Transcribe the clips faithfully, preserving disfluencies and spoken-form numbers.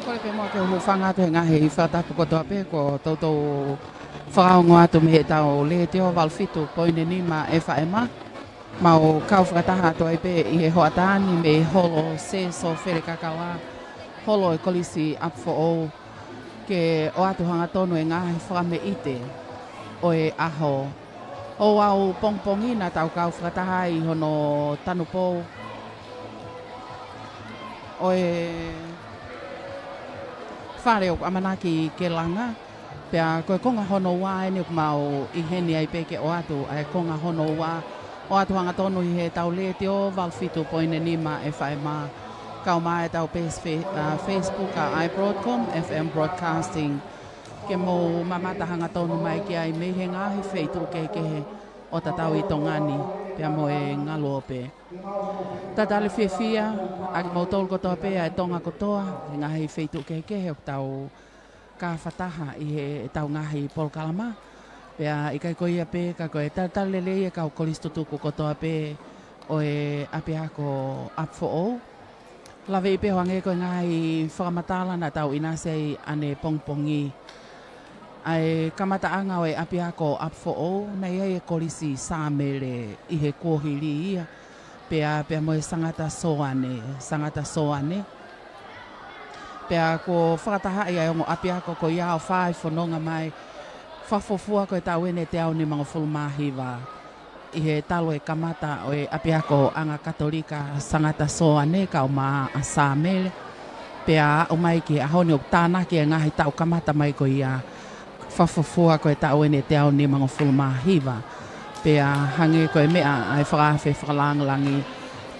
Kole pē muʻa ke u hūfanga atu he ngaahi fakatapu kotoa pē kuo toutou fakaongo atu mei heʻetau Letiō valu fitu poini nima FM. Mau kau fakataha atu ai pē ʻi he hoʻatā ni mei he holo Seso Felekakala, holo ʻo e Kolisi ʻApifoʻou, ke ʻoatu hangatonu e ngaahi fakameʻite ʻo e ʻaho. ʻOku ou pongipongi naʻa tau kau fakataha ʻi hono tanupou ʻo e fale ʻoku ʻamanaki ke langa. Pea ko e konga hono ua eni ʻoku mau ʻi heni ai pē ke ʻoatu ʻa e konga hono ua, ʻoatu hangatonu ʻi heʻetau Letiō valu fitu poini nima FM, kau mai ʻetau peesi fe-, ʻa, Facebook ʻa iBroadcom FM Broadcasting. Ke mou mamata hangatonu mai ki ai mei he ngaahi feituʻu kehekehe ʻo tatau ʻi Tonga ni, pea mo e ngaluope. Talitali fiefia ʻa kimoutolu kotoa pē ʻa e Tonga kotoa, he ngaahi feituʻu kehekehe ʻoku tau kau fakataha ʻi heʻetau ngaahi polokalama. Pea ʻikai ko ia pē, ka ko e talitali lelei e kau kolisi tutuku kotoa pē ʻo e ʻapiako ʻApifoʻou. Laveʻi pē ʻo hangē ko e ngaahi fakamatala naʻa tau ʻinasi ai ʻanepongipongi, ʻa e kamataʻanga ʻo e ʻapiako ʻApifoʻou, naʻe ʻi ai e kolisi Sāmele ʻi he kuohili ia, pea, pea mo e Sangata Soane, Sangata Soane. Pea kuo fakatahaʻi ʻa e ongo ʻapiako ko ia ʻo fai fononga mai, fakafuofua ko e taʻu eni ʻe teau nimangofulu mā hiva, ʻi he talu e kamata ʻo e ʻapiako ʻAnga Katolika Sangata Soane kaeʻumaʻā ʻa Sāmele. Pea aʻu mai ki he ʻaho ni ʻoku tānaki e ngaahi taʻu kamata mai ko ia, fakafuofua ko e taʻu eni ʻe teau nimangofulu mā hiva. Pea hangē ko e meʻa ʻa e fakaafe fakalāngilangi,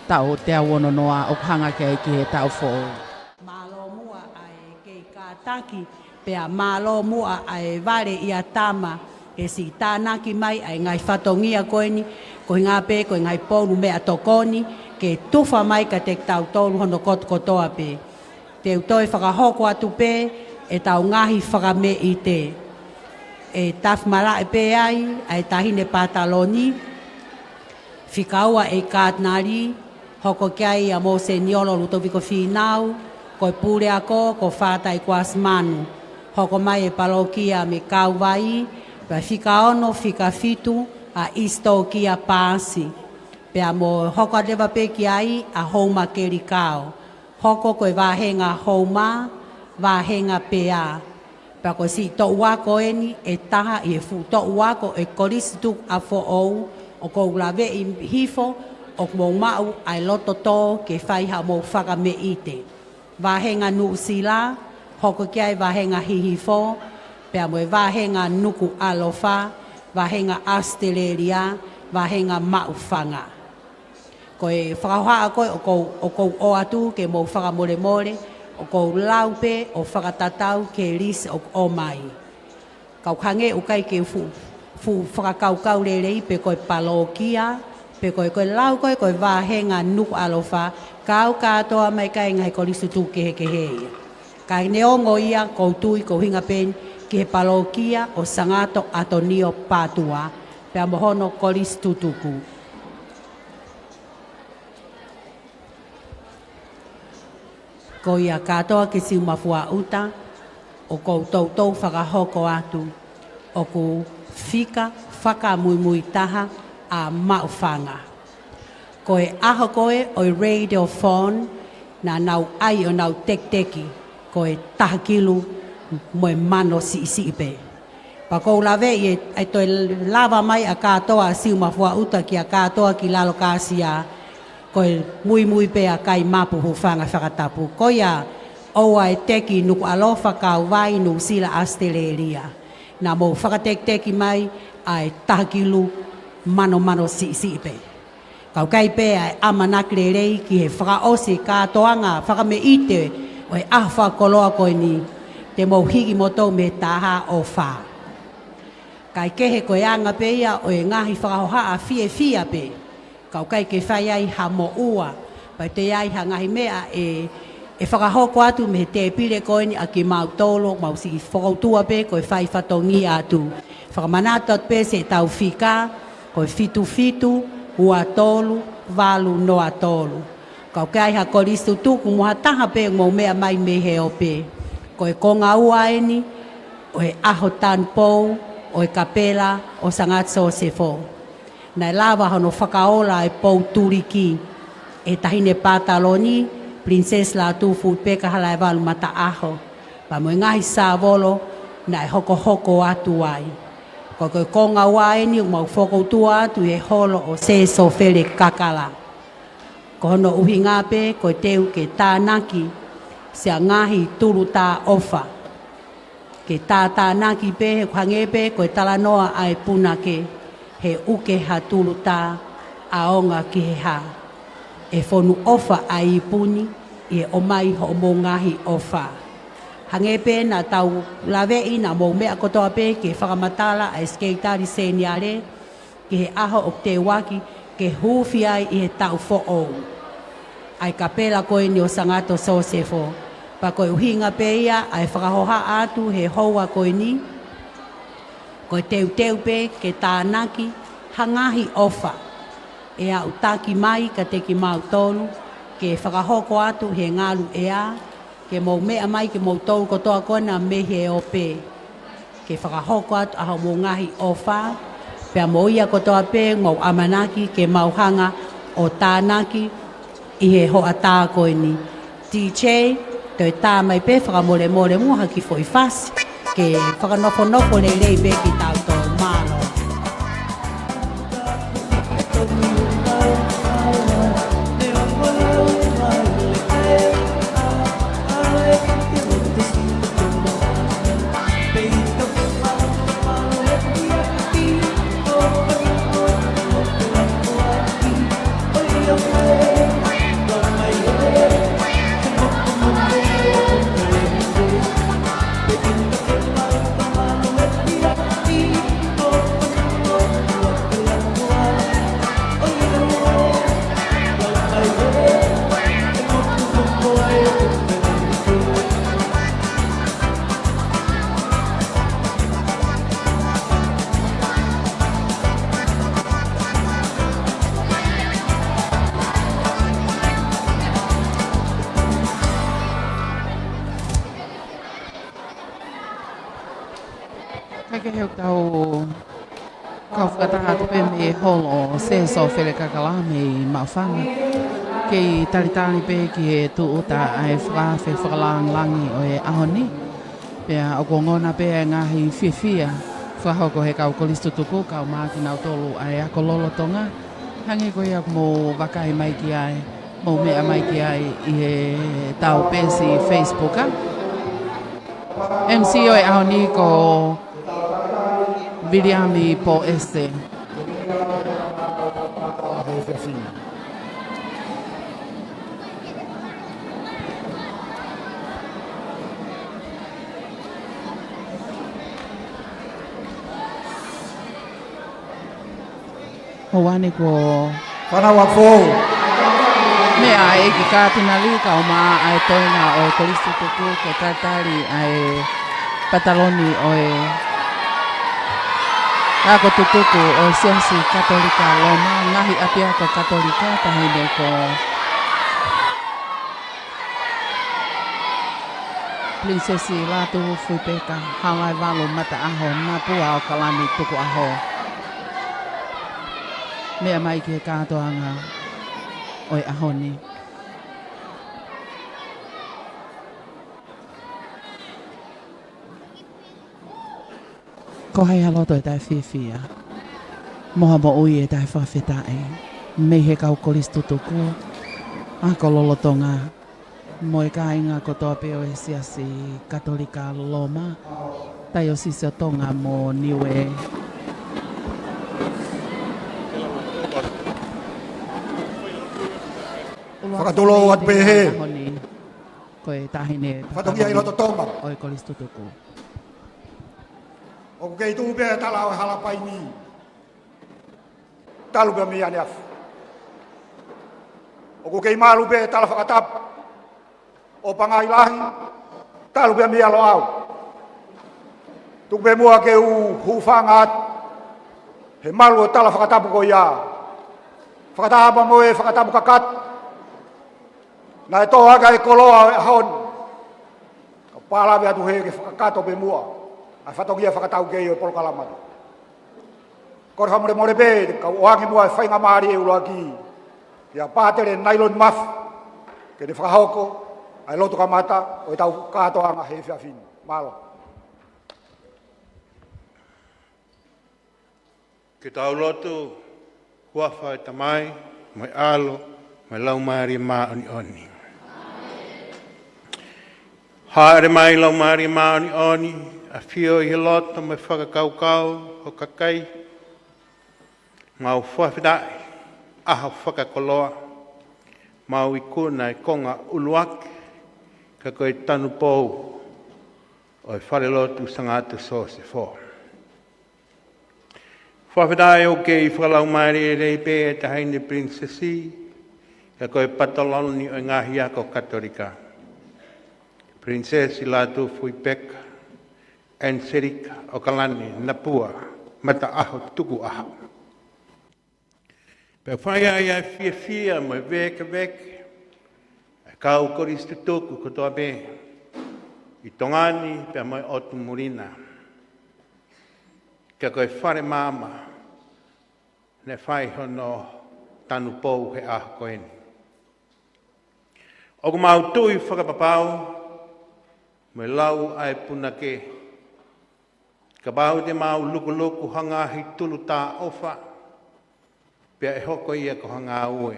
taʻu teau ono noa ʻoku hanga ki ai ki he taʻu foʻou. Mālō muʻa ʻa e kei kātaki, pea mālō muʻa ʻa e vale ʻia tama, he siʻi tānaki mai ʻa e ngaahi fatongia ko eni, ko e ʻuhinga pē ko e ngaahi pounu meʻatokoni, ke tufa mai kiate kitautolu hono kotokotoa pē. Te u toe fakahoko atu pē ʻetau ngaahi fakameʻite. ʻE tafi malaʻe pē ai ʻa e taʻahine pataloni, fika ua ʻe kātinali, hoko ki ai ʻa Mōseniolo Lutoviko Fīnau, ko e puleako ko Fātai Kuasimanu, hoko mai e palokia mei Kauvai, pea fika ono, fika fitu ʻa ʻIsitōkia Paasi, pea mo hoko atu leva pē ki ai ʻa Houma Kelikao, hoko ko e vāhenga Houma, vāhenga Pea. Pea ko e siʻi toʻu ako eni ʻe taha ʻi he fuʻu toʻu ako ʻo e Kolisi Tuku ʻApifoʻou, ʻoku ou laveʻi hifo ʻoku mou maʻu ʻa e loto tō ke fai haʻamou fakameʻite. Vāhenga Nuʻusila, hoko ki ai vāhenga Hihifo, pea mo e vāhenga Nukuʻalofa, vāhenga ʻAositelēlia, vāhenga Maʻufanga. Ko e fakahohaʻa ko ē ʻoku ou, ʻoku ou ʻoatu ke mou fakamolemole, ʻoku ou lau pē ʻo fakatatau ki he lisi ʻoku ʻomai. Ka ʻoku hangē ʻoku ʻikai ke fuʻu, fuʻu fakakaukau lelei pe ko e palokia, pe ko e, ko e lau ko ē ko e vāhenga Nukuʻalofa, kau kātoa mai ki ai e ngaahi kolisi tutuku kehekehe ia. Ka neongo ia, ʻoku ou tui ko e ʻuhinga pē eni ki he palokia ʻo Sangato ʻAtonio Pātua, pea mo hono kolisi tutuku. Ko ia kātoa ki Siumafua ʻUta, ʻoku ou toutou fakahoko atu, ʻoku fika fakamuimui taha ʻa Maʻufanga. Ko e ʻaho ko ē ʻo e radiothon, naʻa nau ʻai ʻo nau tekiteki, ko e taha kilu mo e mano siʻisiʻi pē. Pea ʻoku ou laveʻi ʻe, ʻe toe lava mai ʻa kātoa ʻa Siumafua ʻUta kia kātoa ki lalo kāsia, ko e muimui pē ʻa Kaimapu, hūfanga he fakatapu. Ko ia ʻoua ʻe teki, Nukuʻalofa, Kauvai, Nuʻusila, ʻAositelēlia. Naʻa mou fakatekiteki mai ʻa e taha kilu manomano siʻisiʻi pē. Ka ʻoku ʻikai pē ʻa e ʻamanaki lelei ki he fakaʻosi e kātoanga fakameʻite ʻo e ʻaho fakakoloa ko eni, te mou hiki moutolu mei he taha ʻo fā. Kae kehe, ko e anga pē ia ʻo e ngaahi fakahohaʻa fiefia pē, ka ʻoku ʻikai ke fai ai ha moʻua, pea toe ʻi ai ha ngaahi meʻa ʻe, ʻe fakahoko atu mei he tēpile ko eni ʻa kimautolu, mau siʻi fokoutua pē ko e fai fatongia atu. Fakamanatu atu pē siʻetau fika, ko e fitu fitu ua tolu valu noa tolu. Ka ʻoku ʻi ai ha kolisi tutuku mo ha taha pē ʻoku mou meʻa mai mei he ope. Ko e konga ua eni ʻo e ʻaho tanupou ʻo e Kapela ʻo Sangata Sosefo. Naʻe lava hono fakaola e pou tuliki ʻe he Taʻahine Pataloni, Pilinisesi Lātūfuipeka Halaevalu Mataʻaho, pea mo e ngaahi sāvolo naʻe hokohoko atu ai. Ko e konga ua eni ʻoku mau fokoutua atu ʻi he holo ʻo Sēsofele Kakala. Ko hono ʻuhinga pē ko e teu ke tānaki siʻa ngaahi tulu tā ʻofa. Ke tātānaki pē he ʻoku hangē pē ko e talanoa ʻa e punake, he ʻuke ha tulu tā, ʻaonga ki he hā. ʻE fonu ʻofa ʻa e ipu ni ʻi he ʻomai hoʻomou ngaahi ʻofa. Hangē pē naʻa tau laveʻi, naʻa mou meʻa kotoa pē ke fakamatala ʻa e Sekelitali Seniale ki he ʻaho ʻoku teuaki ke huufi ai ʻi he taʻu foʻou ʻa e Kapela ko eni ʻo Sangata Sosefo. Pea ko e ʻuhinga pē ia ʻa e fakahohaʻa atu he houa ko eni, ko e teuteu pē ke tānaki ha ngaahi ʻofa ʻe aʻutaki mai kiate kimautolu ke fakahoko atu he ngalu ʻea, ke mou meʻa mai kimoutolu kotoa ko ena mei he ope, ke fakahoko atu ʻa hoʻomou ngaahi ʻofa, pea mo ia kotoa pē ʻoku mau ʻamanaki ke mau hanga ʻo tānaki ʻi he hoʻatā ko eni. DJ, toe tā mai pē fakamolemole muʻa ha kiʻi foʻi fasi ke fakanofonofo lelei pē kitautolu. Mālō. Kae kehe ʻoku tau kau fakataha atu pē mei he holo ʻo Sēsofele Kakala mei Maʻufanga. Kei talitali pē ki he tūʻuta ʻa e fakaafe fakalāngilangi ʻo e ʻaho ni. Pea ʻoku ongona pē ʻa e ngaahi fiefia fakahoko he kau kolisi tutuku, kau mai kinautolu ʻa e ako lolotonga. Hangē ko ia ʻoku mou vakai mai ki ai, mou meʻa mai ki ai ʻi he tau peesi Facebook, ā. M C ʻo e ʻaho ni ko Viliami Poese. ʻOua ni ko Fānau ʻa Fou. Meʻa ʻa e ʻEiki Katinali, kau mai ʻa e toenga ʻo e kolisi tutuku ke talitali ʻa e pataloni ʻo e ako tutuku ʻo e Siasi Katolika Loma, ngaahi ʻapiako Katolika, taʻahine ko Pilinisesi Lātūfuipeka Halaevalu Mataʻaho, Napua ʻAokalani Tukuʻaho. Meʻa mai ki he kātoanga ʻo e ʻaho ni. Ko hai ha loto ʻe taʻefiefia mo ha moʻui ʻe taʻefakafetaʻi mei he kau kolisi tutuku, ako lolotonga, mo e kāinga kotoa pē ʻo e Siasi Katolika Loma, Taiosisi ʻo Tonga mo Niue. Fakatulou atu pē he. Ko e taʻahine Fatongia ʻi loto Tonga ʻo e kolisi tutuku. ʻOku kei tuʻu pē tala ʻo e hala paini. Talu pē mei ʻaneafi. ʻOku kei malu pē tala fakatapu ʻo Pangai Lahi. Talu pē mei Loʻau. Tuku pē muʻa ke u hūfanga atu he malu ʻo tala fakatapu ko ia. Fakataha pē mo e fakatapu kakato Naʻe tō ʻaki ʻa e koloa ʻo e ʻaho ni. Ka u palave atu hē ke fakakakato pē muʻa ʻa e fatongia fakataukei ʻo e polokalama ni. Kole fakamolemole pē, ka u ʻoange muʻa e faingamālie ʻuluaki kia Pātele Nailoni Mafi, ke ne fakahoko ʻa e lotu kamata ʻo ʻetau kātoanga he efiafi ni. Mālō. Ke tau lotu. Huafa ʻo e Tamai, mo e ʻAlo, mo e Laumālie Māʻoniʻoni. Hāʻele mai Laumālie Māʻoniʻoni, ʻafio ʻi he loto mo e fakakaukau ʻo e kakai. Mau fakafetaʻi, ʻaho fakakoloa, mau ikuna e konga ʻuluaki, ka ko e tanupou ʻo e falelotu Sangata Sosefo. Fakafetaʻi ʻoku kei fakalaumālie lelei pē ʻa e Taʻahine Pilinisesi, ka ko e patoloni ʻo e ngaahi ako Katolika. Pilinisesi Lātūfuipeka ʻAniselika ʻOkalani Napua Mataʻaho Tukuʻaho. Pea fai ai ʻa e fiefia mo e vēkeveke ʻa e kau kolisi tutuku kotoa pē ʻi Tonga ni pea mo e ʻotu muli na. Ka ko e fale maama naʻe fai hono tanupou he ʻaho ko eni. ʻOku mau tui fakapapau mo e lau ʻa e punake, kapau te mau lukuluku ha ngaahi tulu taʻofa, pea ʻe hoko ia ko ha ngāue.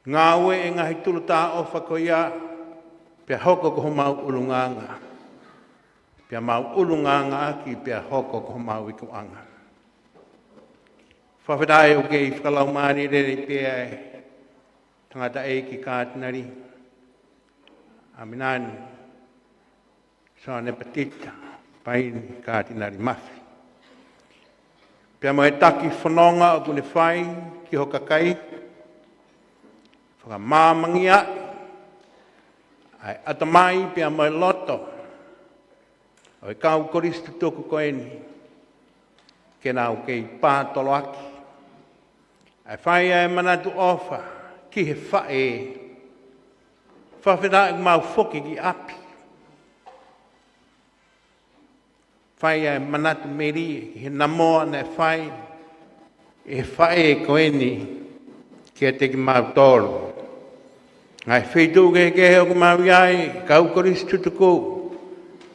Ngāue ʻa e ngaahi tulu taʻofa ko ia, pea hoko ko homau ʻulungaanga. Pea mau ʻulungaanga ʻaki, pea hoko ko homau ikuʻanga. Fakafetaʻi ʻoku kei fakalaumālie lelei pē ʻa e tangataʻeiki Kātinali ʻAminani Sione Patita Paini Kātinali Mafi, pea mo e taki fononga ʻoku ne fai ki ho kakai, fakamāmangia ʻa e ʻatamai pea mo e loto ʻo e kau kolisi tutuku ko eni, ke nau kei pātoloaki ʻa e fai ʻa e manatu ʻofa ki he faʻē. Fakafetaʻi ʻoku mau foki ki ʻapi, fai ʻa e manatu melie ki he namoa naʻe fai ʻe he faʻē ko eni kiate kimautolu. Ngaahi feituʻu kehekehe ʻoku mau ʻi ai, kau kolisi tutuku,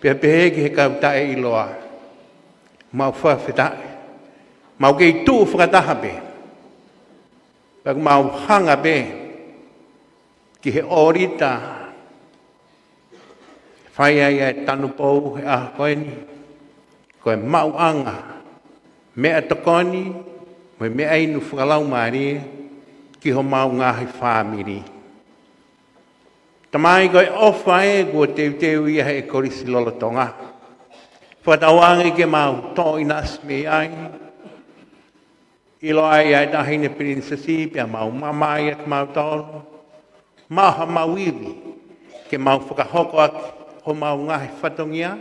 pea pehē ki he kau taʻeʻiloa. Mau fakafetaʻi, mau kei tuʻu fakataha pē, pea ʻoku mau hanga pē ki he ʻōlita fai ai ʻa e tanupou he ʻaho ko eni, ko e maʻuʻanga meʻatokoni mo e meʻainu fakalaumālie ki homau ngaahi fāmili. Tamai, ko e ʻofa ē kuo teuteu ia he kolisi lolotonga. Fakatauange ke mau toʻo ʻinasi mei ai, ʻilo ai ʻa e Taʻahine Pilinisesi pea mau maama ai ʻa kimautolu. Maʻu haʻamau ivi ke mau fakahoko ʻaki homau ngaahi fatongia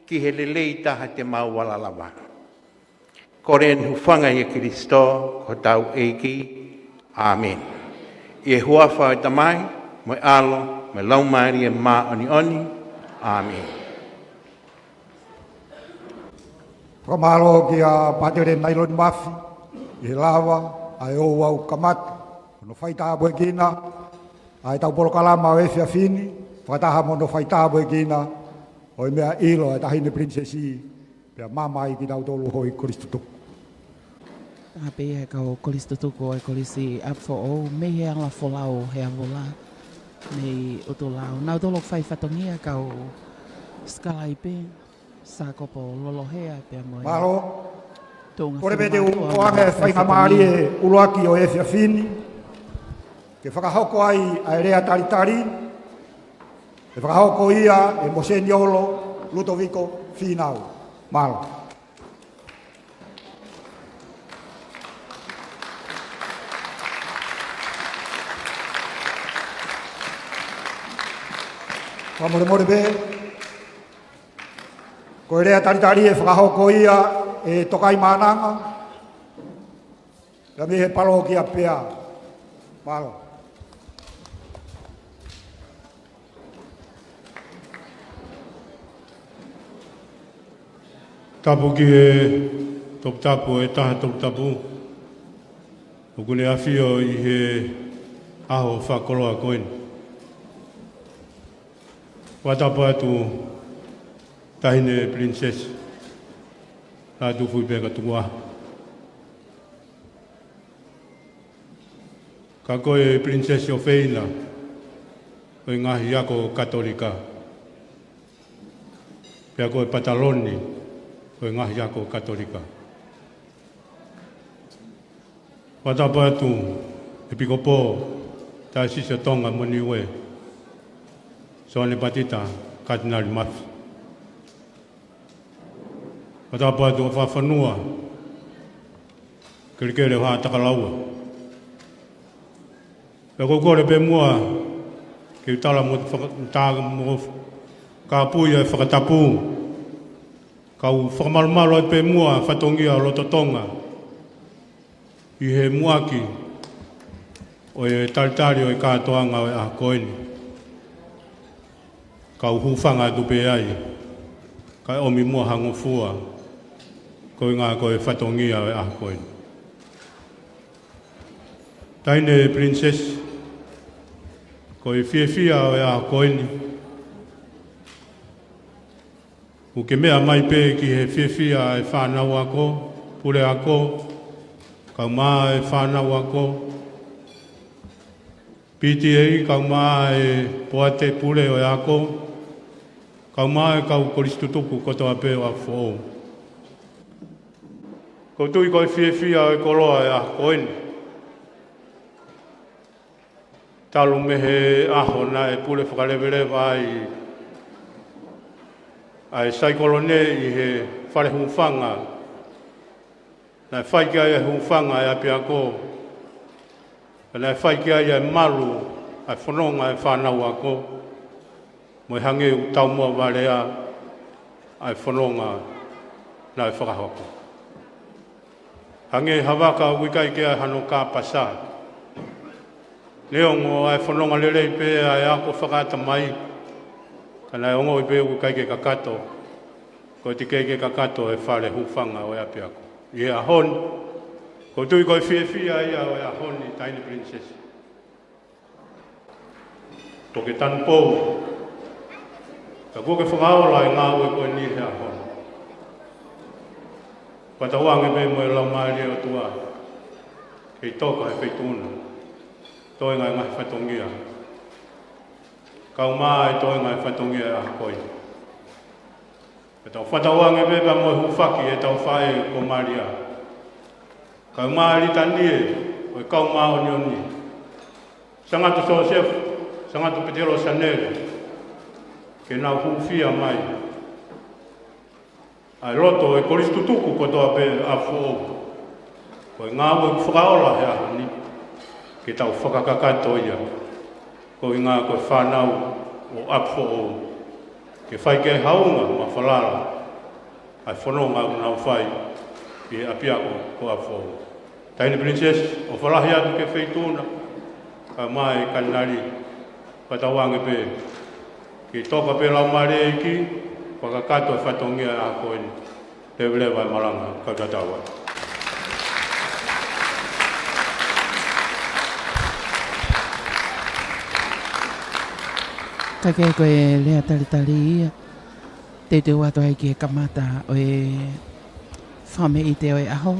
ki he lelei taha te mau ala lava. Kole ʻeni ʻi he huafa ʻo Kalaisi ko hotau ʻEiki. ʻĀmeni. ʻI he huafa ʻo e Tamai, mo e ʻAlo, mo e Laumālie Māʻoniʻoni. ʻĀmeni. Fakamālō kia Pātele Nailoni Mafi ʻi he lava ʻa e ouau kamata hono faitāpuekina ʻa ʻetau polokalama ʻo e efiafi ni, fakataha mo hono faitāpuekina ʻo e meʻa ʻilo ʻa e Taʻahine Pilinisesi, pea maama ai kitautolu hoi kolisi tutuku. Taha pē ia e kau kolisi tutuku ʻo e Kolisi ʻApifoʻou mei he Ala Folau he Avula, mei ʻUtulau. Nautolu ʻoku fai fatongia, kau sikalaipe, Sākopo Lolohea pea mo e Mālō. Tuʻunga Kole pē te u Filimātuʻa ʻoange e faingamālie ʻuluaki ʻo e efiafi ni ke fakahoko ai ʻa e lea talitali, ʻe fakahoko ia ʻe Moseniolo Lutoviko Fīnau. Mālō. Fakamolemole pē, ko e lea talitali ʻe fakahoko ia ʻe Tokaimaʻananga, ia mei he palokia pea. Mālō. Tapu ki he toputapu ʻo e taha toputapu ʻoku ne ʻafio ʻi he ʻaho fakakoloa ko eni. Fakatapu atu Taʻahine Pilinisesi Lātūfuipeka Tukuʻaho. Ka ko e Pilinisesi ʻofeina ʻo e ngaahi ako Katolika, pea ko e pataloni ʻo e ngaahi ako Katolika. Fakatapu atu ʻEpikopō Taiosisi ʻo Tonga mo Niue, Soane Patita Katinali Mafi. Fakatapu atu ʻa Fakafanua, Kelekele ʻo Haʻatakalaua. Pea ʻoku ou kole pē muʻa ke u tala mo faka-, ta-, mo kāpui ʻa e fakatapu, kau fakamalumalu atu pē muʻa fatongia ʻo loto Tonga ʻi he muʻaki ʻo e talitali ʻo e kātoanga ʻo e ʻaho ko eni. Kau hūfanga atu pē ai, kae ʻomi muʻa ha ngofua, koeʻuhinga ko e fatongia ʻo e ʻaho ko eni. Taʻahine Pilinisesi, ko e fiefia ʻo e ʻaho ko eni, ʻoku ke meʻa mai pē ki he fiefia ʻa e fānau ako, pule ako, kae ʻumaʻā e fānau ako, P T A, kae ʻumaʻā e poate pule ʻo e ako, kae ʻumaʻā e kau kolisi tutuku kotoa pē ʻo ʻApifoʻou. ʻOku ou tui ko e fiefia ʻo e koloa ʻo e ʻaho ko eni, talu mei he ʻaho naʻe pule fakaleveleva ai ʻa e saikolone ʻi he fale hūfanga, naʻe fai ki ai e hūfanga ʻa e ʻapiako, pea naʻe fai ki ai e malu ʻa e fononga ʻa e fānau ako, mo e hangē ʻoku taumuʻa valea ʻa e fononga naʻe fakahoko. Hangē ha vaka ʻoku ʻikai ke ʻi ai hano kāpasa. Neongo ʻa e fononga lelei pē ʻa e ako fakaʻatamai, ka naʻe ongoʻi pē ʻoku ʻikai ke kakato, ko e teʻeki ke kakato e fale hūfanga ʻo e ʻapiako. ʻI he ʻaho ni, ʻoku ou tui ko e fiefia ia ʻo e ʻaho ni, Taʻahine Pilinisesi. Toke tanupou, ka kuo ke fakaola e ngāue ko eni he ʻaho ni. Fakatauange pē mo e Laumālie ʻo e ʻOtua, kei toka he feituʻu na, toenga e ngaahi fatongia, kae ʻumaʻā e toenga e fatongia ʻo e ʻaho ko eni. Ke tau fakatauange pē pea mo e hūfaki ʻetau faʻē ko Malia, kae ʻumaʻā e Litanie ʻo e Kau Māʻoniʻoni, Sangato Siosefa, Sangato Petelo Sanele, ke nau hūfia mai ʻa e loto ʻo e kolisi tutuku kotoa pē ʻo ʻApifoʻou. Ko e ngāue ʻoku fakaola he ʻaho ni, ke tau fakakakato ia, koeʻuhinga ko e fānau ʻo ʻApifoʻou, ke fai ki ai haunga mo falala ʻa e fononga ʻoku nau fai ʻi he ʻapiako ko ʻApifoʻou. Taʻahine Pilinisesi, ʻofa lahi atu ki he feituʻu na, kae ʻumaʻā e Katinali, fakatauange pē ke toka pē Laumālie ʻo e ʻEiki, fakakakato e fatongia ʻo e ʻaho ko eni. Leveleva e malanga, kau tatau atu. Ka ko e lea talitali ia, teuteu atu ai ki he kamata ʻo e fakameʻite ʻo e ʻaho.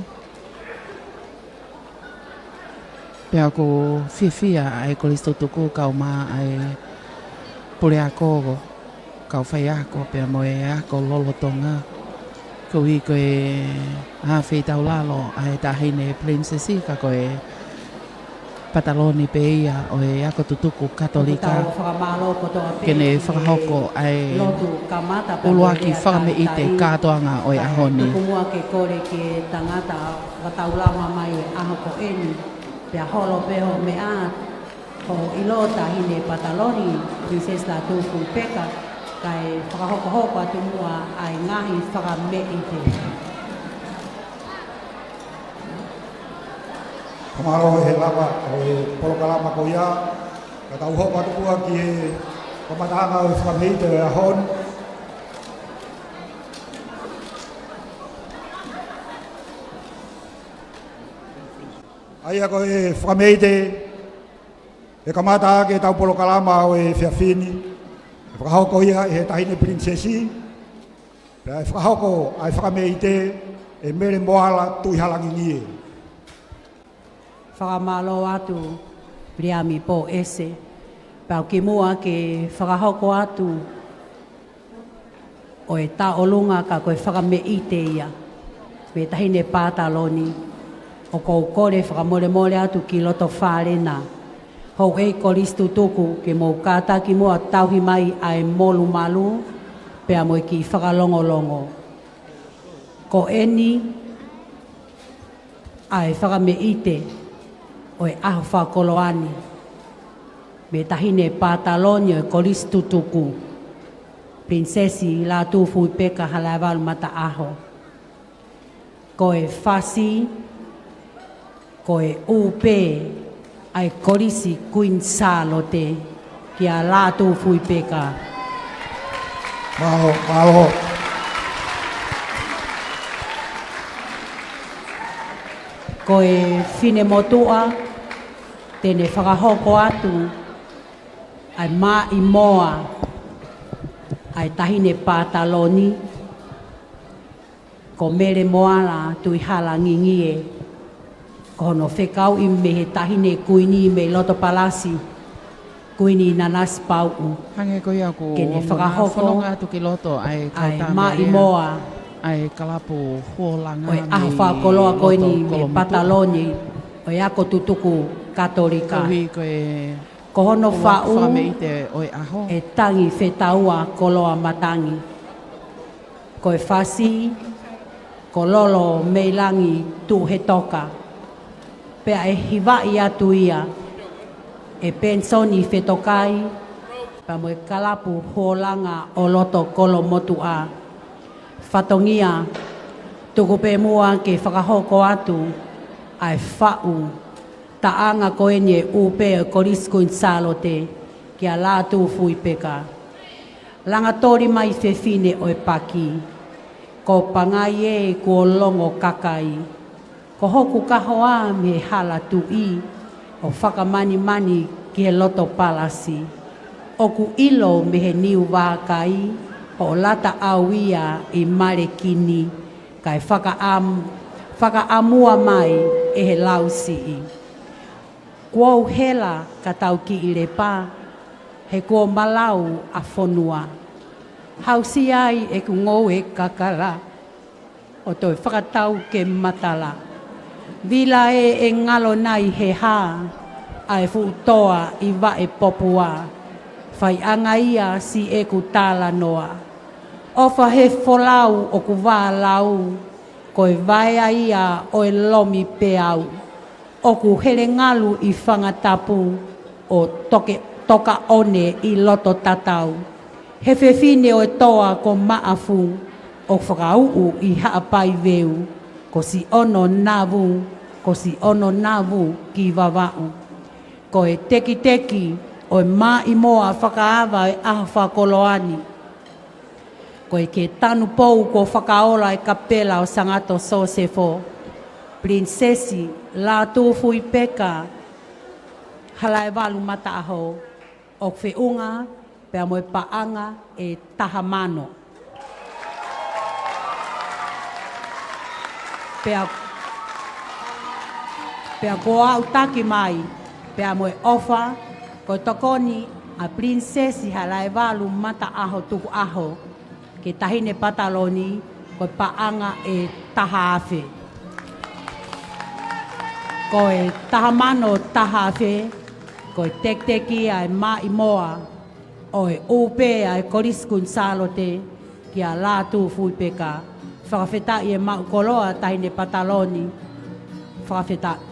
Pea ʻoku fiefia ʻa e kolisi tutuku kae ʻumaʻā ʻa e puleako, kau faiako, pea mo e ako lolotonga. Koeʻuhi ko e ʻaho feitaulalo ʻa e Taʻahine Pilinisesi, ka ko e pataloni pē ia ʻo e ako tutuku Katolika, ke ne fakahoko ʻa e ʻuluaki fakameʻite kātoanga ʻo e ʻaho ni. Tuku muʻa ke kole ki he tangata fakataulama mai ʻo e ʻaho ko eni, pea holo pē hoʻo meʻa, hoʻo ʻilo, Taʻahine Pataloni, Pilinisesi Lātūfuipeka, kae fakahokohoko atu muʻa ʻa e ngaahi fakameʻite. Fakamālō he lava ʻo e polokalama ko ia, ka tau hoko atu muʻa ki he kamataʻanga ʻo e fakameʻite ʻo e ʻaho ni. ʻA ia ko e fakameite, ʻe kamata ʻaki ʻetau polokalama ʻo e efiafi ni, ʻe fakahoko ia ʻe he Taʻahine Pilinisesi, pea ʻe fakahoko ʻa e fakameite ʻe Mele Moala Tuʻihalangingie. Fakamālō atu, Viliami Pōese. Pea ʻoku kimuʻa ke fakahoko atu ʻo e tauʻolunga ka ko e fakameite ia mei he Taʻahine Pātaloni, ʻoku ou kole fakamolemole atu ki loto fale na, houʻeiki kolisi tutuku, ke mou kātaki muʻa ʻo tauhi mai ʻa e molumalu pea mo e kiʻi fakalongolongo. Ko eni ʻa e fakameite ʻo e ʻaho fakakoloa ni mei he Taʻahine Pātaloni ʻo e Kolisi Tutuku, Pilinisesi Lātūfuipeka Halaevalu Mataʻaho. Ko e fasi, ko e ʻū pē ʻa e Kolisi Kuini Sālote kia Lātūfuipeka. Mālō, mālō. Ko e finemotuʻa te ne fakahoko atu ʻa e maʻimoa ʻa e Taʻahine Pātaloni, ko Mele Moala Tuʻihalangingie, ko hono fekauʻi mei he Taʻahine Kuini mei loto palasi, Kuini Nanasipauʻu. Hangē ko ia ʻoku ke ne ʻomai fakahoko fononga atu ki loto ʻa e ʻa e kautaha maʻimoa ʻa e kalapu Huolanga ʻo e ʻaho fakakoloa ko eni mei Kolomotuʻa, Pātaloni ʻo e ako tutuku Katolika. Koeʻuhi ko e Ko hono ʻuluaki faʻu fakameite ʻo e ʻaho, ʻe Tangi Fetaua Koloamatangi. Ko e fasi, ko Lolo Meilangi Tuʻuhetoka. Pea ʻe hivaʻi atu ia ʻe Penisoni Fetokai, pea mo e kalapu Huolanga ʻo loto Kolomotuʻa. Fatongia, tuku pē muʻa ke fakahoko atu ʻa e faʻu taʻanga ko eni ʻo e ʻū pē ʻo e Kolisi Kuini Sālote kia Lātūfuipeka. Langa toli mai fefine ʻo e paki, ko Pangai ē kuo longo kakai. Ko hoku kahoa mei he hala tuʻi ʻo fakamanimani ki he loto palasi. ʻOku ʻilo mei he niu vākai hoʻo lata ʻau ia ʻi Malekini, kae fakaʻam-, fakaʻamua mai ʻe he lausiʻi. Kuo u hela ka tau kiʻi lepa, he kuo malau ʻa fonua. Hausi ai ʻeku ngoue kakala, ʻo toe fakatau ke matala. Vila ē ʻe ngalo nai he hā ʻa e fuʻu toa ʻi Vaʻepopua. Faiʻanga ia siʻeku talanoa. ʻOfa he folau ʻoku vālau, ko e vaea ia ʻo e lomi peau. ʻOku helengalu ʻi Fangatapu ʻo toke-, tokaʻone ʻi loto tatau. He fefine ʻo e toa ko Maʻafu ʻo fakauʻu ʻi Haʻapaiveu. Ko siʻono navu, ko siʻono navu ki Vavaʻu. Ko e tekiteki ʻo e maʻimoa fakaava ʻo e ʻaho fakakoloa ni. Ko e ke tanu pou kuo fakaola e kapela ʻo Sangato Sosefo, Pilinisesi Lātūfuipeka Halaevalu Mataʻaho, ʻoku feʻunga pea mo e paʻanga ʻe taha mano. Pea, pea kuo aʻutaki mai, pea mo e ʻofa, ko e tokoni ʻa Pilinisesi Halaevalu Mataʻaho Tukuʻaho ki he Taʻahine Pātaloni, ko e paʻanga ʻe taha afe. Ko e taha mano taha afe, ko e tekiteki ʻa e maʻimoa ʻo e ʻū pē ʻa e Kolisi Kuini Sālote kia Lātūfuipeka. Fakafetaʻi e maʻu koloa Taʻahine Pātaloni. Fakafetaʻi.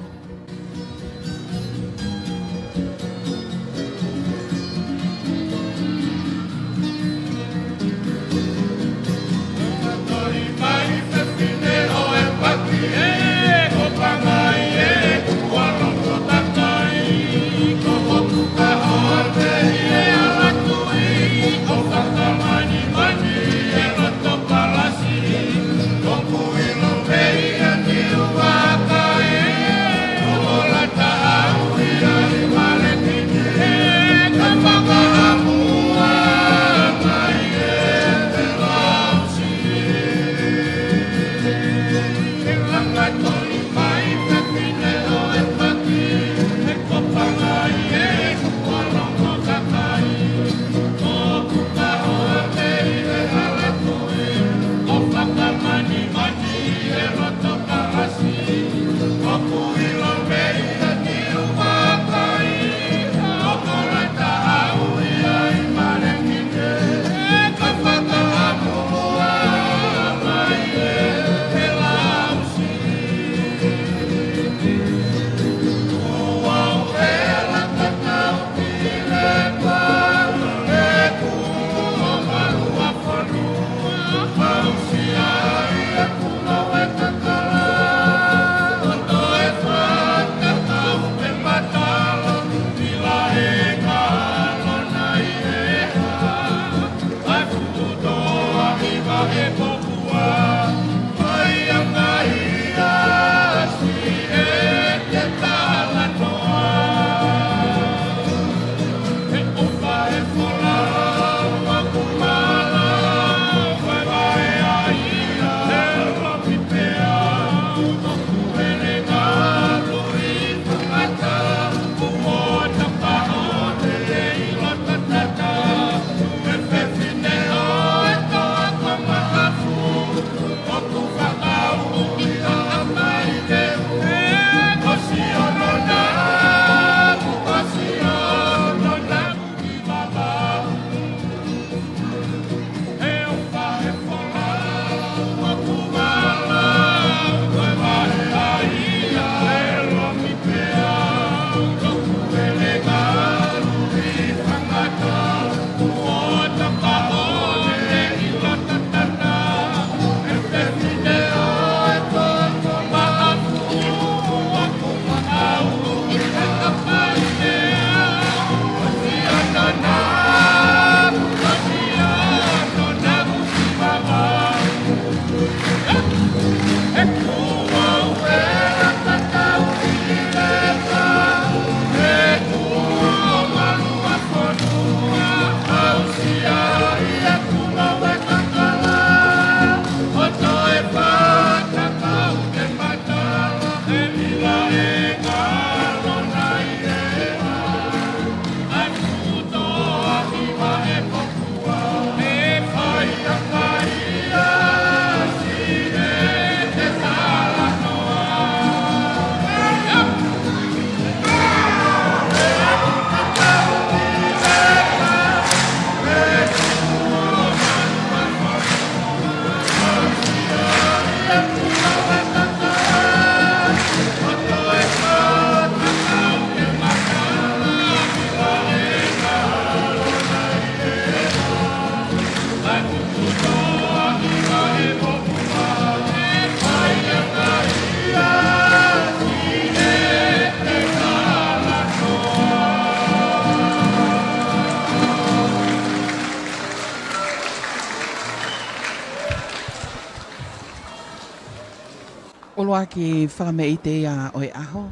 ʻUluaki fakameʻite ia ʻo e ʻaho.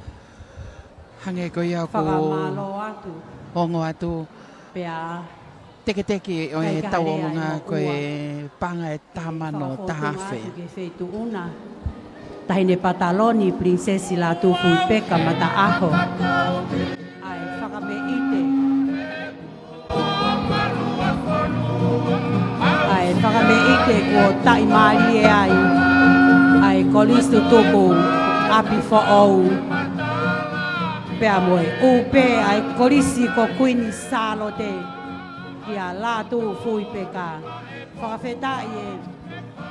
Hangē ko ia ʻoku Fakamālō atu. Ongo atu. Pea teketeke ʻo e Kaikaha tauʻolunga Lea ko e ʻOua. Paʻanga ʻe taha mano taha afe. Fakafōtunga atu ki he Feituʻuna Taʻahine Pataloni, Pilinisesi Lātūfuipeka Mataʻaho. ʻA e fakameʻite. ʻA e fakameʻite kuo taʻimālie ai ʻa e Kolisi Tutuku ʻApifoʻou. Pea mo e ʻū pē ʻa e Kolisi ko Kuini Sālote kia Lātūfuipeka. Fakafetaʻi e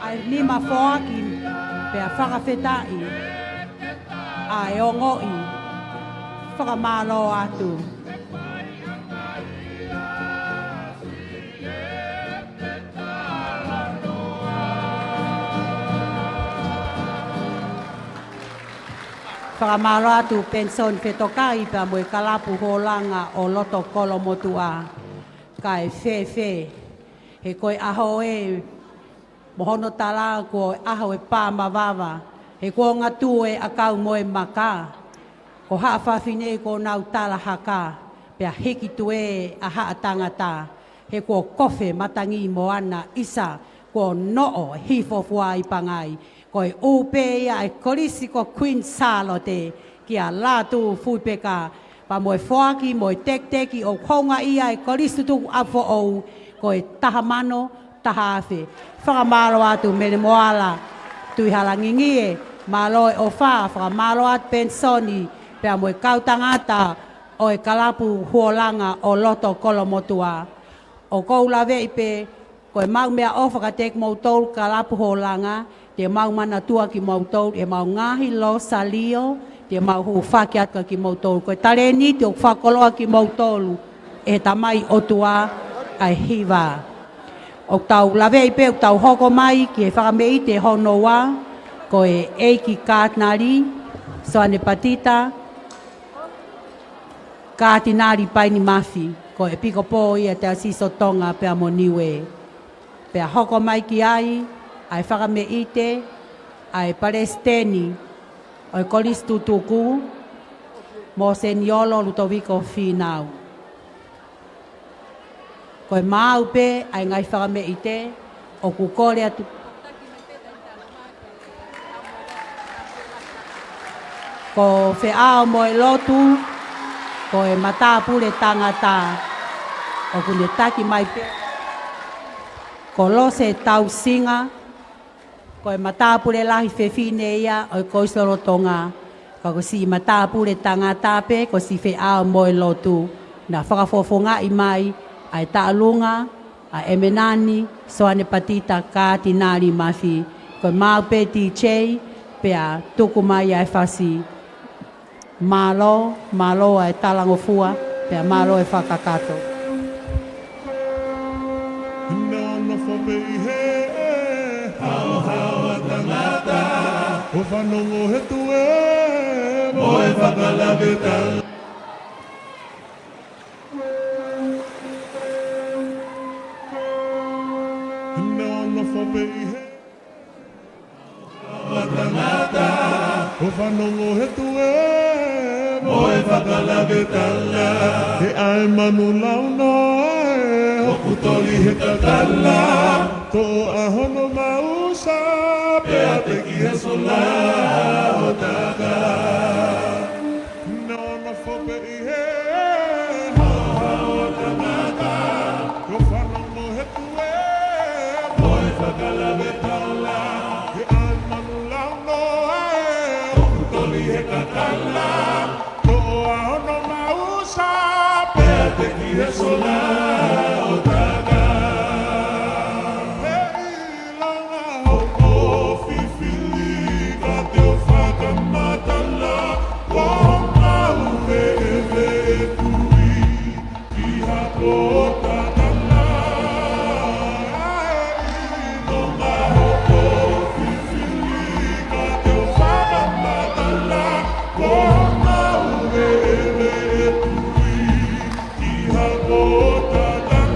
ʻa e nima foaki, pea fakafetaʻi ʻa e ongoʻi. Fakamālō atu. Fakamālō atu Penisoni Fetokai pea mo e Kalapu Holanga ʻo Loto Kolomotuʻa. Kae fēfē, he ko e ʻaho ē, mo hono tala ko e ʻaho ʻe pā mavava, he kuo ngatū e ʻakau mo e maka, ko haʻa fafine kuo nau tala haka, pea hiki tuē ʻa haʻa tangata, he kuo kofe matangi mo ana ʻisa, kuo noʻo hifo fua ʻi Pangai, ko e ʻū pē ia e Kolisi ko Kuini Sālote kia Lātūfuipeka, pea mo e foaki mo e teketeke ʻoku houngaʻia e Kolisi Tutuku ʻApifoʻou, ko e taha mano taha afe. Fakamālō atu Mele Moala, Tuʻihalangingie, mālō e ʻofa, fakamālō atu Penisoni, pea mo e kau tangata ʻo e Kalapu Holanga ʻo Loto Kolomotuʻa. ʻOku ou laveʻi pē, ko e mau meʻaʻofa kiate kimoutolu Kalapu Holanga, te mau manatua kimoutolu, ʻe mau ngaahi losalio, te mau hūfaki atu kia kimoutolu. Ko e talēniti ʻoku fakakoloa kimoutolu ʻe he Tamai ʻOtua ʻa e hiva. ʻOku tau laveʻi pē, ʻoku tau hoko mai ki he fakameʻite hono ua, ko e ʻEiki Katinali Soane Patita, Katinali Paini Mafi, ko e ʻEpikopō ia Taiosisi ʻo Tonga pea mo Niue. Pea hoko mai ki ai ʻa e fakameʻite ʻa e Palesiteni ʻo e Kolisi Tutuku, Moseniolo Lutoviko Fīnau. Ko e maau pē ʻa e ngaahi fakameʻite, ʻoku kole atu. Ko Feʻao mo e Lotu, ko e matāpule tangata, ʻoku ne taki mai pē. Ko Lose Tausinga, ko e matāpule lahi fefine ia ʻo e Kolisi lolotonga, ka ko siʻi matāpule tangata pē, ko siʻi Feʻao mo e Lotu, naʻa fakafofongaʻi mai ʻa e taʻalunga ʻa ʻEmenani Soane Patita Katinali Mafi, ko e maau pē DJ, pea tuku mai ʻa e fasi. Mālō, mālō ʻa e talangofua, pea mālō e fakakakato. Nofo pē ʻi he haohaoa tangata, ʻo fanongo he tuē mo e fakalavetala. Nofo pē ʻi he haohaoa tangata, ʻo fanongo he tuē mo e fakalavetala. He ʻa e manu launoa ē, ʻoku toli he kakala, toʻo ʻa hono mausa, pea teki he sola ʻo taka. Nofo pē ʻi he haohaoa tangata, ʻo fanongo he tuē mo e fakalavetala. He ʻa e manu launoa ē, ʻoku toli he kakala, toʻo ʻa hono mausa, pea teki he sola ʻo taka. He ʻilonga hoʻo fifili ka te u fakamatala, ko homau veʻeveʻe tui ki ha kota tana. He ʻilonga hoʻo fifili ka te u fakamatala, ko homau veʻeveʻe tui ki ha kota tana.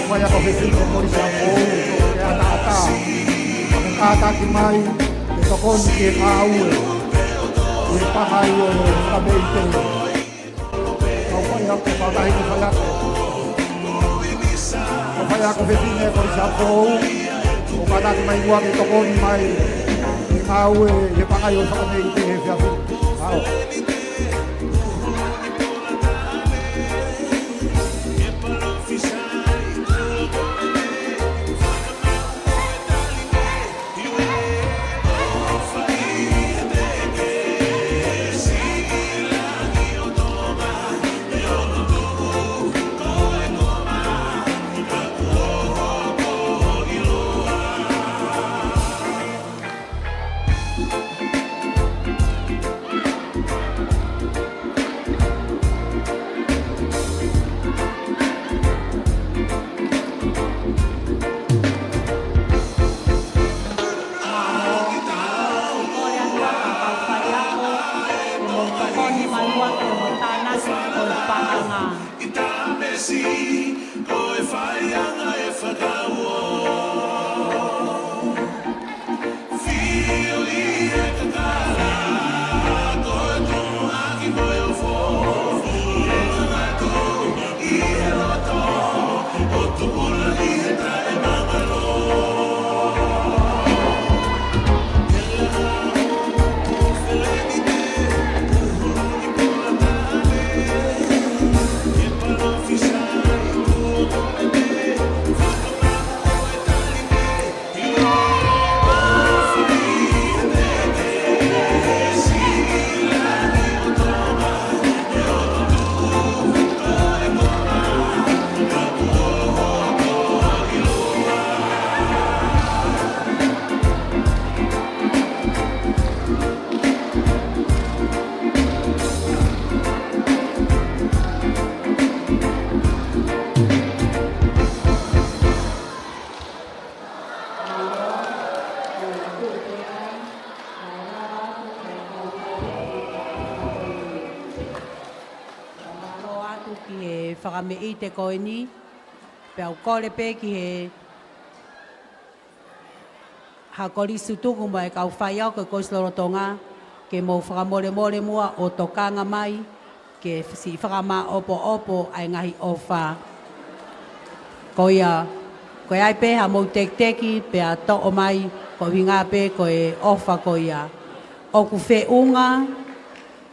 Faiako Fefine Kolisi ʻApifoʻou, ʻe ʻataʻatā. Kātaki mai, ke tokoni ki he ngāue, ʻi he pangai ʻo e fakameʻite. Kau faiako, kau tahi ko e faiako. Kau faiako Fefine Kolisi ʻApifoʻou, ʻo kātaki mai muʻa ke tokoni mai, ʻi he ngāue, ʻi he pangai ʻo e fakameʻite he efiafi ni. Mālō. Kole atu ʻa e kau faiako, ke mou tokoni mai muʻa ke mou tānaki ko e paʻanga. Mālō atu ki he fakameʻite ko eni, pea u kole pē ki he hako lisi tutuku mo e kau faiako e Kolisi lolotonga, ke mou fakamolemole muʻa ʻo tokanga mai, ke siʻi fakamāʻopoʻopo ʻa e ngaahi ʻofa. Ko ia, ko e ʻai pē haʻamou tekiteki, pea toʻo mai, ko e ʻuhinga pē ko e ʻofa ko ia. ʻOku feʻunga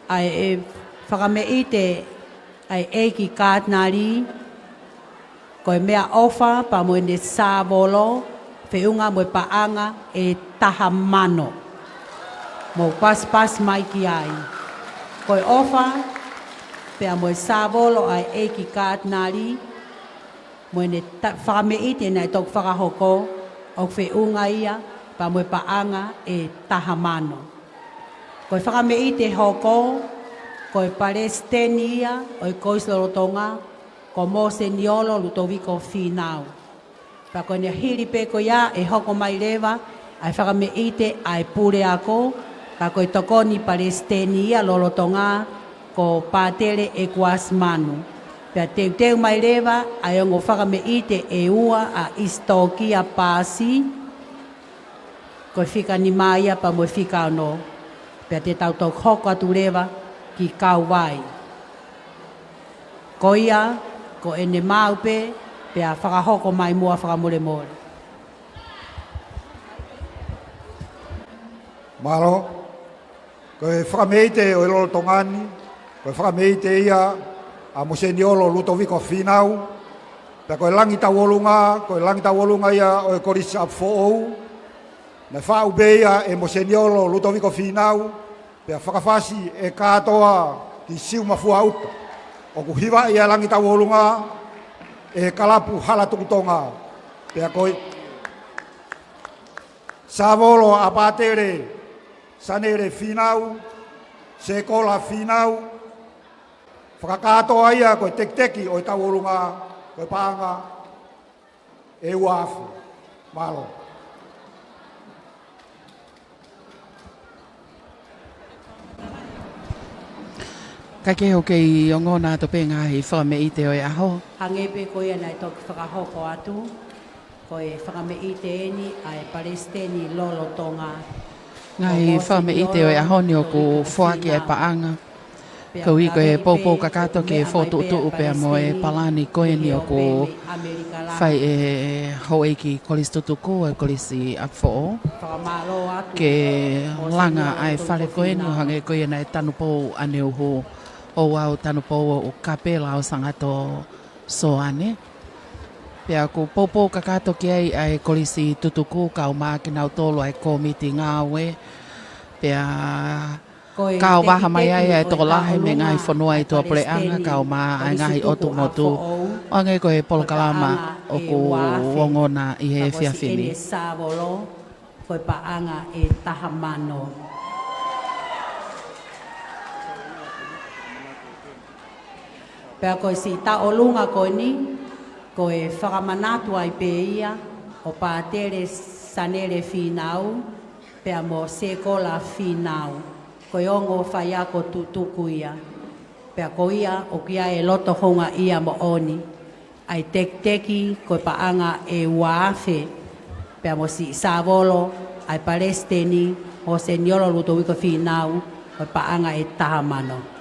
ʻa e fakameʻite ʻa e ʻEiki Katinali, ko e meʻaʻofa pea mo ʻene sāvolo, feʻunga mo e paʻanga ʻe taha mano. Mou pasipasi mai ki ai. Ko e ʻofa pea mo e sāvolo ʻa e ʻEiki Katinali, mo ʻene ta-, fakameʻite naʻe toki fakahoko, ʻoku feʻunga ia pea mo e paʻanga ʻe taha mano. Ko e fakameʻite hoko, ko e palesiteni ia ʻo e Kolisi lolotonga, ko Moseniolo Lutoviko Fīnau. Pea ko ʻene hili pē ko ia ʻe hoko mai leva ʻa e fakameʻite ʻa e puleako, ka ko e tokoni palesiteni ia lolotonga ko Pātele ʻEkuasi Manu. Pea teuteu mai leva ʻa e ongo fakameʻite ʻe ua, ʻa ʻIsitōkia Paasi, ko e fika nima ia pea mo e fika ono. Pea te tau toki hoko atu leva ki Kauvai. Ko ia, ko ʻene maau pē, pea fakahoko mai muʻa fakamolemole. Mālō. Ko e fakameʻite ʻo e lolotonga ni, ko e fakameʻite ia ʻa Moseniolo Lutoviko Fīnau, pea ko e Langi Tauolunga, ko e Langi Tauolunga ia ʻo e Kolisi ʻApifoʻou, naʻe faʻu pē ia ʻe Moseniolo Lutoviko Fīnau, pea fakafasi ʻe kātoa ki Siumafuaʻuta. ʻOku hivaʻi ʻa e Langi Tauolunga ʻe he kalapu Hala Tuku Tonga. Pea ko e sāvolo ʻa Pātele Sanele Fīnau, Sekola Fīnau, fakakātoa ia ko e tekiteki ʻo e tauolunga, ko e paʻanga ʻe ua afe. Mālō. Kae kehe ʻoku kei ongona atu pē ngaahi fakameʻite ʻo e ʻaho. Hangē pē ko ia naʻe toki fakahoko atu, ko e fakameʻite eni ʻa e Palesiteni Lolotonga. Ngaahi fakameʻite ʻo e ʻaho ni ʻoku foaki ʻa e paʻanga. Koeʻuhi ko e poupou kakato ke fokotuʻutuʻu pea mo e palani ko eni ʻoku fai ʻe Houʻeiki Kolisi Tutuku ʻa e Kolisi ʻApifoʻou. Ke langa ʻa e fale ko eni ʻo hangē ko ia naʻe tanupou ʻaneuhu. ʻOku tanupou ʻa e kapela ʻo Sangato Soane. Pea ʻoku poupou kakato ki ai ʻa e Kolisi Tutuku kaeʻumaʻā kinautolu ʻa e kōmiti ngāue. Pea kau vaha mai ai ʻa e tokolahi mei he ngaahi fonua ʻi tuʻapuleʻanga kaeʻumaʻā ʻa e ngaahi ʻotu motu. ʻO hangē ko e polokalama ʻoku ongona ʻi he efiafi ni. Ko e paʻanga ʻe taha mano. Pea ko e siʻi tauʻolunga ko eni, ko e fakamanatu ai pē ia ʻo Pātele Sanele Fīnau, pea mo Sekola Fīnau, ko e ongo faiako tutuku ia. Pea ko ia ʻoku ʻi ai e loto houngaʻia moʻoni, ʻa e tekiteki ko e paʻanga ʻe ua afe, pea mo siʻi sāvolo ʻa e Palesiteni Hoseniolo Lutoviko Fīnau, ko e paʻanga ʻe taha mano.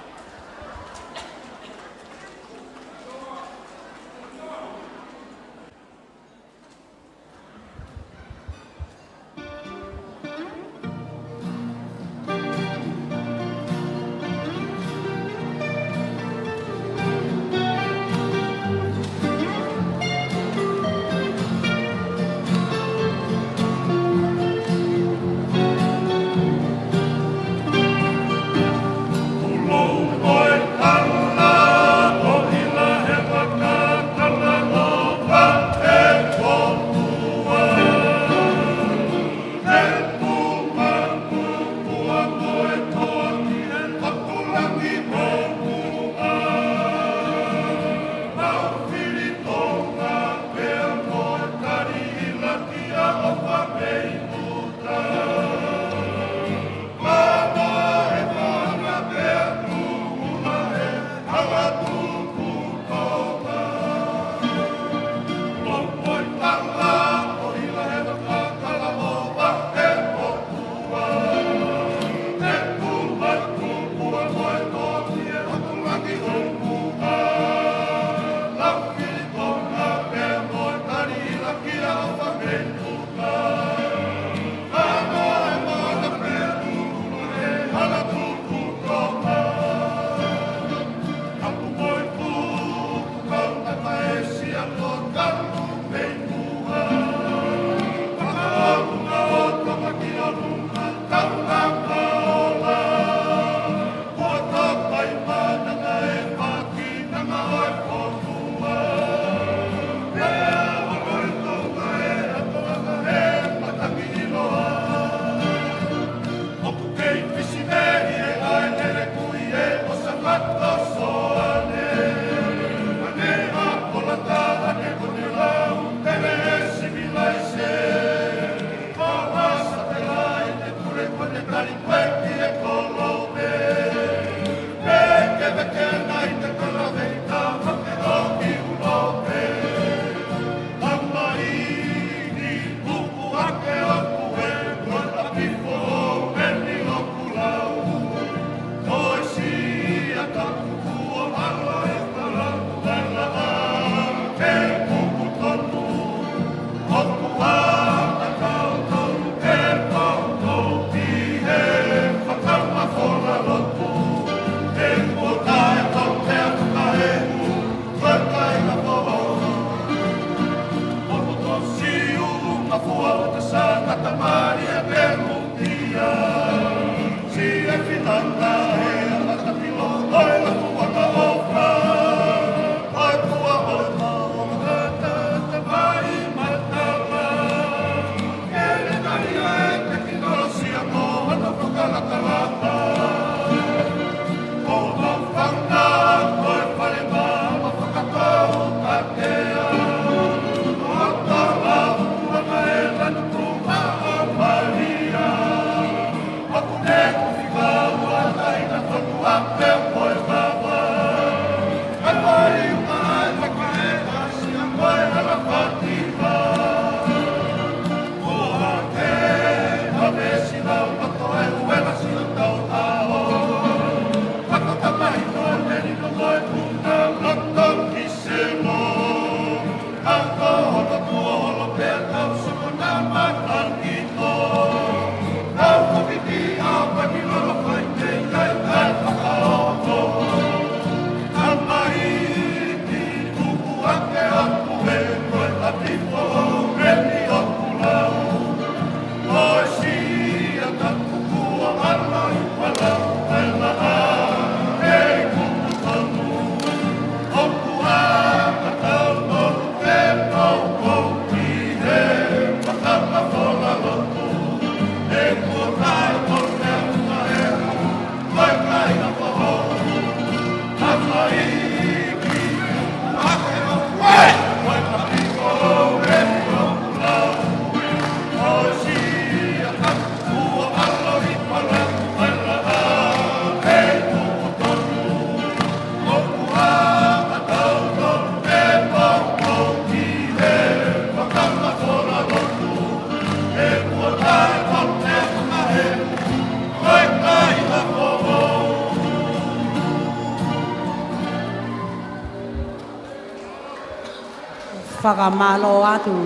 Fakamālō atu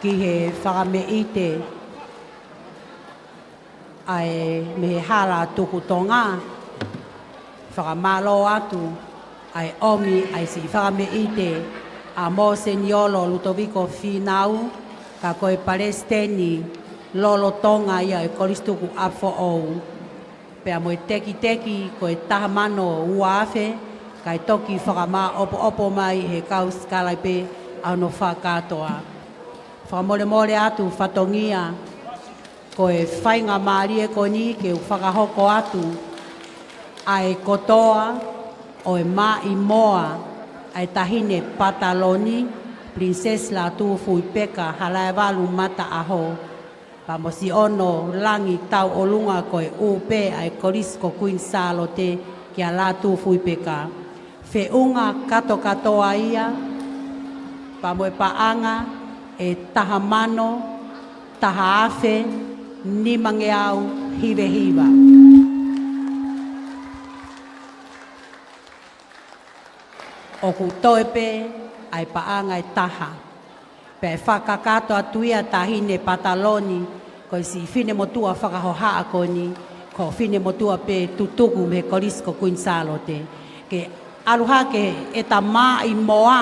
ki he fakameʻite ʻa e mei he hala Tuku Tonga. Fakamālō atu ʻa e ʻomi ʻa e siʻi fakameʻite ʻa Mōseniolo Lutoviko Fīnau, ka ko e palesiteni lolotonga ia ʻo e Kolisi Tuku ʻApifoʻou. Pea mo e tekiteki ko e taha mano ua afe, kae toki fakamāʻopoʻopo mai he kau sikalaipe ʻa hono fakakātoa. Fakamolemole atu fatongia, ko e faingamālie ko eni ke u fakahoko atu ʻa e kotoa ʻo e maʻimoa ʻa e Taʻahine Pataloni, Pilinisesi Lātūfuipeka Halaevalu Mataʻaho, pea mo siʻono langi tauʻolunga ko e ʻū pē ʻa e Kolisi ko Kuini Sālote kia Lātūfuipeka. Feʻunga katokatoa ia, pea mo e paʻanga ʻe taha mano, taha afe, nimangeau hivahiva. ʻOku toe pē ʻa e paʻanga ʻe taha. Pea ʻe fakakakato atu ia Taʻahine Pataloni, ko e siʻi finemotuʻa fakahohaʻa ko eni, ko e finemotuʻa pē tutuku mei he Kolisi ko Kuini Sālote. Ke ʻalu hake ʻeta maʻimoa,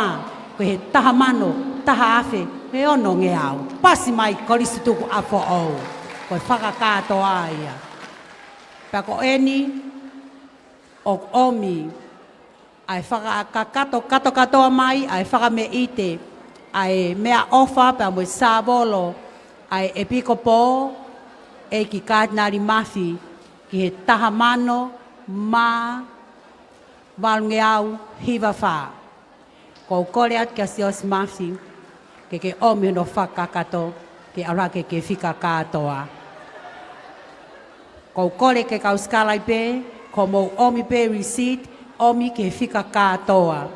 ko e taha mano, taha afe, ʻe onongeau. Pasi mai Kolisi Tuku ʻApifoʻou. Ko e fakakātoa ia. Pea ko eni, ʻoku ʻomi ʻa e fakakakato, kakato katoa mai ʻa e fakameʻite ʻa e meʻaʻofa pea mo e sāvolo ʻa e ʻEpikopō, ʻEiki Katinali Mafi, ki he taha mano mā valungeau hiva fā. Ko u kole atu kia Siaosi Mafi, ke ke ʻomi hono fakakakato, ke ʻalu hake ki he fika kātoa. Ko u kole ki he kau sikalaipe, ko mou ʻomi pē receipt, ʻomi ki he fika kātoa.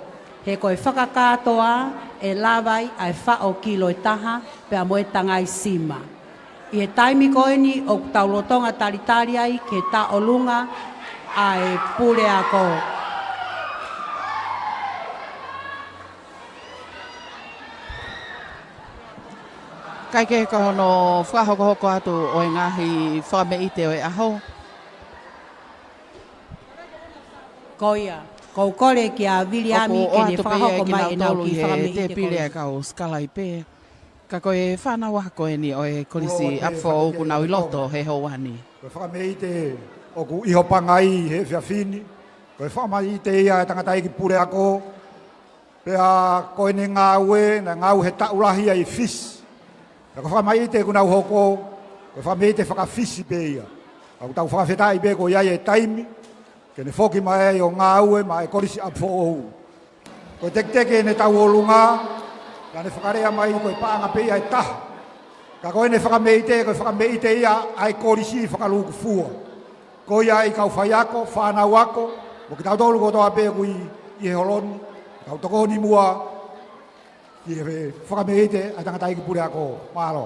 He ko e fakakātoa ʻe lava ai ʻa e faʻo kilo ʻe taha, pea mo e tangai sima. ʻI he taimi ko eni ʻoku tau lolotonga talitali ai ki he tauʻolunga ʻa e puleako. Kae kehe, ko hono fakahokohoko atu ʻo e ngaahi fakameʻite ʻo e ʻaho. Ko ia, ko u kole kia Viliami ke ne fakahoko mai ʻenau kiʻi fakameʻite ko ia. Ka ko e fānau ako eni ʻo e Kolisi ʻApifoʻou ʻoku nau ʻi loto he houa ni. Ko e fakameʻite ʻoku ʻi Hopangai he efiafi ni. Ko e fakameʻite ia ʻa e tangataʻeiki puleako. Pea ko ʻene ngāue, naʻe ngāue he taʻu lahi ʻi Fisi. Pea ko e fakameʻite ʻoku nau hoko, ko e fakameʻite faka-Fisi pē ia. ʻOku tau fakafetaʻi pē ko ia ʻi he taimi ke ne foki mai ai ʻo ngāue maʻa e Kolisi ʻApifoʻou. Ko e tekiteki ʻene tauʻolunga, naʻa ne fakalea mai ko e paʻanga pē ia ʻe taha. Ka ko ʻene fakameʻite, ko e fakameʻite ia ʻa e kolisi fakalūkufua. Ko ia ʻa e kau faiako, fānau ako, mo kitautolu kotoa pē ʻoku ʻi, ʻi he holo ni, tau tokoni muʻa ki he fakameʻite ʻa e tangataʻeiki puleako. Mālō.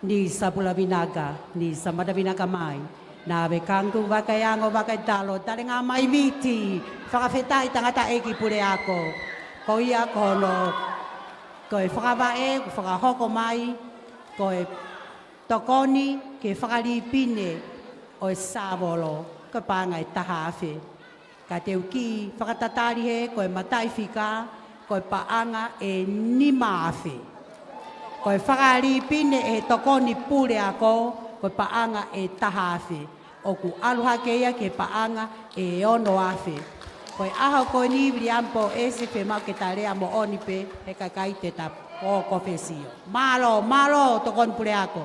Ni sa pula vinaka, ni sa mata vinaka mai. Nā ve kangu vaka e ango vaka e talo, talenga mai Viti, fakafetaʻi tangataʻeiki puleako. Ko ia ko hono, ko e fakavaʻe, kuo fakahoko mai, ko e tokoni ki he fakalipine ʻo e Sāvolo, ko e paʻanga ʻe taha afe. Ka te u kiʻi fakatatali hē, ko e mataʻifika, ko e paʻanga ʻe nima afe. Ko e fakalipine ʻe he tokoni puleako, ko e paʻanga ʻe taha afe. ʻOku ʻalu hake ia ki he paʻanga ʻe ono afe. Ko e ʻaho ko eni Viliami Pōʻesi fiemaʻu ke ta lea moʻoni pē he kakai te ta kōkōfesio. Mālō, mālō, tokoni puleako.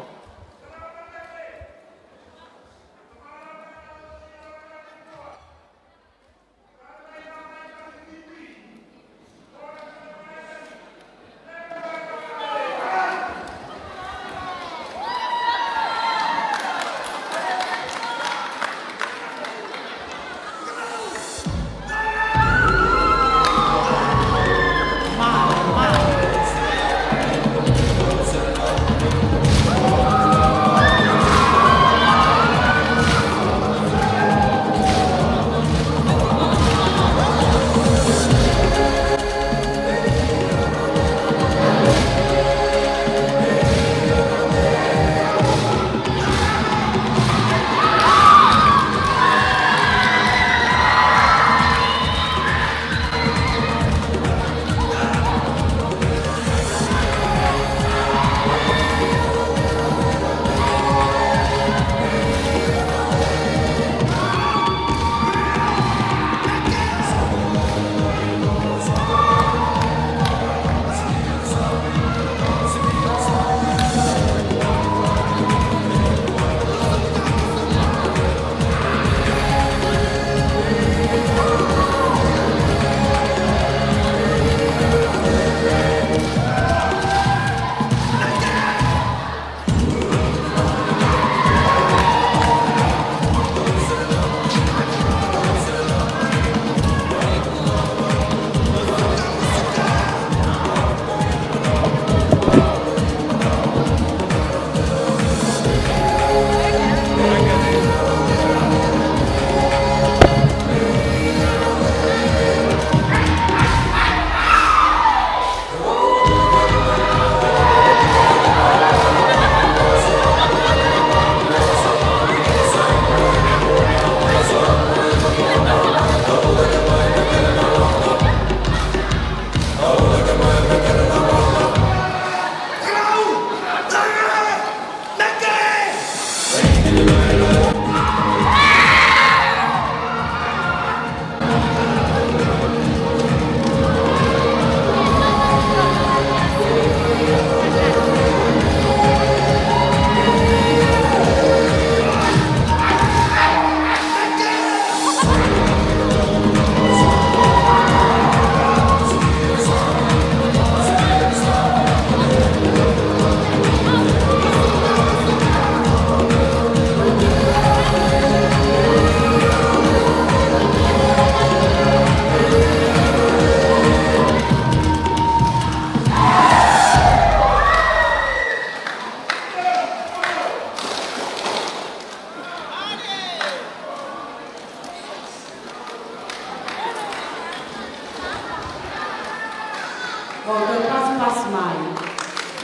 ʻOku ou pasipasi mai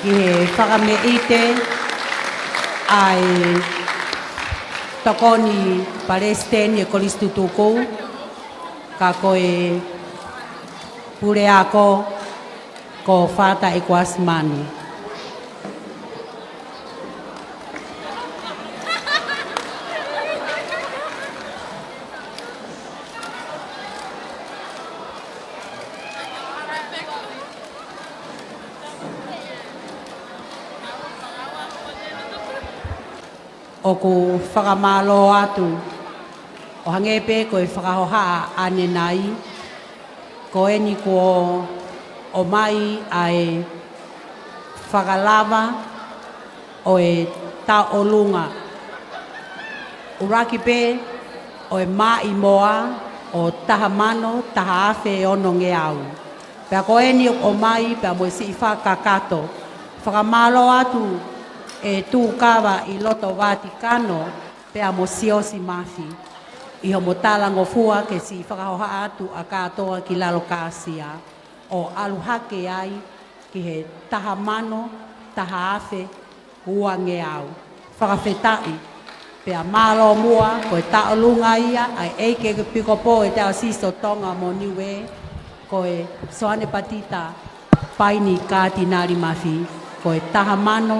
ki he fakameʻite ʻa e tokoni palesiteni ʻo e Kolisi Tutuku, ka ko e puleako ko Fata ʻEkuasi Manu. ʻOku fakamālō atu, ʻo hangē pē ko e fakahohaʻa ʻanenai, ko eni kuo ʻomai ʻa e fakalava ʻo e tauʻolunga ʻuluaki pē ʻo e Maʻimoa ʻo taha mano, taha afe onongeau. Pea ko eni ʻoku ʻomai pea mo e siʻi fakakakato. Fakamālō atu e Tūkava ʻi loto Vatikano, pea mo Siosi Mafi, ʻi hoʻomo talangofua ke siʻi fakahohaʻa atu ʻa kātoa ki lalo kāsia. ʻo ʻalu hake ai ki he taha mano, taha afe, uangeau. Fakafetaʻi, pea mālō muʻa, ko e taʻolunga ia ʻa e ʻEiki Epikopō ʻo e Taiosisi ʻo Tonga mo Niuē, ko e Soane Patita Paini Katinali Mafi, ko e taha mano,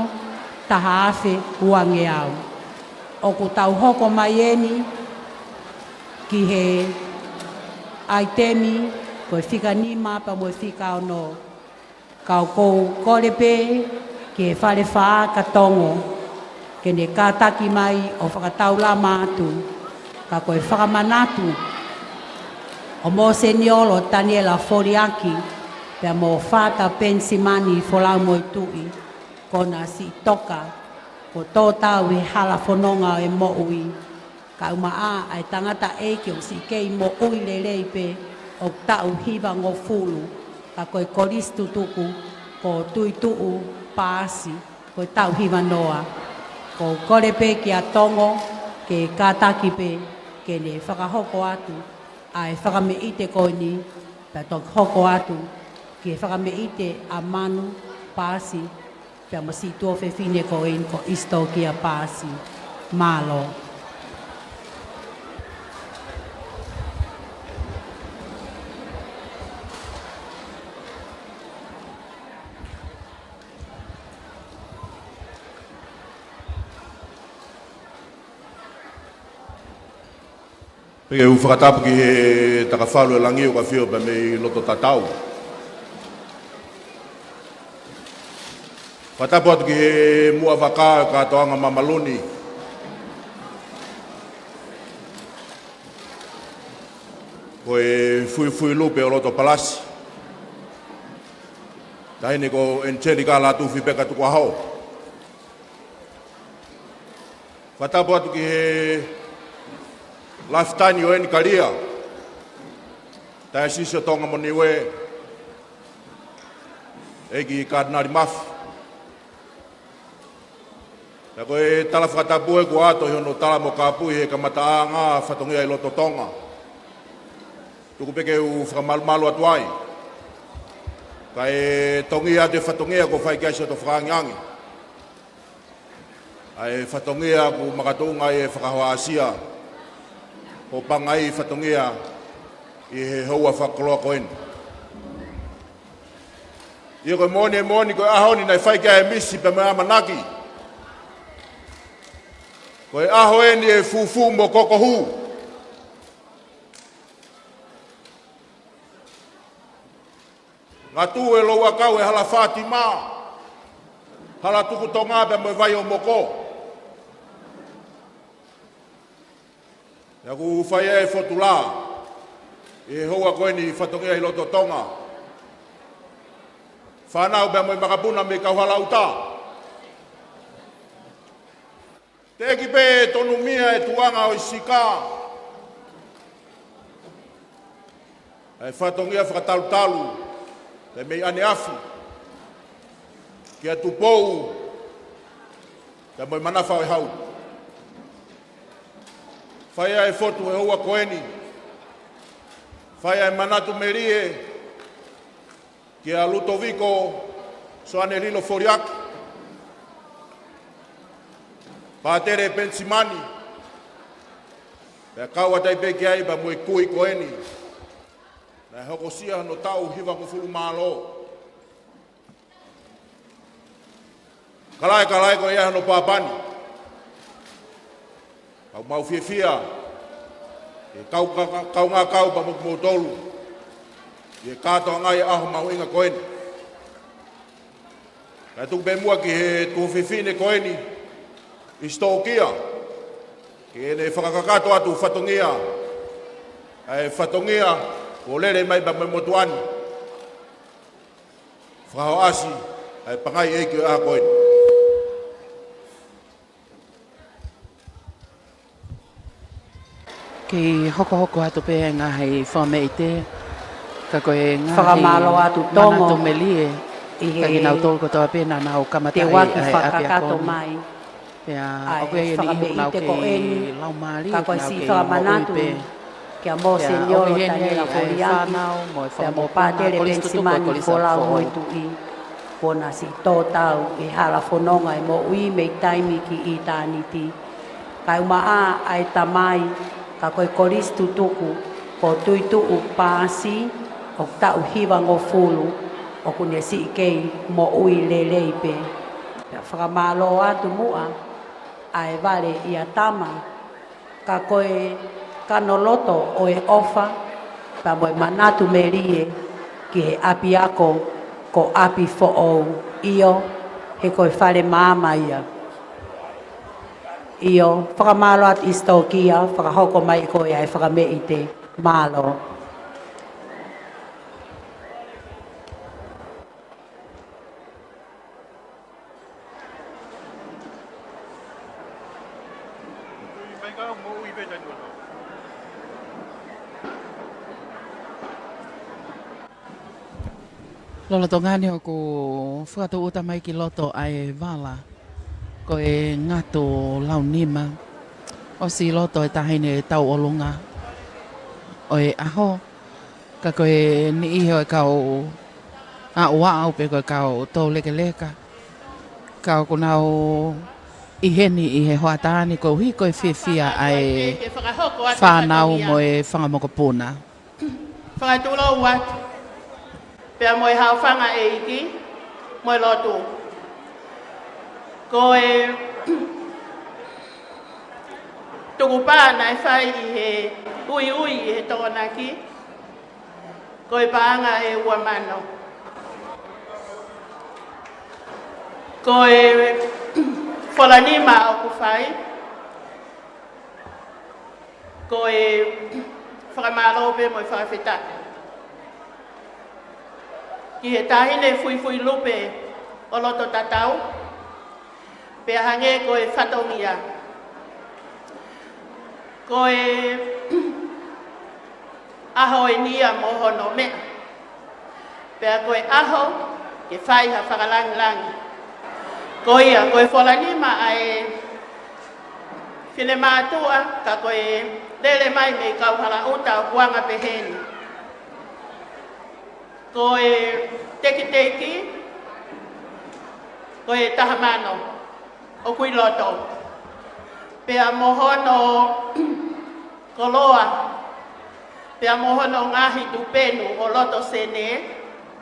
taha afe, uangeau. ʻOku tau hoko mai eni ki he ʻaitemi, ko e fika nima pea mo e fika ono. Ka ʻoku ou kole pē ki he Fale Fā ka Tongo, ke ne kātaki mai ʻo fakataulama atu, ka ko e fakamanatu ʻo Mōseniolo Taniela Foliaki, pea mo Fata Penisimani Folaumoetuʻi, ko ʻena siʻi toka, ko e tō tau he hala fononga ʻo e moʻui. Ka ʻumaʻā ʻa e tangataʻeiki ʻoku siʻi kei moʻui lelei pē ʻoku taʻu hivangofulu, ka ko e kolisi tutuku, ko Tuituʻu Paasi, ko e taʻu hivanoa. ʻOku ou kole pē kia Tongo, ke kātaki pē, ke ne fakahoko atu ʻa e fakameʻite ko eni, pea toki hoko atu ki he fakameʻite ʻa Manu Paasi, pea mo siʻi tuofefine ko eni ko Isitokia Paasi. Mālō. Pea u fakatapu ki he takafalu ʻo e langi ʻoku ʻafio pē mei loto tatau. Fakatapu atu ki he muʻa vaka ʻo e kātoanga māmāluni, ko e fuifui lupe ʻo loto palasi, taʻahine ko Angelica Latufi Peka Tukuaho. Fakatapu atu ki he lafitani ʻo eni kalia, Taiosisi ʻo Tonga mo Niue, ʻEiki Katinali Mafi. Pea ko e tala fakatapu ē kuo ʻoatu ʻi hono tala mo kāpui he kamataʻanga fatongia ʻi loto Tonga. Tuku pē ke u fakamalumalu atu ai. Kae tongi atu e fatongia kuo fai ki ai siʻoto fakaangiangi. ʻA e fatongia ʻoku makatuʻunga ai e fakahoa ʻasia, ʻo pangai fatongia ʻi he houa fakakoloa ko eni. ʻIo, ko e moʻoni, e moʻoni ko e ʻaho ni naʻe fai ki ai e misi pea mo e ʻamanaki. Ko e ʻaho eni ʻe fufū mo kokohū. Ngatu e lou ʻakau e hala Fātima, hala Tukutonga pea mo e Vai ʻo Moko. Pea ʻoku fai e fotu lā ʻi he houa ko eni fatongia ʻi loto Tonga. Fānau pea mo e makapuna mei kauhala ʻuta. Teʻeki pē tonumia e tuʻunga ʻo e sika, ʻa e fatongia fakatalutalu, pea mei ʻaneafi kia Tupou, pea mo e Manafa ʻo e Hau. Fai ʻa e fotu he houa ko eni, fai ʻa e manatu melie kia Lutoviko Soane Lilo Foliaki, Pātele Penisimani, pea kau atu ai pē ki ai pea mo e kui ko eni naʻe hokosia hono taʻu hivangofulu mā lō. Kalaʻe, kalaʻe ko ia hono pāpani. Kau mau fiefia ke kau, ka, ka, kaungā kau pea mo kimoutolu ʻi he kātoanga ʻi he ʻaho mahuʻinga ko eni. Kae tuku pē muʻa ki he tuofefine ko eni, Isitokia, ke ne fakakakato atu fatongia, ʻa e fatongia kuo lele mai pea mo e motuʻa ni. Fakahoa ʻasi ʻa e pangai ʻeiki ʻo e ʻaho ko eni. Kei hokohoko atu pē ngaahi fakameʻite, ka ko e ngaahi fakamālō atu Tongo manatu melie ʻi he kinautolu kotoa pē naʻa nau kamataʻi ʻa e ʻapiako ni. Te waki fakakakato mai. Pea ʻoku ʻi ai e niʻihi ʻoku nau kei laumālie, ka ko e siʻi fakamanatu pē Kia Mose Niolo Taniela Foliaki, pea mo Pātele Penisimani Folau Moetuʻi, kuo na siʻi tō tau ʻi he hala fononga ʻo e moʻui mei taimi ki ʻitāniti. Kae ʻumaʻā ʻa e tamai, ka ko e kolisi tutuku, ko Tuituʻu Paasi, ʻoku taʻu hivangofulu, ʻoku ne siʻi kei moʻui lelei pē. Pea fakamālō atu muʻa ʻa e vale ʻia tama, ka ko e kanoloto ʻo e ʻofa, pea mo e manatu melie ki he ʻapiako ko ʻApifoʻou, ʻio, he ko e fale maama ia. ʻIo, fakamālō atu ʻi Sitokia, fakahoko mai ko ia e fakameʻite, mālō. Lolotonga ni ʻoku fakatūʻuta mai ki loto ʻa e vala, ko e ngatu launima, ʻosi loto e taʻahine tauʻolunga ʻo e ʻaho, ka ko e niʻihi ʻo e kau aʻuaʻu pe ko e kau toulekeleka, ka ʻoku nau ʻi heni ʻi he hoʻatā ni koeʻuhi ko e fiefia ʻa e fānau mo e fanga mokopuna. Fakatulou atu, pea mo e haofanga ʻeiki, mo e lotu. Ko e tukupā naʻe fai ʻi he uiui ʻi he Tokonaki, ko e paʻanga ʻe ua mano. Ko e folanima ʻoku fai, ko e fakamālō pē mo e fakafetaʻi ki he taʻahine fuifui lupe ʻo loto tatau, pea hangē ko e fatongia. Ko e ʻaho eni ia mo hono meʻa. Pea ko e ʻaho ke fai ha fakalangilangi. Ko ia, ko e folanima ʻa e finemātuʻa, ka ko e lele mai mei Kauhalaʻuta ʻoku anga pehē ni. Ko e tekiteki, ko e taha mano ʻoku ʻi loto. Pea mo hono koloa, pea mo hono ngaahi tupenu ʻo loto sene,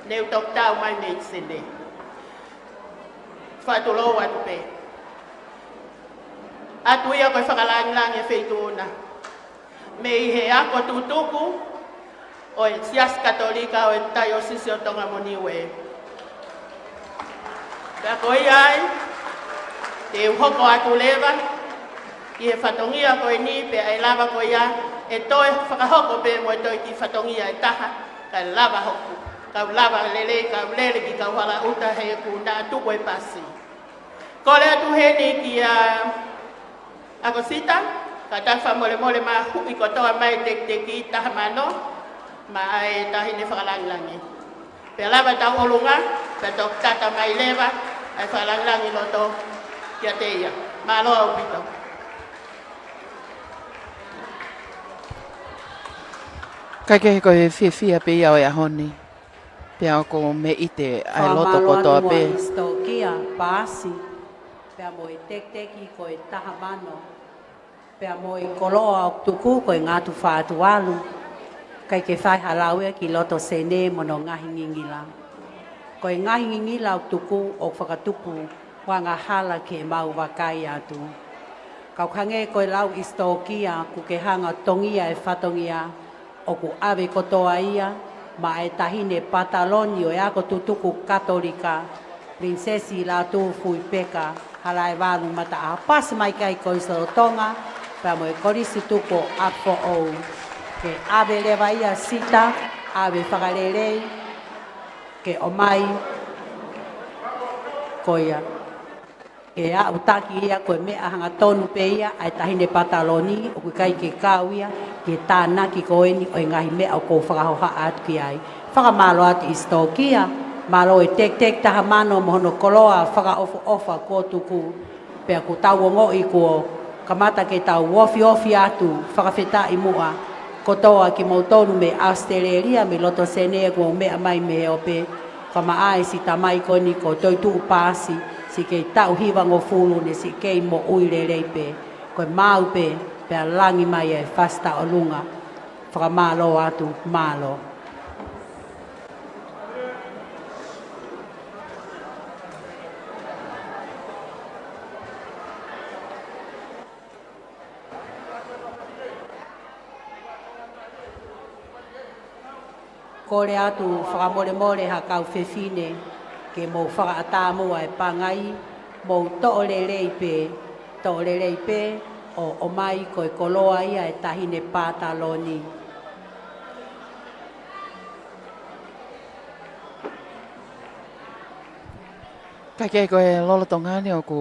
ne u toki tau mai mei sene. Fakatulou atu pē. ʻAtu ia ko e fakalangilangi ʻa e feituʻu na. Mei he ako tutuku ʻo e Siasi Katolika ʻo e Taiosisi ʻo Tonga mo Niue. Pea ko ia ai, te u hoko atu leva ki he fatongia ko eni, pea ʻe lava ko ia ʻe toe fakahoko pē mo e toe kiʻi fatongia ʻe taha, kae lava hoko, kau lava lelei, kau lele ki Kauhalaʻuta he kuo na tuku e pasi. Kole atu heni kia ʻAkosita, ka tau fakamolemole mahuʻi kotoa mai tekiteki taha mano, maʻa e taʻahine fakalangilangi. Pea lava tauʻolunga, pea toki tata mai leva ʻa e fakalangilangi loto kiate ia. Mālō ʻaupito. Kae kehe, ko e fiefia pē ia ʻo e ʻaho ni, pea ʻoku meʻite ʻa e loto kotoa pē. Fakamālō atu muʻa ʻi Sitokia Paasi, pea mo e tekiteki ko e taha mano, pea mo e koloa ʻoku tuku ko e ngatu fā tuʻu valu, kae ke fai ha lau ia ki loto sene mo hono ngaahi ngingila. Ko e ngaahi ngingila ʻoku tuku ʻoku fakatupu ʻo angahala ke mau vakai atu. Ka ʻoku hangē ko e lau ʻi Sitokia, ʻoku ke hanga tongia e fatongia, ʻoku ʻave kotoa ia maʻa e taʻahine pataloni ʻo e ako tutuku Katolika, Pilinisesi Lātūfuipeka Halaevalu Mataʻaho. Pasi mai ki ai Kolisi Lolotonga, pea mo e Kolisi Tutuku ʻo ʻApifoʻou. Ke ʻave leva ia Sita, ʻave fakalelei, ke ʻomai ko ia. Ke aʻutaki ia ko e meʻa hangatonu pē ia ʻa e taʻahine pataloni, ʻoku ʻikai ke kau ia ki he tānaki ko eni ʻo e ngaahi meʻa ʻoku ou fakahohaʻa atu ki ai. Fakamālō atu ʻi Sitokia, mālō e tekiteki taha mano mo hono koloa fakaʻofoʻofa kuo tuku, pea ʻoku tau ongoʻi kuo kamata ke tau ofiofi atu, fakafetaʻi muʻa kotoa kimoutolu mei ʻAositelēlia, mei loto Senē kuo mou meʻa mai mei he ope. Fakamaʻa e siʻi tamai ko eni ko Toetuʻu Paasi, siʻi kei taʻu hivangofulu ne siʻi kei moʻui lelei pē. Ko e maau pē, pea langi mai e fasi tauʻolunga. Fakamālō atu, mālō. Kole atu fakamolemole ha kau fefine ke mou fakaʻatā muʻa e pangai, mou toʻo lelei pē, toʻo lelei pē, ʻo ʻomai ko e koloa ia e taʻahine pātaloni. Kae kehe ko e lolotonga ni ʻoku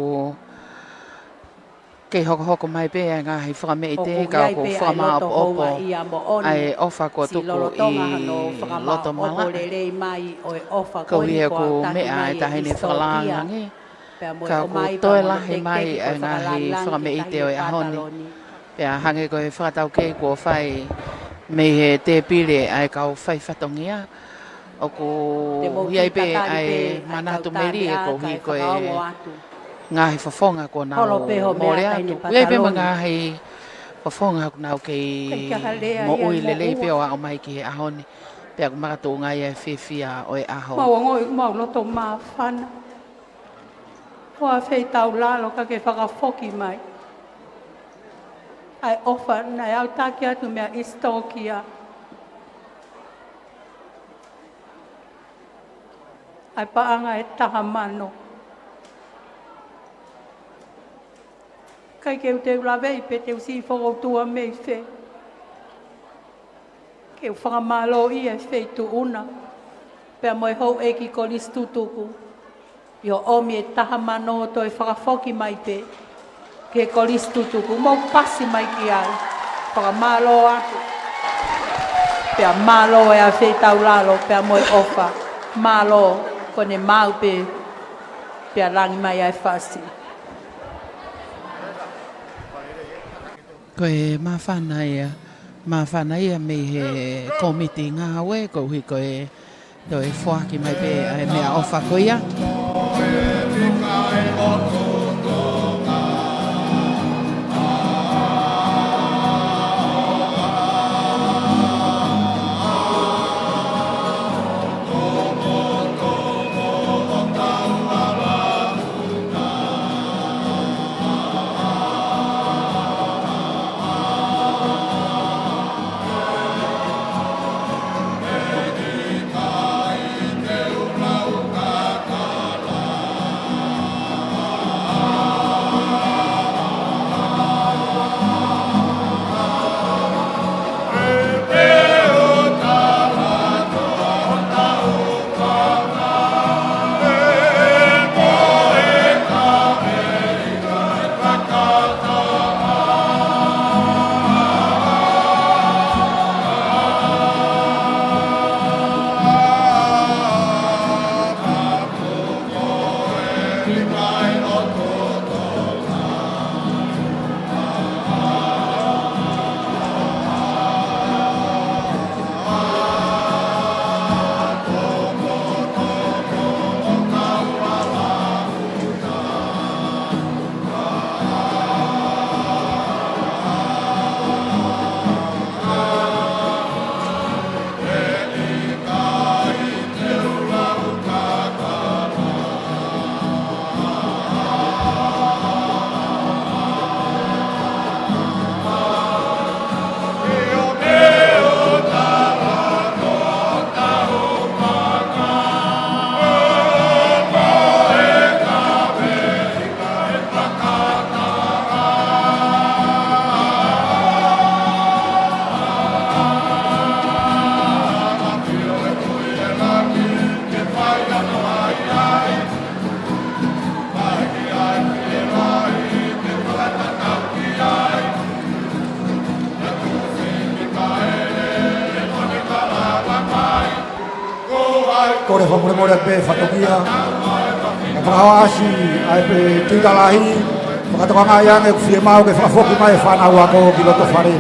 kei hokohoko mai pē ʻa e ngaahi fakameʻite ka ʻoku ʻi ai pē ʻa e loto houngaʻia moʻoni. Ko e fakamaopoopo ʻa e ʻofa kuo tuku ʻi loto malaʻe. Siʻi lolotonga hono fakamaopoopo lelei mai ʻo e ʻofa ko eni kuo tanu mai e hisitōlia. Koeʻuhi he ʻoku meʻa e taʻahine fakalāngilangi. Pea mo e ʻomai pea mo e teitei ki ko e fakalangi. Ka ʻoku toe lahi mai e ngaahi fakameʻite ʻo e ʻaho ni. Pea hangē ko e fakataukei kuo fai mei he tēpile ʻa e kau faifatongia. ʻOku ʻi ai pē ʻa e manatu melie koeʻuhi ko e ngaahi fofonga kuo nau mole atu. ʻOku ʻi ai pē mo e ngaahi fofonga ʻoku nau kei moʻui lelei pē ʻo aʻu mai ki he ʻaho ni. Pea ʻoku makatuʻunga ia e fiefia ʻo e ʻaho. Mau ongoʻi, mau loto māfana. Ko e feitaulalo ka ke fakafoki mai ʻa e ʻofa naʻe autaki atu mei he hisitōlia. ʻA e paʻanga ʻe taha mano. ʻIkai ke u toe laveʻi pe te u siʻi fokoutua mei fē. Ke u fakamālōʻia e feituʻu na, pea mo e houʻeiki kolisi tutuku, ʻi hoʻo ʻomi e taha mano ʻo toe fakafoki mai pē ki he kolisi tutuku, mou pasi mai ki ai. Fakamālō atu. Pea mālō e feitaulalo, pea mo e ʻofa. Mālō, ko ʻene maau pē, pea langi mai ʻa e fasi. Ko e māfana ia, māfana ia mei he kōmiti ngāue, koeʻuhi ko e toe foaki mai pē ʻa e meʻaʻofa ko ia. Kole fakamolemole pē fatongia. Ka fakahoa ʻasi ʻa e pē tuita lahi. Fakatokangaʻi ange ʻoku fiemaʻu ke fakafoki mai e fānau ako ki loto fale.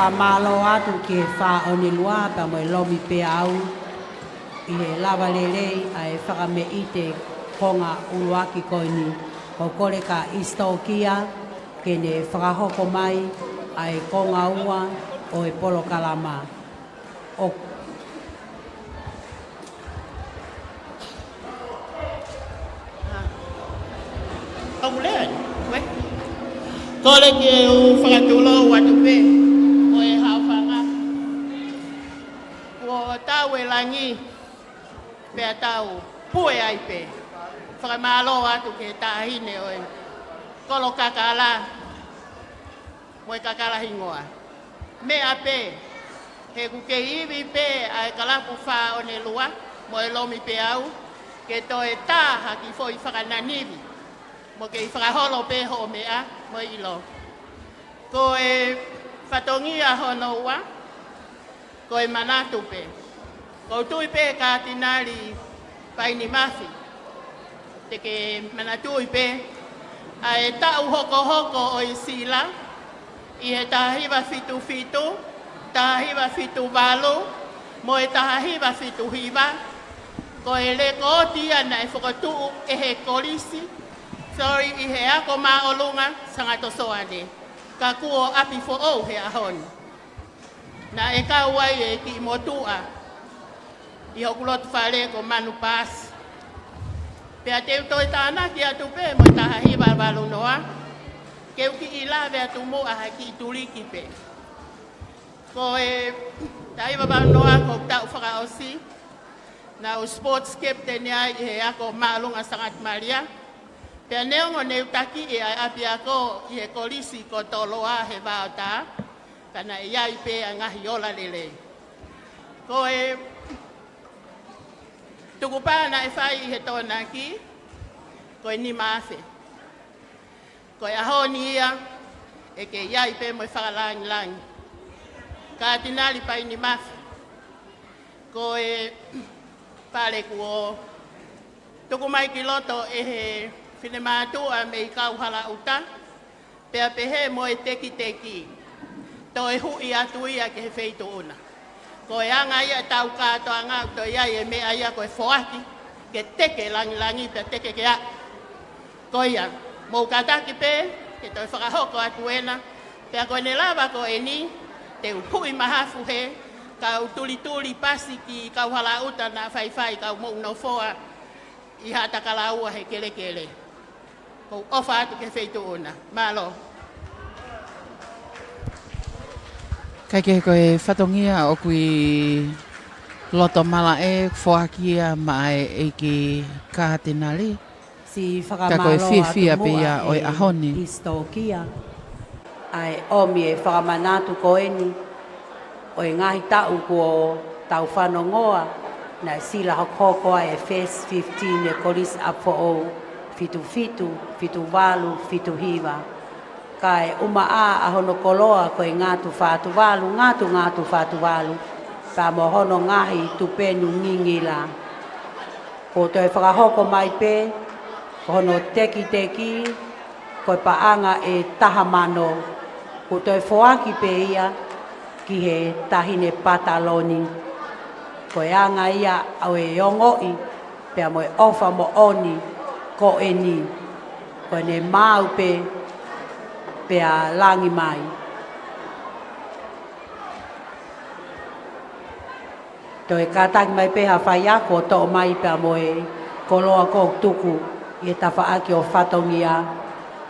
Fakamālō atu ki he Fāʻonelua pea mo e Lomipeau ʻi he lava lelei ʻa e fakameʻite konga ʻuluaki ko eni. Ko e kole kia ʻIsitōkia ke ne fakahoko mai ʻa e konga ua ʻo e polokalama. ʻO ʻOku lea ni, ue. Kole ke u fakatulou atu pē ʻo e haofanga. Kuo tau e langi, pea tau pue ai pē. Fakamālō atu ki he taʻahine ʻo e Kolo Kakala mo e Kakala Hingoa. Meʻa pē, he ʻoku kei ivi pē ʻa e kalapu Fāʻonelua mo e Lomipeau, ke toe tā ha kiʻi foʻi fakananivi, mo kei fakaholo pē hoʻo meʻa mo e ʻilo. Ko e fatongia hono ua, ko e manatu pē. ʻOku ou tui pē Katinali Paini Mafi, te ke manatuʻi pē ʻa e taʻu hokohoko ʻo e sila ʻi he taha hiva fitu fitu, taha hiva fitu valu, mo e taha hiva fitu hiva, ko e lekooti ia naʻe fokotuʻu ʻe he kolisi, sorry, ʻi he ako māʻolunga Sangatosoane, ka kuo ʻapi foʻou he ʻaho ni. Naʻe kau ai e kiʻi motuʻa ʻi hoku loto fale ko Manu Paasi. Pea te u toe tānaki atu pē mo e taha hiva valu noa, ke u kiʻi lave atu muʻa ha kiʻi tuliki pē. Ko e taha hiva valu noa ko e taʻu fakaʻosi naʻa ku sports captain ai ʻi he ako māʻolunga Sangata Malia. Pea neongo ne u takiʻi ʻa e ʻapiako ʻi he kolisi ko Toloa he Vaotā, ka naʻe ʻi ai pē ʻa e ngaahi ola lelei. Ko e tukupā naʻe fai ʻi he Tokonaki, ko e nima afe. Ko e ʻaho ni ia, ʻe kei ʻi ai pē mo e fakalāngilangi. Katinali Paini Mafi, ko e fale kuo tuku mai ki loto ʻe he finemātuʻa mei Kauhalaʻuta, pea pehē mo e tekiteki, toe huʻi atu ia ki he feituʻu na. Ko e anga ia ʻetau kātoanga ʻoku toe ʻi ai e meʻa ia ko e foaki, ke teke langilangi pea teke ke aʻu. Ko ia, mou kātaki pē, ke toe fakahoko atu ena, pea ko ʻene lava ko eni, te u huʻi mahafu hē, kau tulituli pasi ki Kauhalaʻuta naʻa faifai kau moʻunofoa ʻi Haʻatakalaua he kelekele. Ko u ʻofa atu ki he feituʻu na. Mālō. Kae kehe ko e fatongia ʻoku ʻi loto malaʻe foaki ia maʻa e ʻEiki Katinali. Siʻi fakamālō atu muʻa ki he ʻEiki Katinali. Ka ko e fiefia pē ia ʻo e ʻaho ni. ʻIsitōkia. ʻA e ʻomi e fakamanatu ko eni ʻo e ngaahi taʻu kuo tau fanongoa, naʻe sila hokohoko ai e first fifteen e Kolisi ʻApifoʻou, fitu fitu, fitu valu, fitu hiva. Kae ʻumaʻā ʻa hono koloa ko e Ngatu Fā Tuvalu, Ngatu, Ngatu Fā Tuvalu, pea mo hono ngaahi tupenu ngingila. Kuo toe fakahoko mai pē, ko hono tekiteki, ko e paʻanga ʻe taha mano, kuo toe foaki pē ia ki he Taʻahine Pataloni. Ko e anga ia ʻo e ongoʻi, pea mo e ʻofa moʻoni ko eni, ko ʻene maau pē, pea langi mai. Toe kātaki mai pē ha faiako ʻo toʻo mai pea mo e koloa kuo tuku ʻi he tafaʻaki ʻo fatongia,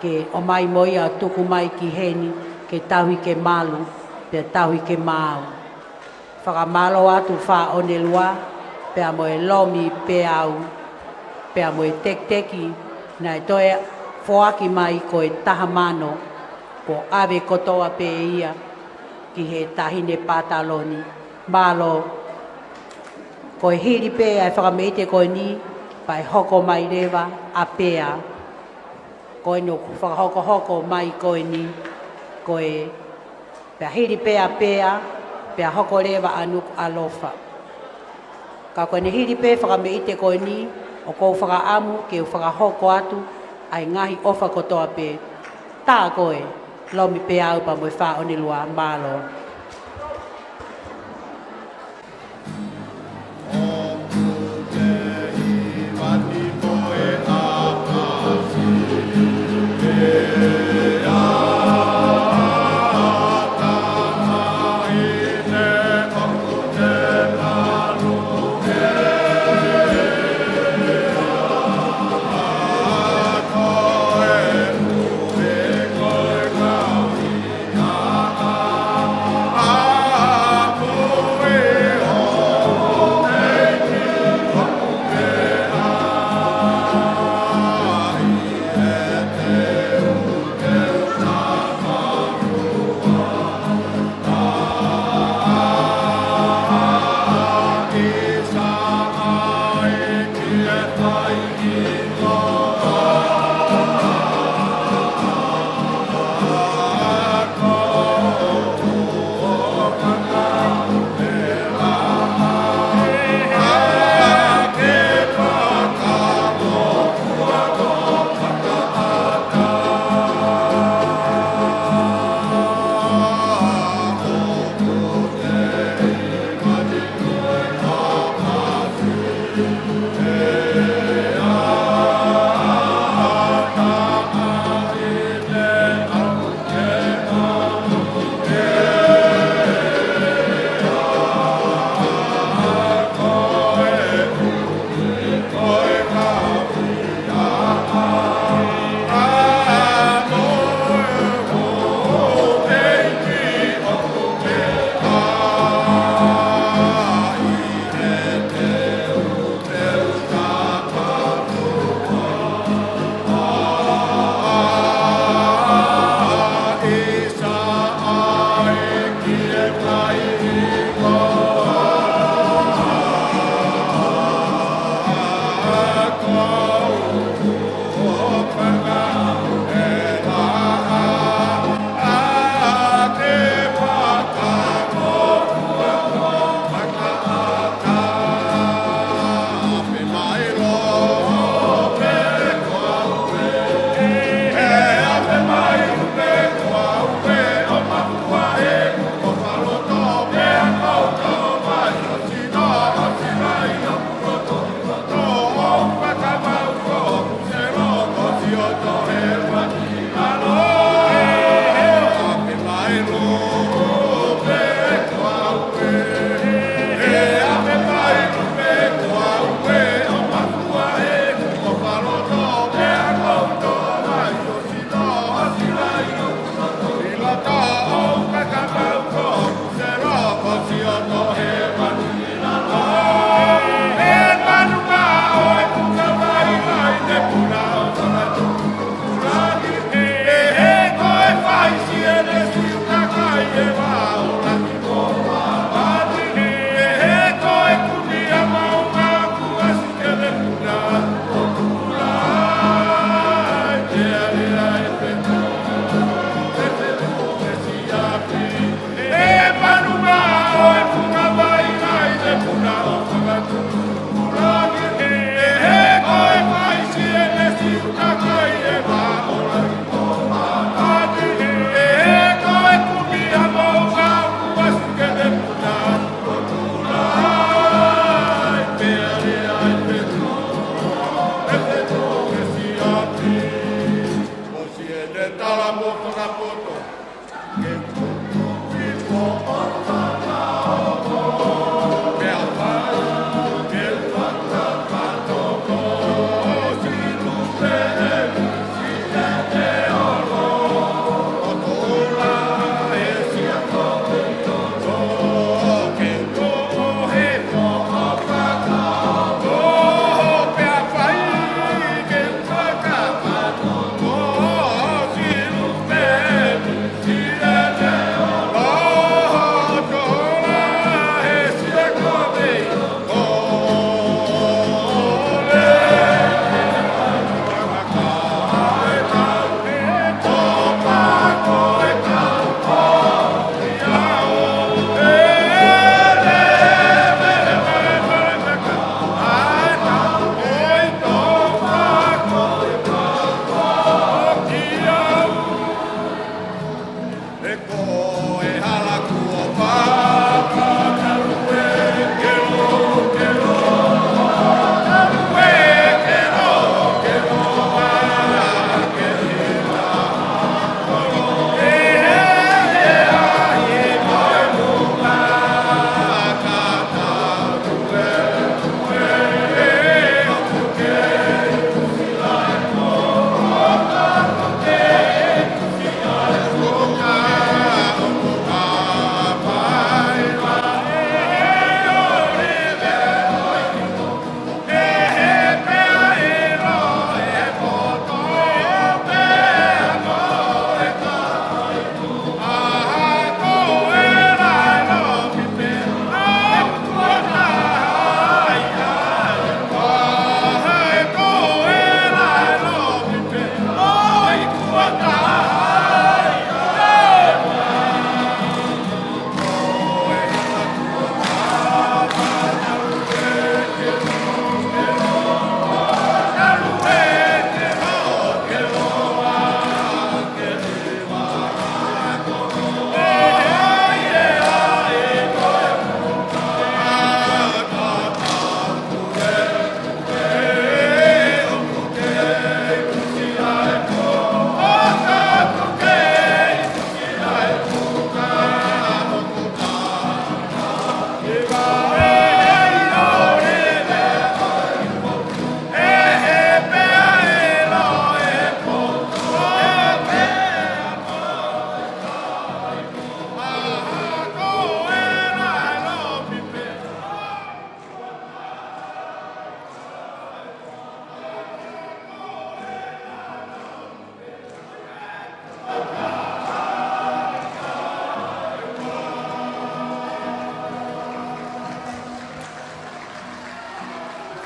ke ʻomai mo ia ʻo tuku mai ki heni, ke tauhi ke malu, pea tauhi ke maau. Fakamālō atu Fā ʻOnelua, pea mo e Lomipeau, pea mo e tekiteki, naʻe toe foaki mai ko e taha mano, kuo ʻave kotoa pē ia ki he Taʻahine Pataloni. Mālō. Ko e hili pē ʻa e fakameʻite ko eni, pea ʻe hoko mai leva ʻa Pea. Ko eni ʻoku fakahokohoko mai ko eni, ko e pea hili pē ʻa Pea, pea hoko leva ʻa Nukuʻalofa. Ka ko ʻene hili pē fakameʻite ko eni, ʻoku ou fakaʻamu ke u fakahoko atu ʻa e ngaahi ʻofa kotoa pē. Tā koe, Lomipeau pea mo e Fā ʻOnelua, mālō.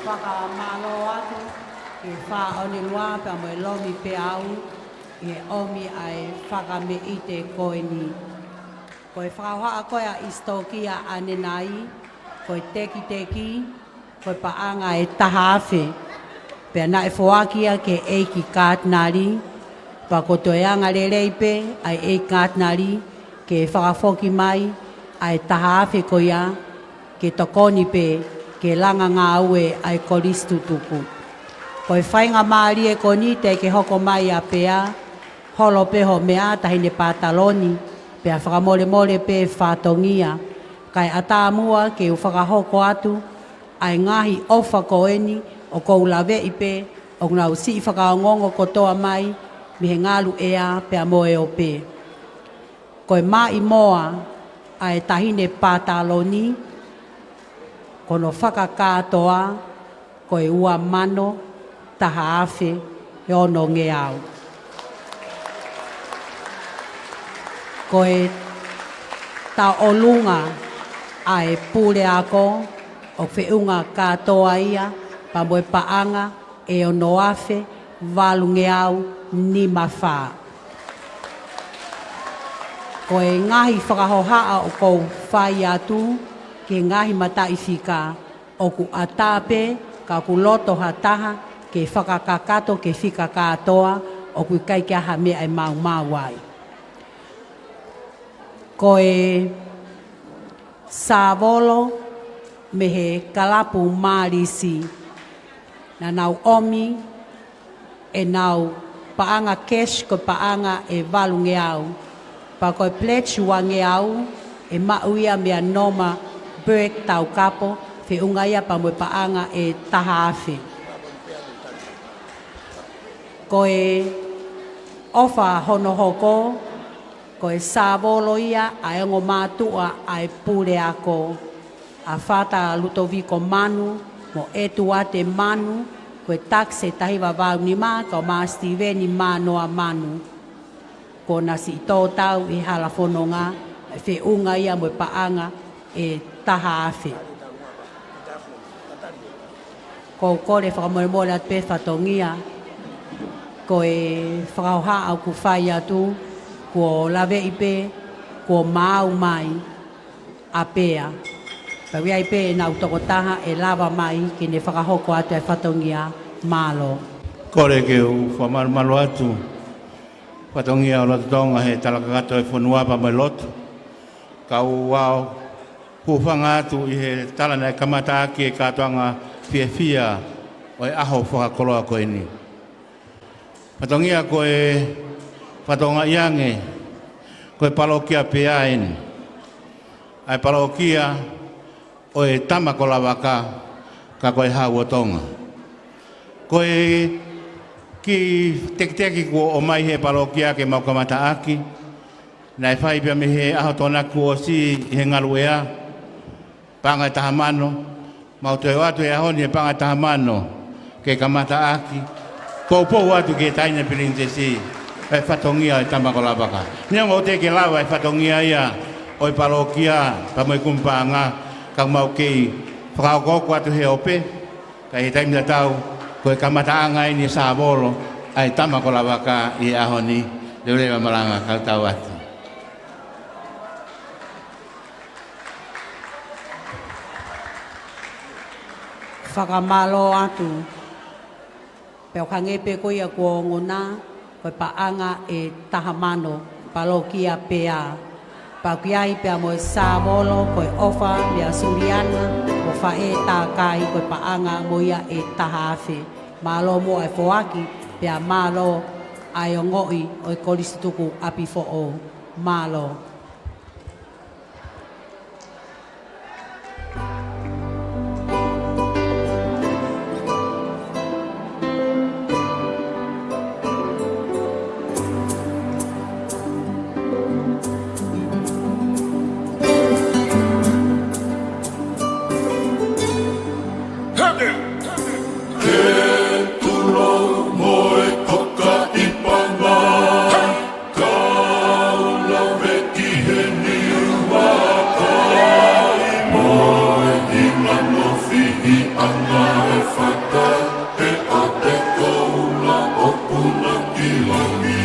Fakamālō atu ki he Fāʻone Lua pea mo e Lomipeau ʻi he ʻomi ʻa e fakameʻite ko eni. Ko e fakahohaʻa ko ē ʻa ʻIsitokia ʻanenai, ko e tekiteki, ko e paʻanga ʻe taha afe. Pea naʻe foaki ia ki he ʻEiki Katinali, pea ko e toe anga lelei pē ʻa e ʻEiki Katinali ke fakafoki mai ʻa e taha afe ko ia, ke tokoni pē ke langa ngāue ʻa e Kolisi Tutuku. Ko e faingamālie ko eni teʻeki ke hoko mai ʻa Pea, holo pē hoʻo meʻa Taʻahine Pātaloni, pea fakamolemole pē fatongia, kae ʻatā muʻa ke u fakahoko atu ʻa e ngaahi ʻofa ko eni ʻoku ou laveʻi pē ʻoku nau siʻi fakaongoongo kotoa mai mei he ngalu ʻea pea mo e ope. Ko e maʻimoa ʻa e Taʻahine Pātaloni, ko hono fakakātoa, ko e ua mano taha afe ʻe ono ngeau. Ko e tauʻolunga ʻa e puleako ʻoku feʻunga kātoa ia pea mo e paʻanga ʻe ono afe valu ngeau nima fā. Ko e ngaahi fakahohaʻa ʻoku ou fai atu ki he ngaahi mataʻifika, ʻOku ʻatā pē ka ʻoku loto ha taha ke fakakakato ke fika kātoa, ʻoku ʻikai ke ʻi ai ha meʻa ʻe maumau ai. Ko e sāvolo mei he kalapu Mālisi, naʻa nau ʻomi ʻenau paʻanga cash ko e paʻanga ʻe valungeau. Pea ko e pledge uangeau ʻe maʻu ia meia Norma Burke Taukapo, feʻunga ia pea mo e paʻanga ʻe taha afe. Ko e ʻofa hono hoko, ko e sāvolo ia ʻa e ongo mātuʻa ʻa e puleako, ʻa Fata Lutoviko Manu mo ʻEtuate Manu, ko e tax ʻe taha hiva valu nima, kau mai ʻa Sitiveni Manoa Manu. Kuo na siʻi tō tau ʻi he hala fononga, ʻe feʻunga ia mo e paʻanga ʻe taha afe. Ko u kole fakamolemole atu pē fatongia, ko e fakahohaʻa ʻoku fai atu, kuo laveʻi pē, kuo maau mai ʻa Pea. Pea ʻoku ʻi ai pē ʻenau tokotaha ʻe lava mai ke ne fakahoko atu e fatongia. Mālō. Kole ke u fakamalumalu atu fatongia ʻo Lototonga he tala kakato e fonua pea mo e lotu. Ka u ʻoatu e hūfanga atu ʻi he tala naʻe kamata ʻaki e kātoanga fiefia ʻo e ʻaho fakakoloa ko eni. Fatongia ko e fatongia ange, ko e palokia Pea eni. ʻA e palokia ʻo e tama ko Lavaka, ka ko e Hau ʻo Tonga. Ko e kiʻi tekiteki kuo ʻomai he palokia ke mau kamata ʻaki, naʻe fai pea mei he ʻaho Tokonaki kuo ʻosi ʻi he Ngaluʻea, paʻanga ʻe taha mano, mau toe ʻoatu he ʻaho ni e paʻanga ʻe taha mano ke kamata ʻaki, poupou atu ki he Taʻahine Pilinisesi, e fatongia ʻo e tama ko Lavaka. Neongo ʻoku teʻeki ke lava e fatongia ia ʻo e palokia pea mo e kumi paʻanga, ka mau kei fakaokooko atu he ope, ka ʻi he taimi tatau, ko e kamataʻanga eni e sāvolo ʻa e tama ko Lavaka ʻi he ʻaho ni. Leveleva malanga, kau tau atu. Fakamālō atu. Pea ʻoku hangē pē ko ia kuo ongona, ko e paʻanga ʻe taha mano, palokia Pea. Pea ʻoku ʻi ai pea mo e sāvolo, ko e ʻofa meia Suliana mo Faʻē Takai, ko e paʻanga mo ia ʻe taha afe. Mālō muʻa e foaki, pea mālō ʻa e ongoʻi ʻo e Kolisi Tuku ʻApifoʻou. Mālō. Ke tulou mo e koka ʻi Panga, kau lave ki he niu vakai, mo e ʻi Manofihiʻanga e fata, he ʻoku te koula ʻo puna ki langi.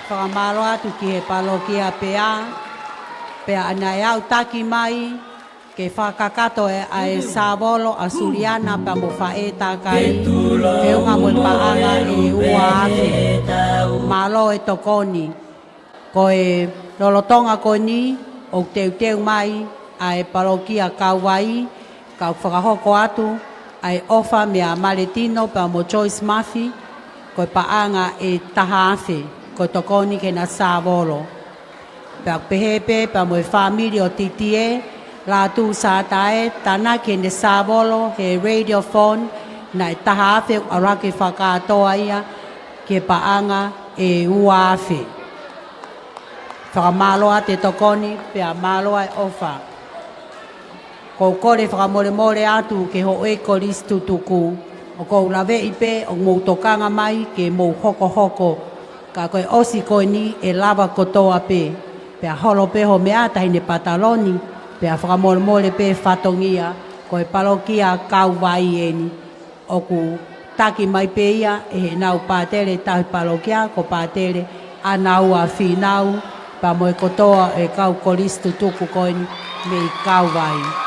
Fakamālō atu ki he palokia pea, pea naʻe aʻu taki mai ke fakakakato ʻa e sāvolo ʻa Suliana pea mo faʻē takai, feʻunga mo e paʻanga ʻe ua afe. Mālō e tokoni. Ko e lolotonga ko eni ʻoku teuteu mai ʻa e palokia Kauvai, kau fakahoko atu ʻa e ʻofa meia Maletino pea mo Joyce Mafi, ko e paʻanga ʻe taha afe, ko e tokoni ki heʻena sāvolo. Pea pehē pē pea mo e fāmili ʻo Titie, Lātū Sātae, tānaki ʻene sāvolo he radio phone, naʻe taha afe, ʻalu hake fakakātoa ia ki he paʻanga ʻe ua afe. Fakamālō atu e tokoni, pea mālō e ʻofa. ʻOku ou kole fakamolemole atu ki he houʻeiki kolisi tutuku, ʻoku ou laveʻi pē ʻoku mou tokanga mai ke mou hokohoko, ka ko e ʻosi ko eni ʻe lava kotoa pē, pea holo pē hoʻo meʻa ʻi he pataloni, pea fakamolemole pē fatongia, ko e palokia Kauvai eni. ʻOku taki mai pē ia ʻe heʻenau pātele tauhi palokia, ko Pātele ʻAnaua Fīnau, pea mo e kotoa e kau kolisi tutuku ko eni mei Kauvai.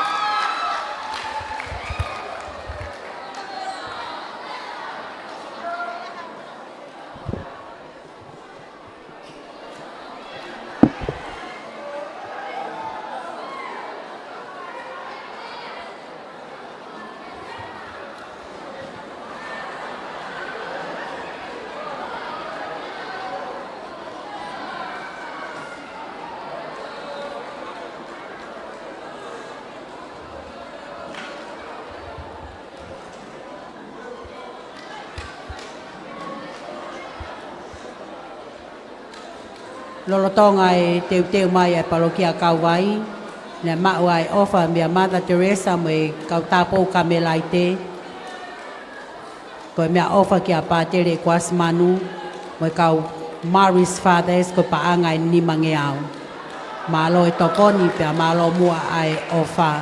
Lolotonga e teuteu mai ʻa e palokia Kauvai, naʻe maʻu ʻa e ʻofa meia Mother Teresa mo e kau tāupoʻou Kamelaite, ko e meʻaʻofa kia Pātele ʻEkuasi Manu, mo e kau Maris Fathers, ko e paʻanga ʻe nimangeau. Mālō e tokoni pea mālō muʻa ʻa e ʻofa.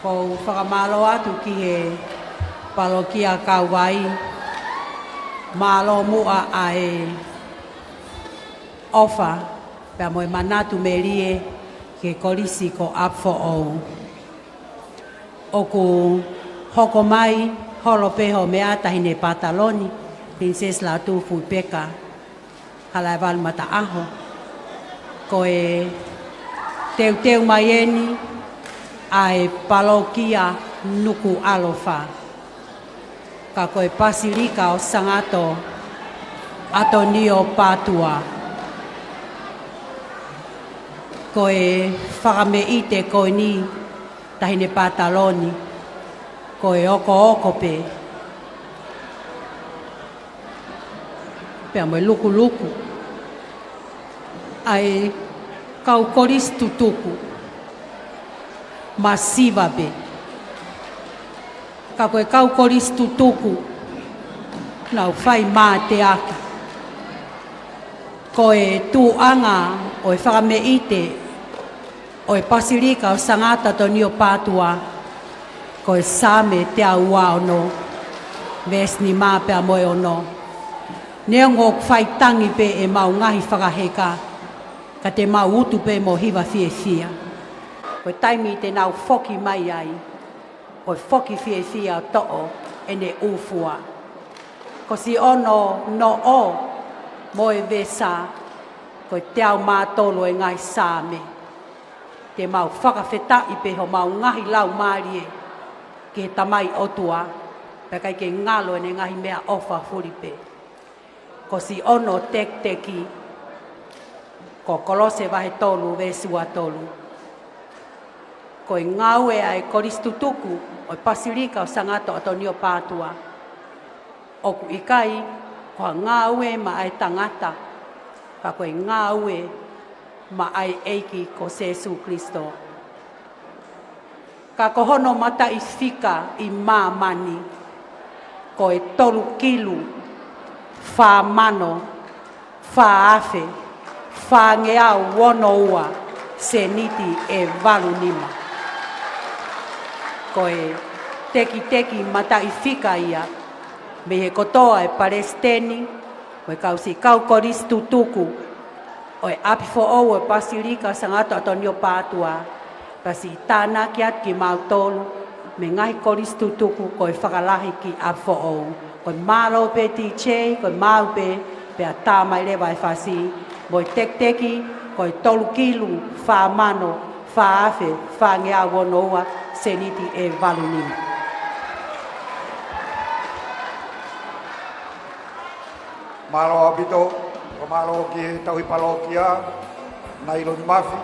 ʻOku ou fakamālō atu ki he palokia Kauvai. Mālō muʻa ʻa e ʻofa pea mo e manatu melie ki he kolisi ko ʻApifoʻou. ʻOku hoko mai holo pē hoʻo meʻa, Taʻahine Pataloni, Pilinisesi Lātūfuipeka Halaevalu Mataʻaho. Ko e teuteu mai eni ʻa e palokia Nukuʻalofa, ka ko e Pasilika ʻo Sangato ʻAtonio Pātua. Ko e fakameʻite ko eni, Taʻahine Pataloni, ko e okooko pē pea mo e lukuluku ʻa e kau kolisi tutuku, masiva pē. Ka ko e kau kolisi tutuku, nau fai mateaki. Ko e tuʻunga ʻo e fakameʻite ʻo e Pasilika ʻo Sangato ʻAtonio Pātua, ko e Saame teau ua ono, veesi nima pea mo e ono. Neongo ʻoku fai tangi pē ʻemau ngaahi fakaheka, ka te mau utu pē mo hiva fiefia. Ko e taimi te nau foki mai ai, ko e foki fiefia ʻo toʻo ʻene ʻū fua. Ko siʻono noʻo mo e vesa, ko e teau mā tolu ʻo e ngaahi Saame. Te mau fakafetaʻi pē homau ngaahi laumālie ki he Tamai ʻOtua, pea ʻikai ke ngalo ʻene ngaahi meʻaʻofa fuli pē. Ko siʻono tekiteki, ko Kolose vahe tolu veesi ua tolu. Ko e ngāue ʻa e kolisi tutuku ʻo e Pasilika ʻo Sangato ʻAtonio Pātua, ʻoku ʻikai ko ha ngāue maʻa e tangata, ka ko e ngāue maʻa e ʻEiki ko Sēsū Kalisito. Ka ko hono mataʻifika ʻi māmani, ko e tolu kilu, fā mano, fā afe, fāngeau ono ua, sēniti ʻe valu nima. Ko e tekiteki mataʻifika ia mei he kotoa e palesiteni ʻo e kau siʻi kau kolisi tutuku ʻo e ʻApifoʻou ʻo e Pasilika Sangato ʻAtonio Pātua, pea siʻi tānaki atu kimautolu mei he ngaahi kolisi tutuku ko e fakalahi ki ʻApifoʻou. Ko e mālō pē TJ, ko e maau pē, pea tā mai leva e fasi, mo e tekiteki, ko e tolu kilu, fā mano, fā afe, fāngeau ono ua, sēniti ʻe valu nima. Mālō ʻaupito, ko e mālō ki he tauhi palokia, Nailoni Mafi,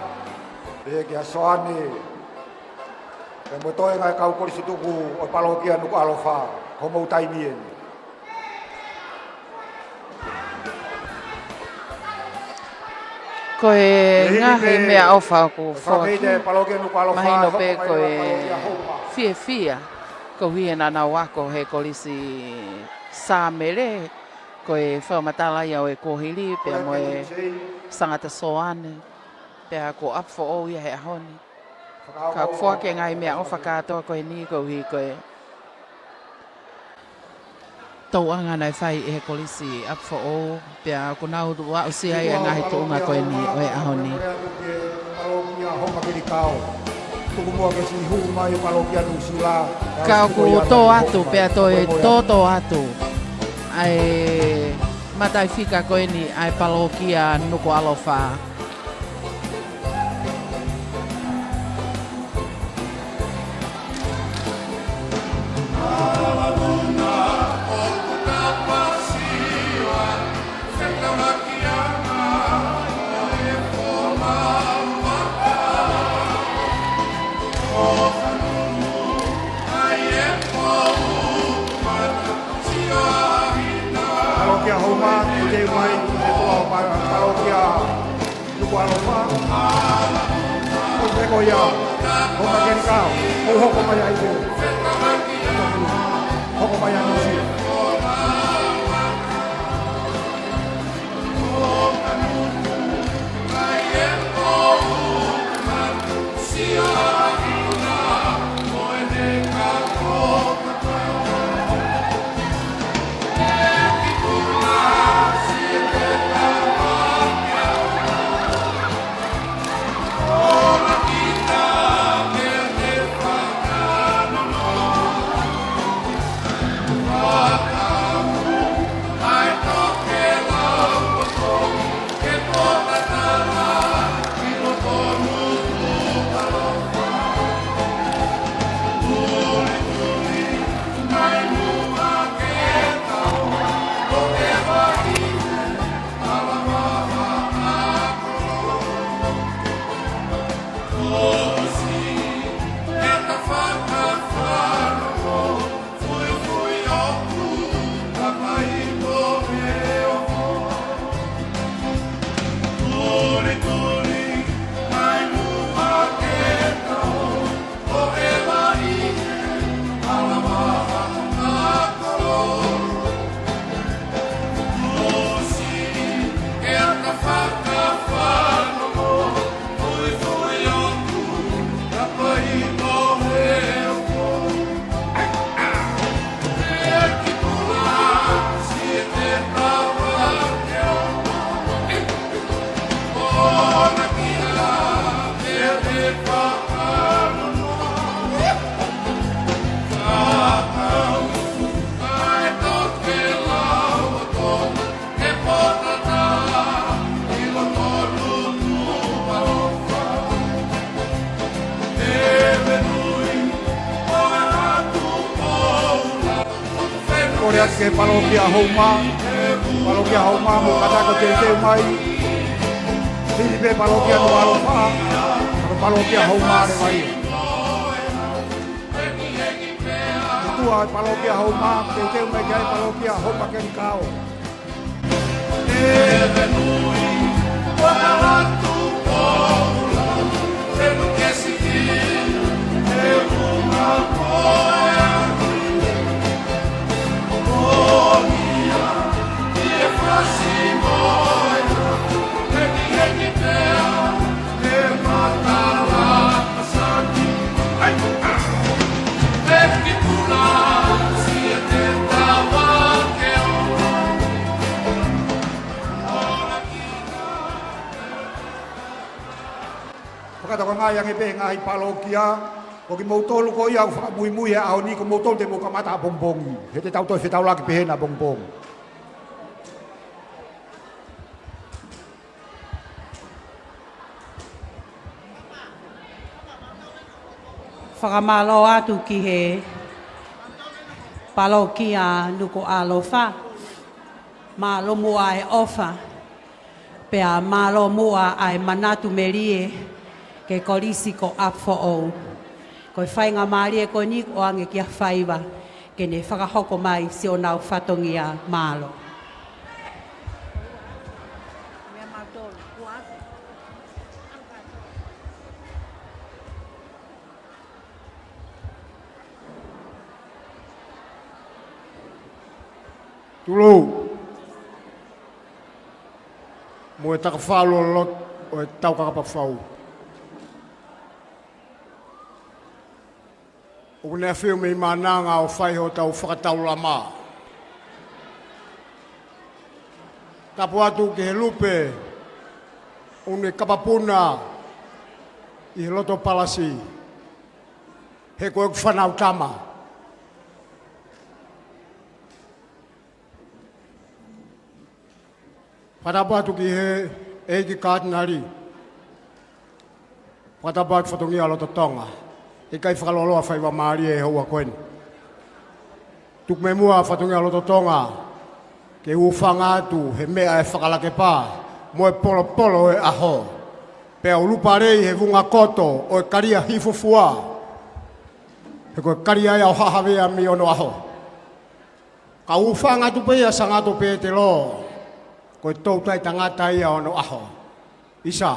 pehē kia Soane, pea mo e toenga e kau kolisi tutuku ʻo e palokia Nukuʻalofa, ko hoʻomou taimi eni. Ko e ngaahi meʻaʻofa ʻoku foaki, mahino pē ko e fiefia, koeʻuhi naʻa nau ako he kolisi Saame, ko e fakamatala ia ʻo e kuohili, pea mo e Sangata Soane, pea ko ʻApifoʻou ia he ʻaho ni. Ka ʻoku foaki e ngaahi meʻaʻofa kātoa ko eni koeʻuhi ko e tauʻanga naʻe fai ʻe he kolisi ʻApifoʻou, pea ʻoku nau aʻusia ai e ngaahi tuʻunga ko eni ʻo e ʻaho ni. Ka ʻoku tō atu, pea toe tōtō atu ʻa e mataʻifika ko eni ʻa e palokia Nukuʻalofa. Palokia Houma, ʻe te mai, ʻe te mai, palokia Nukuʻalofa. ʻO te ko ia, ʻo ka keni kau, ʻo hoko mai ai pē. Hoko mai ai pē. Ke palokia Houma, palokia Houma mo kātaki ʻo teuteu mai. Hili pē palokia Nukuʻalofa, palokia Houma leva ia. Tuʻu ʻa e palokia Houma, teuteu mai ki ai palokia Houma Kelikao. Fakatokangaʻi ange pē ngaahi palokia, ko kimoutolu ko ia ʻoku fakamuimui he ʻaho ni, ko moutolu te mou kamata ʻapongipongi. He te tau toe fetaulaki pē hena ʻapongipongi. Fakamālō atu ki he palokia Nukuʻalofa. Mālō muʻa e ʻofa. Pea mālō muʻa ʻa e manatu melie ki he Kolisi ko ʻApifoʻou. Ko e faingamālie ko eni ʻoange kia Faiva ke ne fakahoko mai siʻonau fatongia. Mālō. Tulou. Mo e takafalu ʻo e lotu ʻo e Taukakapa Fau. ʻOku ne ʻafio mei Maʻananga ʻo fai hotau fakataulama. Tapu atu ki he lupe ʻoku ne kapapuna ʻi he loto palasi. He ko ʻeku fānau tama. Fakatapu atu ki he ʻEiki Katinali. Fakatapu atu fatongia loto Tonga. ʻIkai fakaloloa faingamālie he houa ko eni. Tuku mei muʻa fatongia loto Tonga ke u hūfanga atu he meʻa ʻe fakalakepa mo e polopolo ʻo e ʻaho. Pea u lupa lei he vunga koto ʻo e kalia hifofua. He ko e kalia ia ʻo Haʻa Havea mei onoʻaho. Ka u hūfanga atu pē ia Sangato Petelo, ko e toutai tangata ia ʻo onoʻaho. ʻIsa,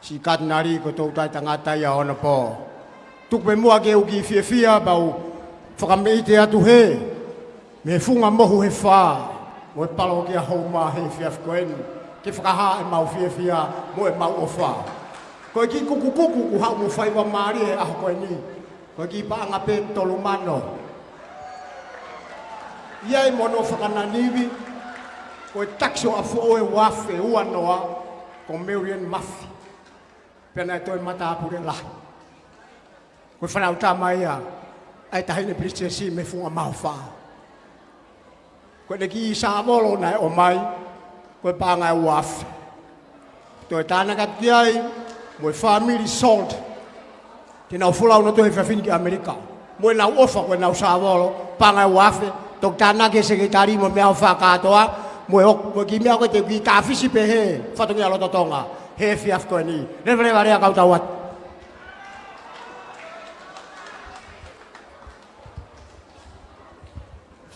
siʻi Katinali, ko e toutai tangata ia ʻo onopō. Tuku pē muʻa ke u kiʻi fiefia pea u fakameʻite atu he mei he funga mohu he fā, mo e palokia Houma he efiafi ko eni, ke fakahā ʻemau fiefia mo ʻemau ʻofa. Ko e kiʻi kukukuku kuo haʻu mo faingamālie he ʻaho ko eni. Ko e kiʻi paʻanga pē tolu mano. ʻI ai mo hono fakananivi, ko e takisi ʻo ʻApifoʻou ʻe uaafe uanoa, ko Marion Mafi. Pea naʻe toe matāpule lahi. Ko e fānau tama ia ʻa e taʻahine Pilinisesi mei he funga mohu fā. Ko ʻene kiʻi sāvolo naʻe ʻomai, ko e paʻanga ʻe uaafe. Toe tānaki atu ki ai mo e fāmili Salt. Te nau folau ʻo toe he efiafi ni ki ʻAmelika. Mo ʻenau ʻofa ko ʻenau sāvolo, paʻanga ʻe uaafe, toki tānaki ʻe he sekelitali mo e meʻaʻofa kātoa, mo e ʻoku, mo e kiʻi meʻa ko ē te u kiʻi kāfisi pē he fatongia loto Tonga he efiafi ko eni. Leveleva lea kau tau atu.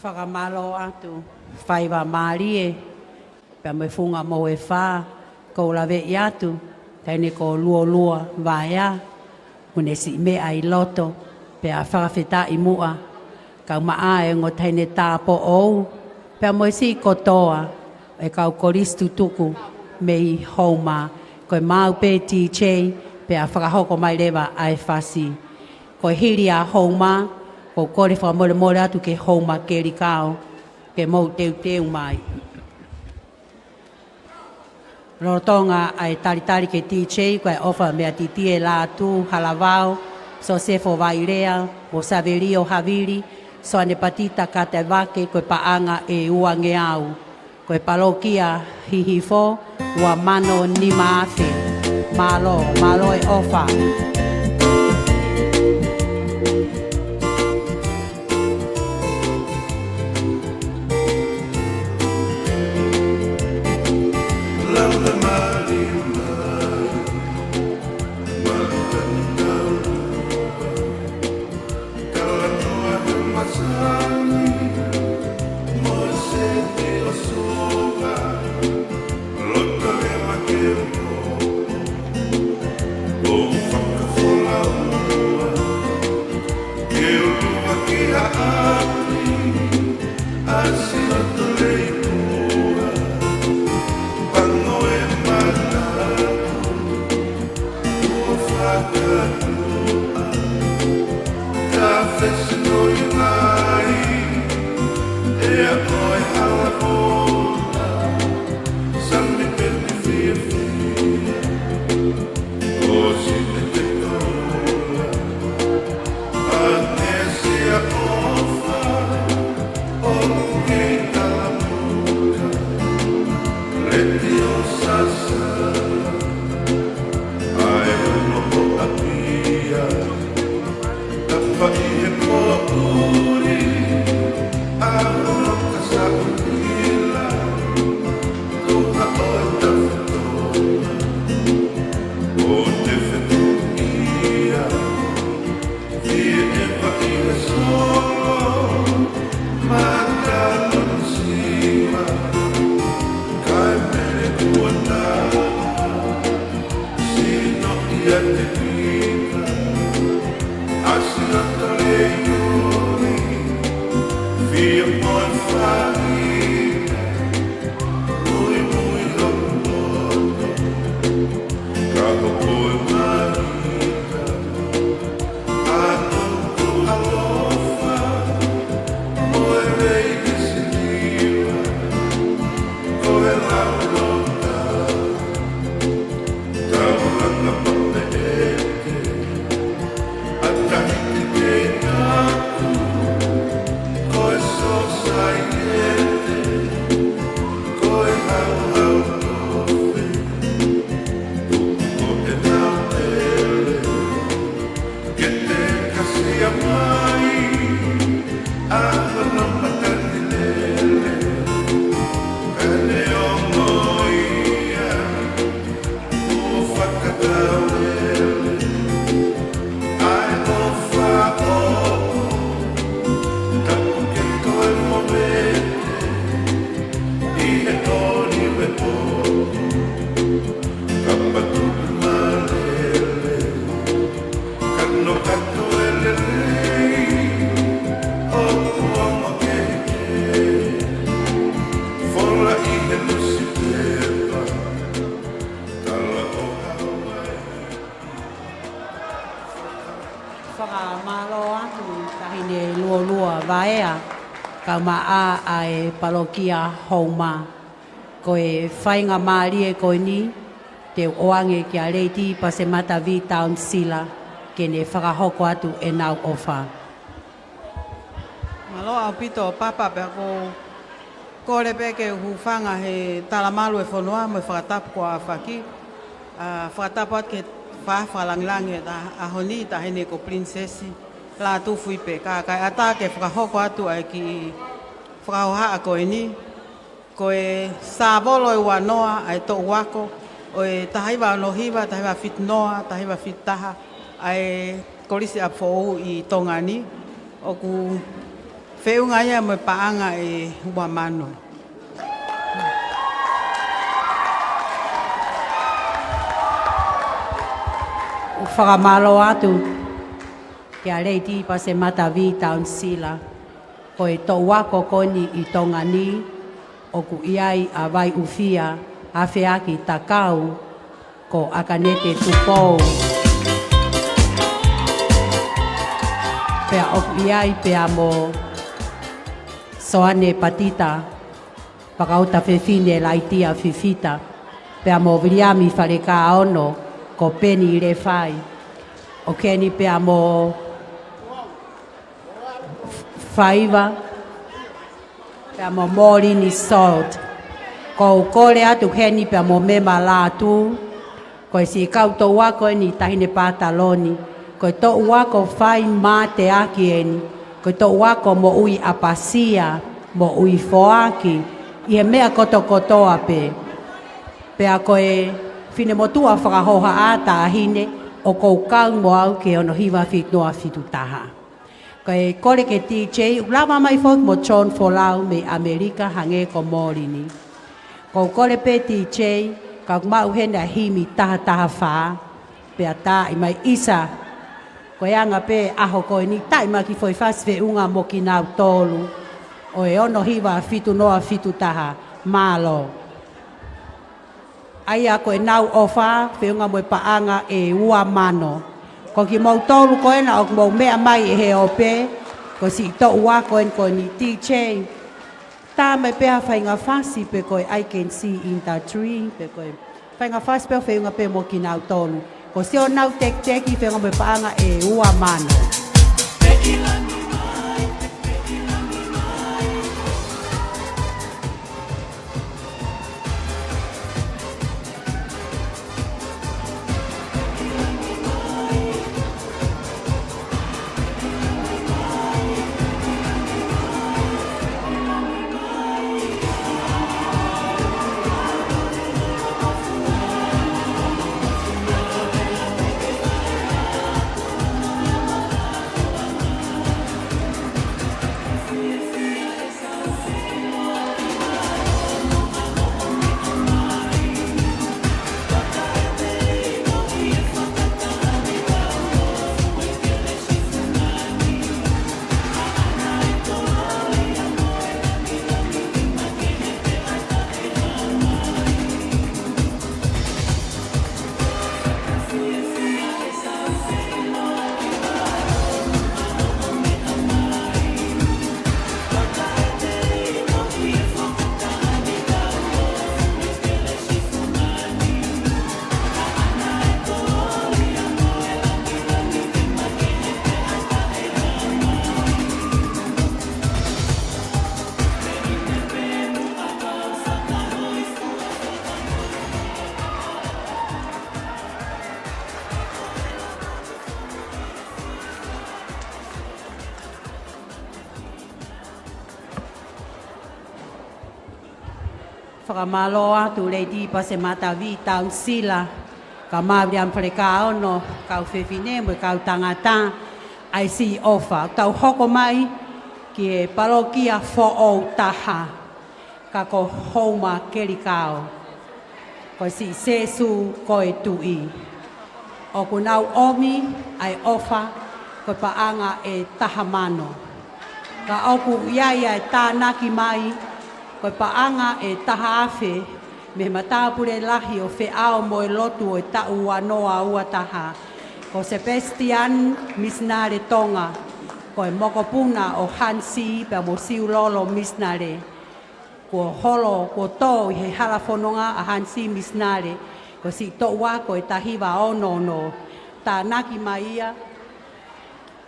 Fakamālō atu, faingamālie, pea mo e funga mohu ʻe fā, kou laveʻi atu, taʻahine ko Luolua Vaea, ʻoku ne siʻi meʻa ʻi loto, pea fakafetaʻi muʻa, kau maʻa e ongo taʻahine tāupoʻou, pea mo e siʻi kotoa, e kau kolisi tutuku mei Houma, ko e maau pē DJ, pea fakahoko mai leva ʻa e fasi. Ko e hili ʻa Houma, kou kole fakamolemole atu ki he Houma Kelikao, ke mou teuteu mai. Lolotonga ʻa e talitali ki he DJ, ko e ʻofa meia Titie Lātū Halavao, Sosefo Vailea, mo Savelio Havili, Soane Patita Katevake, ko e paʻanga ʻe uangeau. Ko e palokia Hihifo, ua mano nima afe. Mālō, mālō e ʻofa. Fakamālō atu Taʻahine Lualua Vaea, kae ʻumaʻā ʻa e palokia Houma. Ko e faingamālie ko eni, te u ʻoange kia Lady Pasemata V. Townsend Sila, ke ne fakahoko atu ʻenau ʻofa. Mālō ʻaupito Papa, pea ʻoku ou kole pē ke u hūfanga he talamalu e fonua mo e fakatapu kuo ʻafaki. ʻA, fakatapu atu ke fa-, fakalangilangi ʻa, ʻa honi Taʻahine ko Princess Lātūfuipeka, kae ʻatā ke fakahoko atu ʻa e kiʻi fakahohaʻa ko eni. Ko e sāvolo ʻe ua noa ʻa e toʻu ako ʻo e taha hiva ono hiva, taha hiva fitu noa, taha hiva fitu taha ʻa e Kolisi ʻApifoʻou ʻi Tonga ni, ʻoku feʻunga ia mo e paʻanga ʻe ua mano. ʻOku fakamālō atu kia Lady Pasemata V. Townsend Sila. Ko e toʻu ako ko eni ʻi Tonga ni, ʻoku ʻi ai ʻa Vaiʻufia, Afeaki Takau, ko ʻAkanete Tupou. Pea ʻoku ʻi ai pea mo Soane Patita, Fakauta Fefine Laitia Fifita, pea mo Viliami Falekaono, ko Peni Lefai. ʻOku ʻi heni pea mo Faiva, pea mo Molini Salt. ʻOku ou kole atu heni pea mo Mema Lātū, ko e siʻi kau toʻu ako eni Taʻahine Pataloni, ko e toʻu ako fai mateaki eni, ko e toʻu ako moʻui ʻapasia, moʻui foaki, ʻi he meʻa kotokotoa pē. Pea ko e finemotuʻa fakahohaʻa Taʻahine, ʻoku ou kau mo au ki he ono hiva fitu noa fitu taha. Ko e kole ke DJ, ʻoku lava mai foki mo John Folau mei ʻAmelika hangē ko Molini. ʻOku ou kole pē DJ, ka ʻoku maʻu heni ʻa e himi taha taha fā, pea taaʻi mai ʻisa. Ko e anga pē ʻaho ko eni, taaʻi mai ki foʻi fasi feʻunga mo kinautolu ʻo e ono hiva fitu noa fitu taha. Mālō. ʻA ia ko ʻenau ʻofa, feʻunga mo e paʻanga ʻe ua mano. Ko kimoutolu ko ena ʻoku mou meʻa mai ʻi he ope, ko siʻi toʻu ako eni ko eni, D J. Tā mai pē ha faʻahinga fasi pe ko e I Can See in the Tree, pe ko e faʻahinga fasi pē ʻoku feʻunga pē mo kinautolu. Ko siʻonau tekiteki feʻunga mo e paʻanga ʻe ua mano. Fakamālō atu Lady Pasematavi Tausila, ka Maviliam Falekaono, kau fefine mo e kau tangata, ʻa e siʻi ʻofa. Tau hoko mai ki he palokia foʻou taha, ka ko Houma Kelikao. Ko siʻi Sēsū ko e Tuʻi. ʻOku nau ʻomi ʻa e ʻofa ko e paʻanga ʻe taha mano. Ka ʻoku ʻi ai ʻa e tānaki mai ko e paʻanga ʻe taha afe mei he matāpule lahi ʻo e feʻao mo e lotu ʻo e taʻu ua noa ua taha, ko Sepesitiani Misinale Tonga, ko e mokopuna ʻo Hansi pea mo Siulolo Misinale. Kuo holo, kuo tō ʻi he hala fononga ʻa Hansi Misinale, ko siʻi toʻu ako ʻe taha hiva ono ono. Tānaki mai ia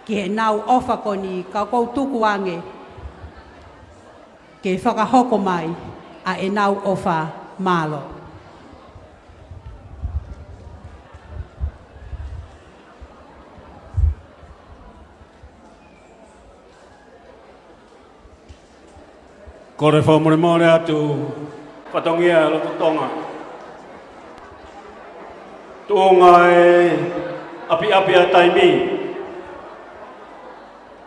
ki heʻenau ʻofa ko eni, ka ʻoku ou tuku ange ke fakahoko mai ʻa ʻenau ʻofa. Mālō. Kole fakamolemole atu, fatongia ʻa e lotu Tonga. Tuʻunga e ʻapiʻapi ʻa e taimi,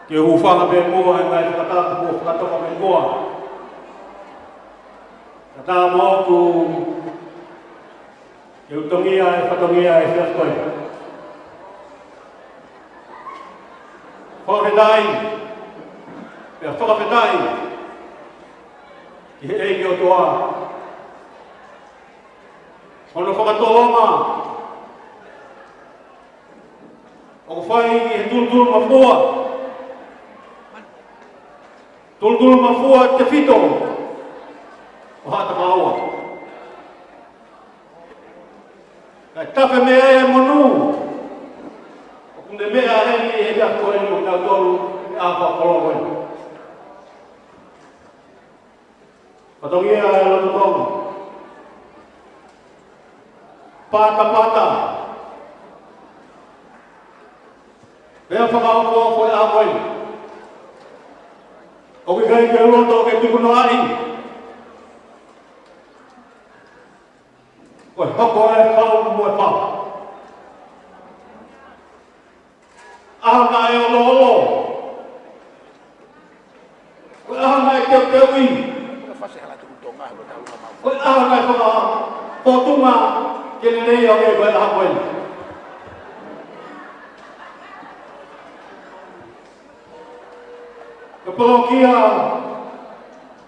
ke u hūfanga pē muʻa he ngaahi fakatapu kuo fakatoka pē muʻa. Ka tā moʻoku ke u tongia e fatongia ʻa e efiafi ko eni. Fakafetaʻi, pea fakafetaʻi ki he ʻEiki ʻOtua, hono fakatolonga ʻoku fai ʻi he tulutulumafua, tulutulumafua tefito ʻo Haʻatakalaua. Kae tafe mei ai e monū ʻoku ne meʻa heni ʻi he efiafi ko eni mo kitautolu ʻi he ʻaho fakakoloa ko eni. Fatongia ʻa e lotu Tonga. Patapata. Meʻa fakaʻofoʻofa ʻa e ʻaho ko eni. ʻOku ʻikai ke u loto ke tukunoaʻi. Ko e hoko e pau mo e pau. ʻAho naʻe oloolo. Ko e ʻaho naʻe teuteuʻi. Ko e ʻaho naʻe fakafōtunga ke lelei ʻa e ko e ʻaho ko eni. Ko e palokia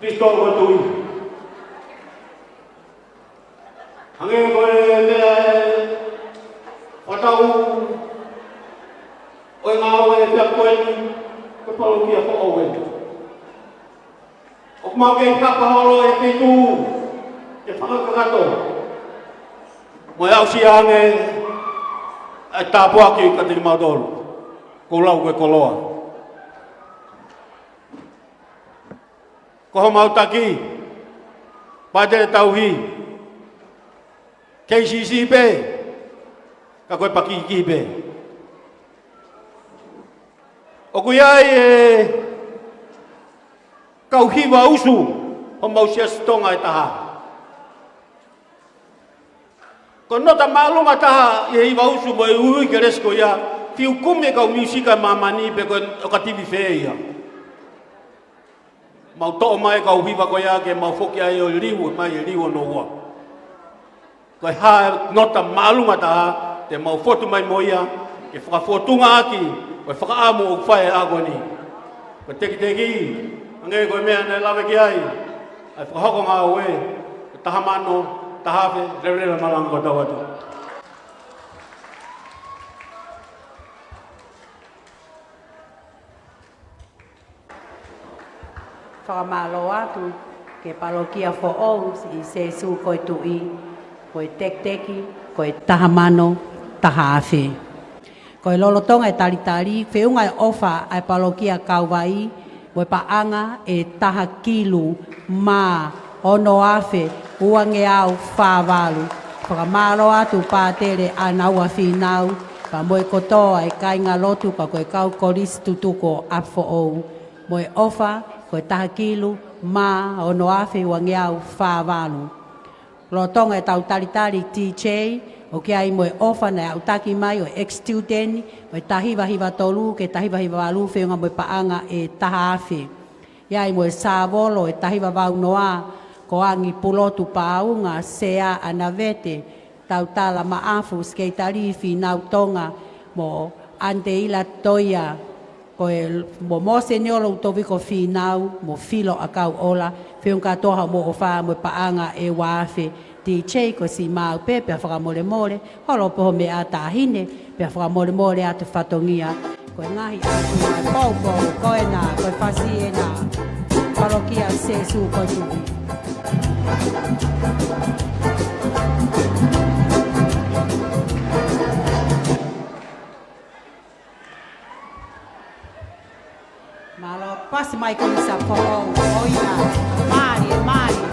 Kristo ko e Tuʻi. Hangē ko e meʻa ʻe fakatau Ko e ngāue ʻa e pea ko eni, ko e palokia foʻou eni. ʻOku mau kei kapa holo ʻi he feituʻu ke fakakakato mo e aʻusia ange ʻa e tāpuaki kiate kimautolu. Ko e lau ko e koloa. Ko homau taki, Pātele Tauhi, K C C pē, ka ko e pakiki pē. ʻOku ʻi ai e kau hiva usu homau Siasi Tonga ʻe taha. Ko e nota māʻolunga taha ʻi he hiva usu mo e uiuikelesi ko ia, fiu kumi e kau miusika ʻi māmani pe ko e ʻoka tivi fē ia. Mau toʻo mai e kau hiva ko ia ke mau foki ai ʻo liu mai e liu hono ua. Ko e hā e nota māʻolunga taha te mau fotu mai mo ia ke fakafotungaʻaki ko e fakaʻamu ʻoku fai ʻe he ʻaho ni. Ko e tekiteki, hangē ko e meʻa naʻe lave ki ai ʻa e fakahoko ngāue, ko e taha mano, taha afe, leveleva malanga ko tau atu. Fakamālō atu ki he palokia foʻou ʻi Sēsū ko e Tuʻi, ko e tekiteki, ko e taha mano, taha afe. Ko e lolotonga e talitali, feʻunga e ʻofa ʻa e palokia Kauvai, mo e paʻanga ʻe taha kilu mā ono afe uangeau fā valu. Fakamālō atu Pātele ʻAnaua Fīnau, pea mo e kotoa e kāingalotu ka ko e kau kolisi tutuku ʻo ʻApifoʻou. Mo e ʻofa, ko e taha kilu mā ono afe uangeau fā valu. Lolotonga ʻetau talitali T J, ʻoku ʻi ai mo e ʻofa naʻe aʻutaki mai ʻo e ex-student, ʻo e taha hiva hiva tolu ki he taha hiva hiva valu feʻunga mo e paʻanga ʻe taha afe. ʻI ai mo e sāvolo ʻe taha hiva valu noa, ko Angi Pulotu Pāunga, Sea ʻAnavete, Tautala Maʻafu, Sekelitali Fīnau Tonga, mo ʻAniteila Toia, ko e mo Mōseniolo Lutoviko Fīnau, mo Filo ʻAkauʻola, feʻunga kātoa hoʻomou ʻofa mo e paʻanga ʻe ua afe. T J, ko e siʻi maau pē, pea fakamolemole, holo pē ho meʻa taʻahine, pea fakamolemole atu fatongia. Ko e ngaahi ʻapi ʻa e poupou ko ena, ko e fasi ena, palokia Sēsū ko e Tuʻi. Mālō, pasi mai ko e misa foʻou, ʻo ia, mālie, mālie.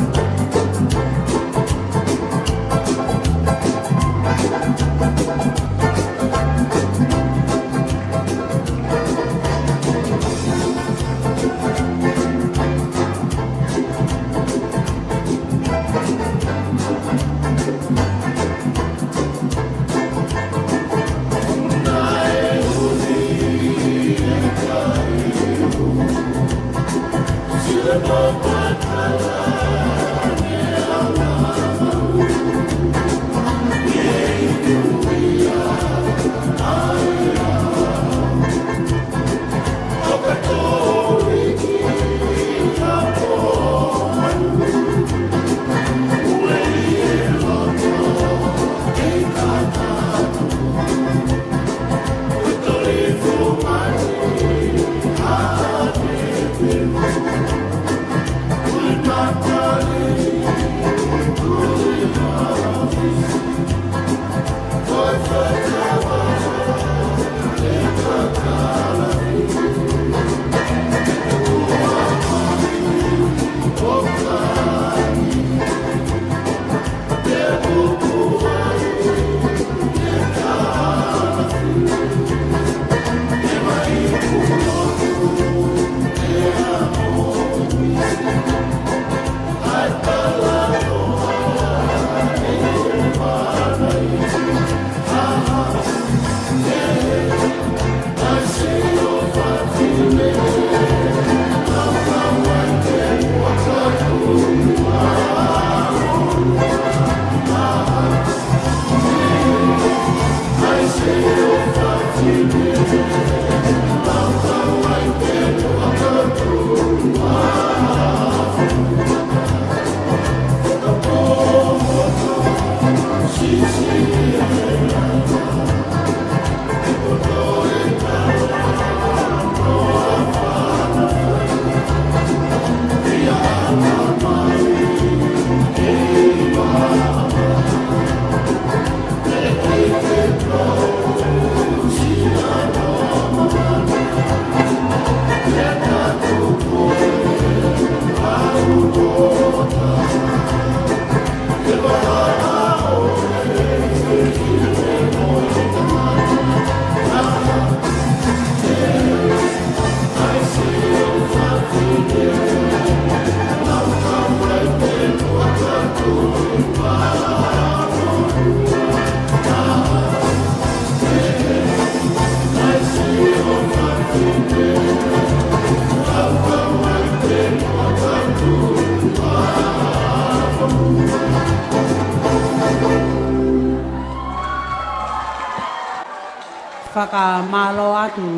Fakamālō atu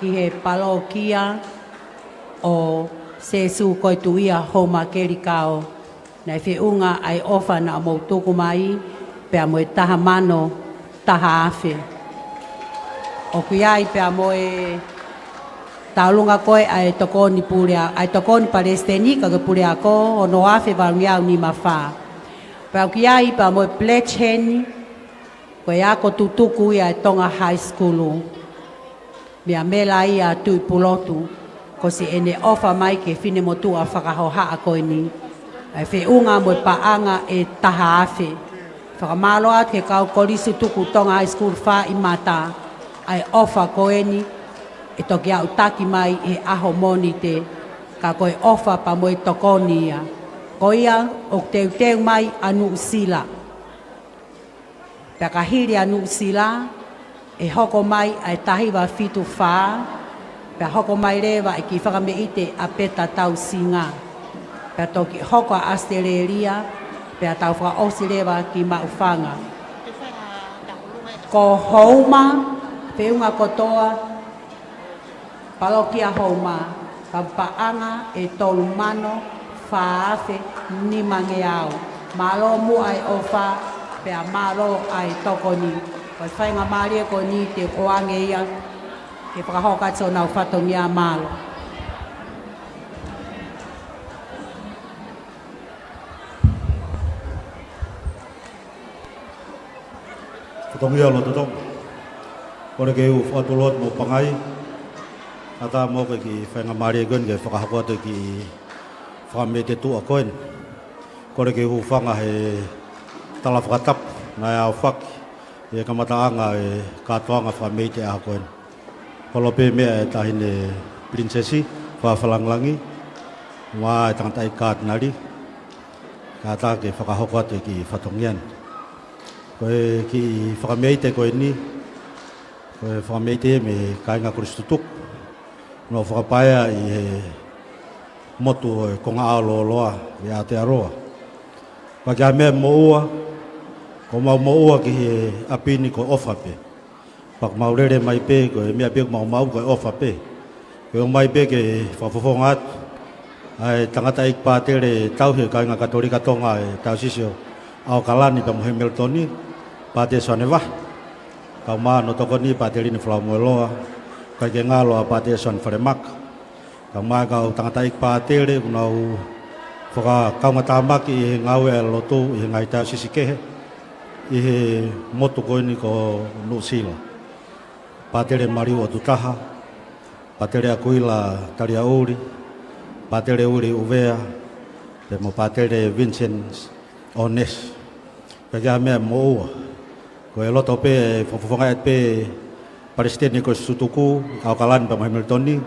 ki he palokia ʻo Sēsū ko e Tuʻi ʻa Houma Kelikao. Naʻe feʻunga ʻa e ʻofa naʻa mou tuku mai, pea mo e taha mano taha afe. ʻOku ʻi ai pea mo e tauʻolunga ko ē ʻa e tokoni pule a, ʻa e tokoni palesiteni ka ko e puleako, ono afe valungeau nima fā. Pea ʻoku ʻi ai pea mo e pledge heni, ko e ako tutuku ia ʻa e Tonga High School. Meʻa mela ia Tuʻipulotu, ko siʻene ʻofa mai ki he finemotuʻa fakahohaʻa ko eni. ʻA e feʻunga mo e paʻanga ʻe taha afe. Fakamālō atu ki he kau kolisi tutuku Tonga High School Fāʻimata, ʻa e ʻofa ko eni ʻe toki aʻutaki mai he ʻaho Mōnite, ka ko e ʻofa pea mo e tokoni ia. Ko ia ʻoku teuteu mai ʻa Nuʻusila. Pea ka hili ʻa Nuʻusila, ʻe hoko mai ʻa e taha hiva fitu fā, pea hoko mai leva ʻa e kiʻi fakameʻite ʻa Peta Tausinga. Pea toki hoko ʻa ʻAositelēlia, pea tau fakaʻosi leva ki Maʻufanga. Ko Houma, feʻunga kotoa, palokia Houma, ka paʻanga ʻe tolu mano fā afe nimangeau. Mālō muʻa e ʻofa, pea mālō ʻa e tokoni. Ko e faingamālie ko eni te u ʻoange ia ke fakahoko atu honau fatongia. Mālō. Fatongia ʻo Lototonga. Kole ke u fakatulou atu mo Pangai. Kae ʻatā mo e kiʻi faingamālie ko eni ke fakahoko atu e kiʻi fakameʻite tuʻa ko eni. Kole ke u hūfanga he tala fakatapu naʻe aofaki ʻi he kamataʻanga e kātoanga fakameʻite ʻaho ko eni. Holo pē meʻa e Taʻahine Pilinisesi, Fafalanglangi, mo e tangataʻeiki Katinali, kae ʻatā ke fakahoko atu e kiʻi fatongia ni. Ko e kiʻi fakameʻite ko eni, ko e fakameʻite mei he kāinga kolisi tutuku, ʻo fakapaea ʻi he motu ʻo e Konga ʻAo Lōloa ʻi Aotearoa. Pea ko e meʻa moʻua, ko ʻemau moʻua ki he ʻapi ni ko e ʻofa pē. Pea ʻoku mau lele mai pē, ko e meʻa pē ʻoku mau maʻu ko e ʻofa pē. Ko e ō mai pē ke fakafofonga atu ʻa e tangataʻeiki pātele tauhi e kāinga Katolika Tonga ʻi he Taiosisi ʻo ʻAokalani pea mo Hemilitoni, Pātele Soane Vahe. Kae ʻumaʻā hono tokoni Pātele Lini Falamoeloa, kae ʻikai ke ngalo ʻa Pātele Soane Falemaka. Kae ʻumaʻā e kau tangataʻeiki pātele ʻoku nau fakakaungātāmaki ʻi he ngāue ʻa e lotu ʻi he ngaahi taiosisi kehe ʻi he motu ko eni ko Nuʻusila. Pātele Maliu ʻOtutaha, Pātele ʻAkuila Taliaʻuli, Pātele Uili ʻUvea, pea mo Pātele Vincent ʻOnesi. Pea ko e meʻa moʻua, ko e loto pē, fakafofonga atu pē Palesiteni Kolisi Tutuku, ʻAokalani pea mo Hemilitoni,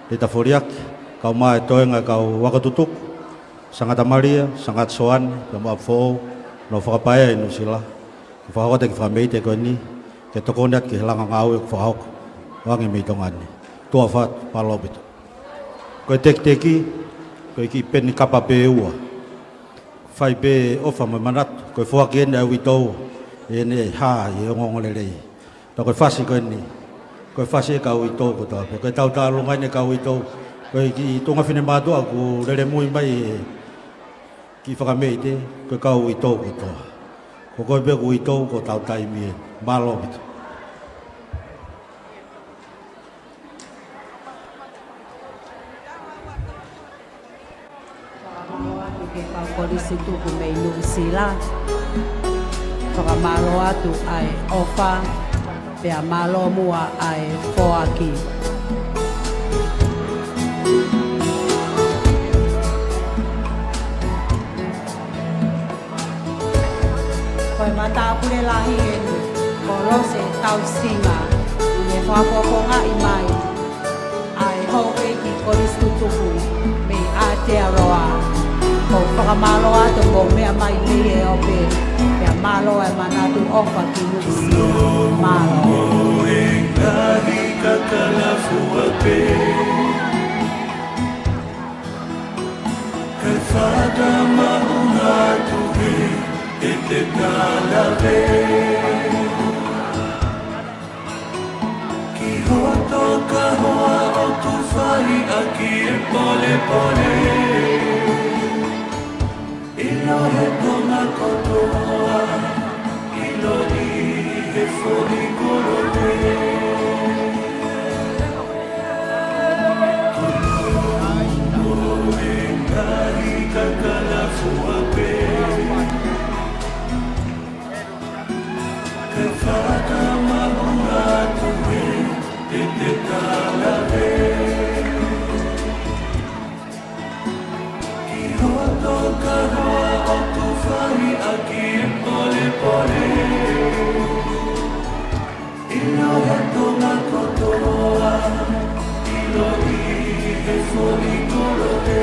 Lita Foliaki, kae ʻumaʻā e toenga kau ako tutuku, Sangata Malia, Sangata Soane, pea mo ʻApifoʻou, ʻo fakapaea ʻi Nuʻusila, ke fakahoko atu e kiʻi fakameʻite ko eni, ke tokoni atu ki he langa ngāue ʻoku fakahoko, ʻo ange mei Tonga ni. Tuʻa ʻofa atu, mālō ʻaupito. Ko e tekiteki, ko e kiʻi peni kapa pē ua. Fai pē ʻofa mo e manatu, ko e foaki eni ʻa e uitou, ʻi heʻene hā ʻi he ongoongolelei. Pea ko e fasi ko eni, ko e fasi ʻa e kau uitou kotoa pē. Ko e tautaulunga eni ʻa e kau uitou, ko e kiʻi tuʻunga finemātuʻa ʻoku lele mui mai he kiʻi fakameʻite, ko e kau uitou kotoa. Ko koe pē ʻoku uitou ko hotau taimi eni. Mālō ʻaupito. Fakamālō atu ki he kau kolisi tutuku mei Nuʻusila. Fakamālō atu ʻa e ʻofa, pea mālō muʻa ʻa e foaki. Ko e matāpule lahi eni, ko Lose Tausinga, ʻi he fakafofongaʻi mai ʻa e houʻeiki kolisi tutuku mei Aotearoa. ʻOku ou fakamālō atu hoʻomou meʻa mai mei he ope, pea mālō e manatu ʻofa ki Nuʻusila. Mālō. Kae fakamaʻunga atu ē, ʻe te kalave. Tufai ʻaki e polepole, ʻilo he Tonga kotoa, ʻilo ʻi he foʻi kolope. Tuʻu mo e ngaahi kakala fua pē. Ke fakamaʻu atu e te te talape. Ki hoto kahoa ʻoku fai ʻaki e polepole. ʻIlo he Tonga kotoa, ʻilo ʻi he foʻi kolope.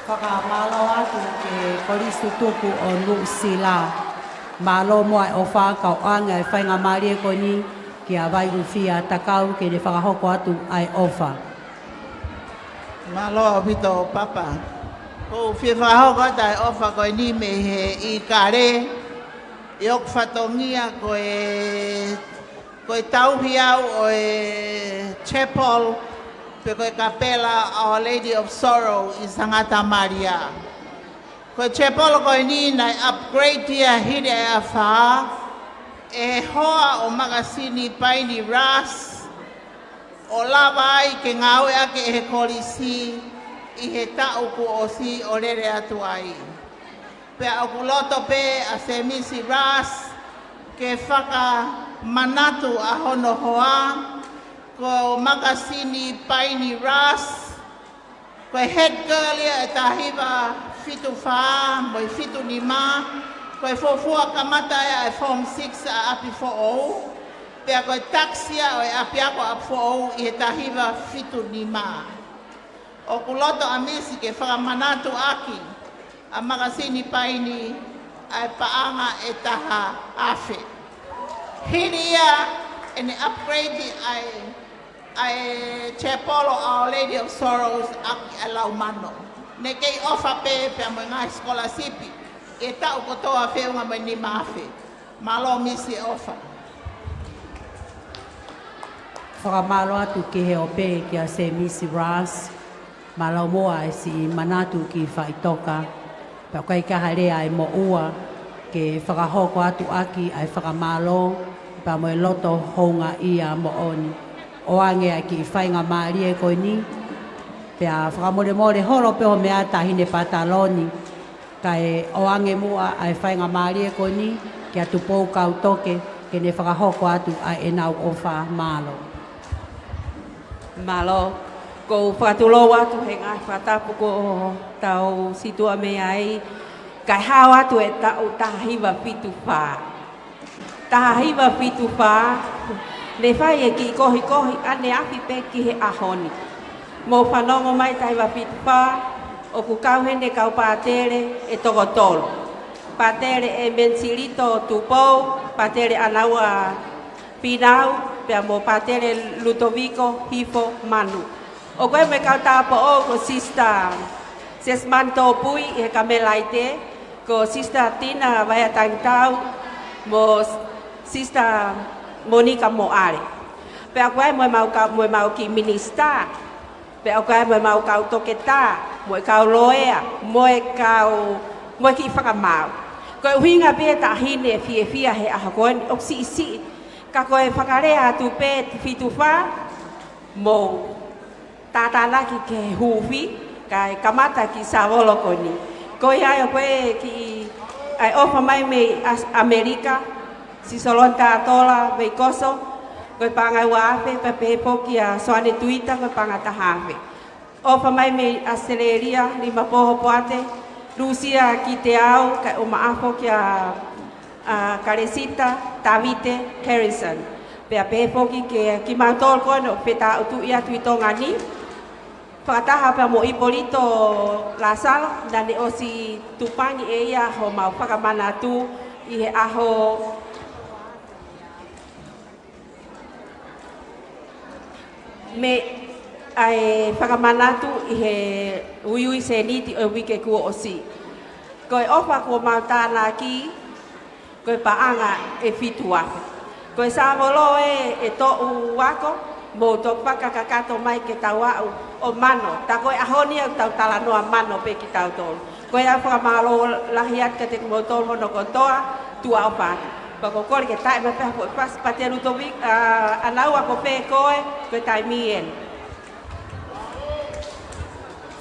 Fakamālō atu ki he Kolisi Tutuku ʻo Nuʻusila. Mālō muʻa e ʻofa kae ʻoange e faingamālie ko eni kia Vailufia Takau ke ne fakahoko atu ʻa e ʻofa. Mālō ʻaupito Papa. ʻOku ou fie fakahoko atu ʻa e ʻofa ko eni mei he ʻIkale. ʻI hoku fatongia ko e, ko e tauhi au ʻo e chapel, pe ko e kapela Our Lady of Sorrow ʻi Sangata Malia. Ko e chapel ko eni naʻe upgrade ia hili ʻa e afā ʻe he hoa ʻo e makasini Paini Rush, ʻo lava ai ke ngāueʻaki ʻe he kolisi ʻi he taʻu kuo ʻosi ʻo lele atu ai. Pea ʻoku loto pē ʻa Sēmisi Rush ke fakamanatu ʻa hono hoa, ko e makasini Paini Rush, ko e head girl ia ʻo e taha hiva fitu fā mo e fitu nima, ko e fuofua kamata ia ʻa e Form Six ʻa ʻApifoʻou. Pea ko e takisi ia ʻo e ʻapiako ʻa Foʻou ʻi he taha hiva fitu nima. ʻOku loto ʻa Misi ke fakamanatu ʻaki ʻa e makasini paini ʻa e paʻanga ʻe taha afe. Hili ia ʻene upgrade ʻa e, ʻa e chapel ʻo Our Lady of Sorrows ʻaki ʻa e lau mano. Ne kei ʻofa pē pea mo e ngaahi scholarship ʻi he taʻu kotoa feʻunga mo e nima afe. Mālō Misi e ʻofa. Fakamālō atu ki he ope kia Semisi Ras. Mālō muʻa e siʻi manatu ki faʻitoka. Pea ʻoku ʻikai ke ʻi ai ha lea ʻe moʻua ke fakahoko atu ʻaki ʻa e fakamālō pea mo e loto houngaʻia moʻoni. ʻOange ʻa e kiʻi faingamālie ko eni. Pea fakamolemole holo pē ho meʻa Taʻahine Pataloni. Kae ʻoange muʻa ʻa e faingamālie ko eni kia Tupou Kautoke ke ne fakahoko atu ʻa ʻenau ʻofa. Mālō. Mālō. ʻOku ou fakatulou atu he ngaahi fakatapu kuo tau situʻa mei ai. Kae hao atu e taʻu taha hiva fitu fā. Taha hiva fitu fā, ne fai e kiʻi kohikohi ʻaneafi pē ki he ʻaho ni. Mou fanongo mai taha hiva fitu fā, ʻoku kau heni e kau pātele ʻe toko tolu. Pātele ʻEmeni Silito Tupou, Pātele ʻAnaua Fīnau, pea mo Pātele Lutoviko Hifo Manu. ʻOku ʻi ai mo e kau tāupoʻou ko Sister Sesman Topui ʻi he Kamelaite, ko Sister Tina Vaiatangitau, mo Sister Monica Moale. Pea ʻoku ʻi ai mo e mau ka-, mo e mau kiʻi minisitā. Pea ʻoku ʻi ai mo e mau kau toketā, mo e kau loea, mo e kau, mo e kiʻi fakamaau. Ko e ʻuhinga pē Taʻahine fiefia he ʻaho ko eni ʻoku siʻisiʻi. Ka ko e fakalea atu pē fitu fā, mou tātānaki ki he huufi, kae kamata ki Savolo ko eni. Ko ia ai ʻoku ʻi ai e kiʻi, ʻa e ʻofa mai mei ʻAs-, ʻAmelika, Sisoloni Tatola Veikoso, ko e paʻanga ua afe, pea pehē foki ʻa Soane Tuita, ko e paʻanga taha afe. ʻOfa mai mei ʻAositelēlia, Limapō Hopoate, Lusia Kiteau, kae ʻumaʻā foki ʻa, ʻa Kalesita Tavite Harrison. Pea pehē foki kia kimautolu ko eni ʻoku fetāʻutuʻi atu ʻi Tonga ni. Fakataha pea mo Ipolito Lasalo, naʻa ne ʻosi tupangi ʻe ia homau fakamanatu ʻi he ʻaho mei ai fakamanatu ʻi he uiui sēniti ʻo e uike kuo ʻosi. Ko e ʻofa kuo mau tānaki, ko e paʻanga ʻe fitu afe. Ko e Savolo ē, ʻe toʻu ako, mou toki fakakakato mai ke tau aʻu ʻo mano. Tā ko e ʻaho ni ʻoku tau talanoa mano pē kitautolu. Ko ia fakamālō lahi atu kiate kimoutolu hono kotoa, tuʻa ʻofa atu. Pea ʻoku ou kole ke taʻe mai pē ha foʻi fasi Pātele Lutoviko, ʻa, ʻAnaua ko fē koe, ko e taimi eni.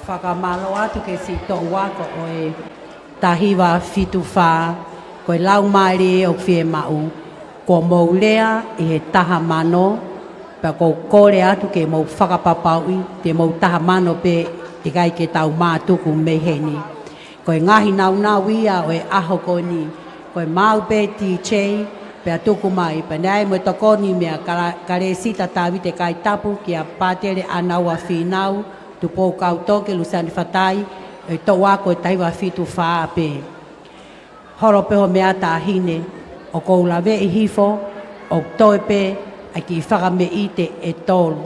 Fakamālō atu ki he siʻi toʻu ako ʻo e taha hiva fitu fā, ko e laumālie ʻoku fiemaʻu, kuo mou lea ʻi he taha mano, pea ʻoku ou kole atu ke mou fakapapauʻi, te mou taha mano pē ʻikai ke tau mātuku mei heni. Ko e ngaahi nāunau ia ʻo e ʻaho ko eni, ko e maau pē D J, pea tuku mai, pea naʻe ʻi ai mo e tokoni meia Kala-, Kalesita Tavite Kaitapu kia Pātele ʻAnaua Fīnau, Tupou Kautoke, Luseane Fatai, ʻe toʻu ako ʻe taha hiva fitu fā pē. Holo pē ho meʻa Taʻahine, ʻoku ou laveʻi hifo, ʻoku toe pē ʻa e kiʻi fakameʻite ʻe tolu.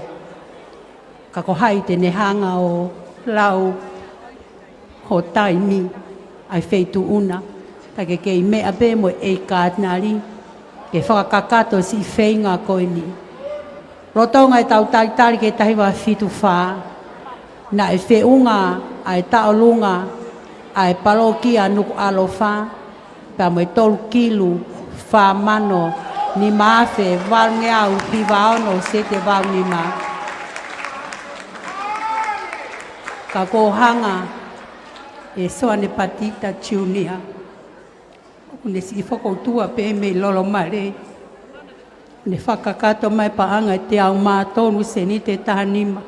Ka ko hai te ne hanga ʻo lau ho taimi ʻa e feituʻu na, ka ke kei meʻa pē mo e ʻEiki Katinali, ke fakakakato siʻi feinga ko eni. Lolotonga ʻetau talitali ki he taha hiva fitu fā, naʻe feʻunga ʻa e taʻolunga ʻa e palokia Nukuʻalofa, pea mo e tolu kilu, fā mano, nima afe, valungeau, hiva ono, sēniti ʻe valu nima. Ka ko e hanga ʻe Soane Patita Junior, ʻoku ne siʻi fokoutua pē mei Lolomale. Ne fakakakato mai paʻanga ʻe teau mā tolu sēniti ʻe taha nima.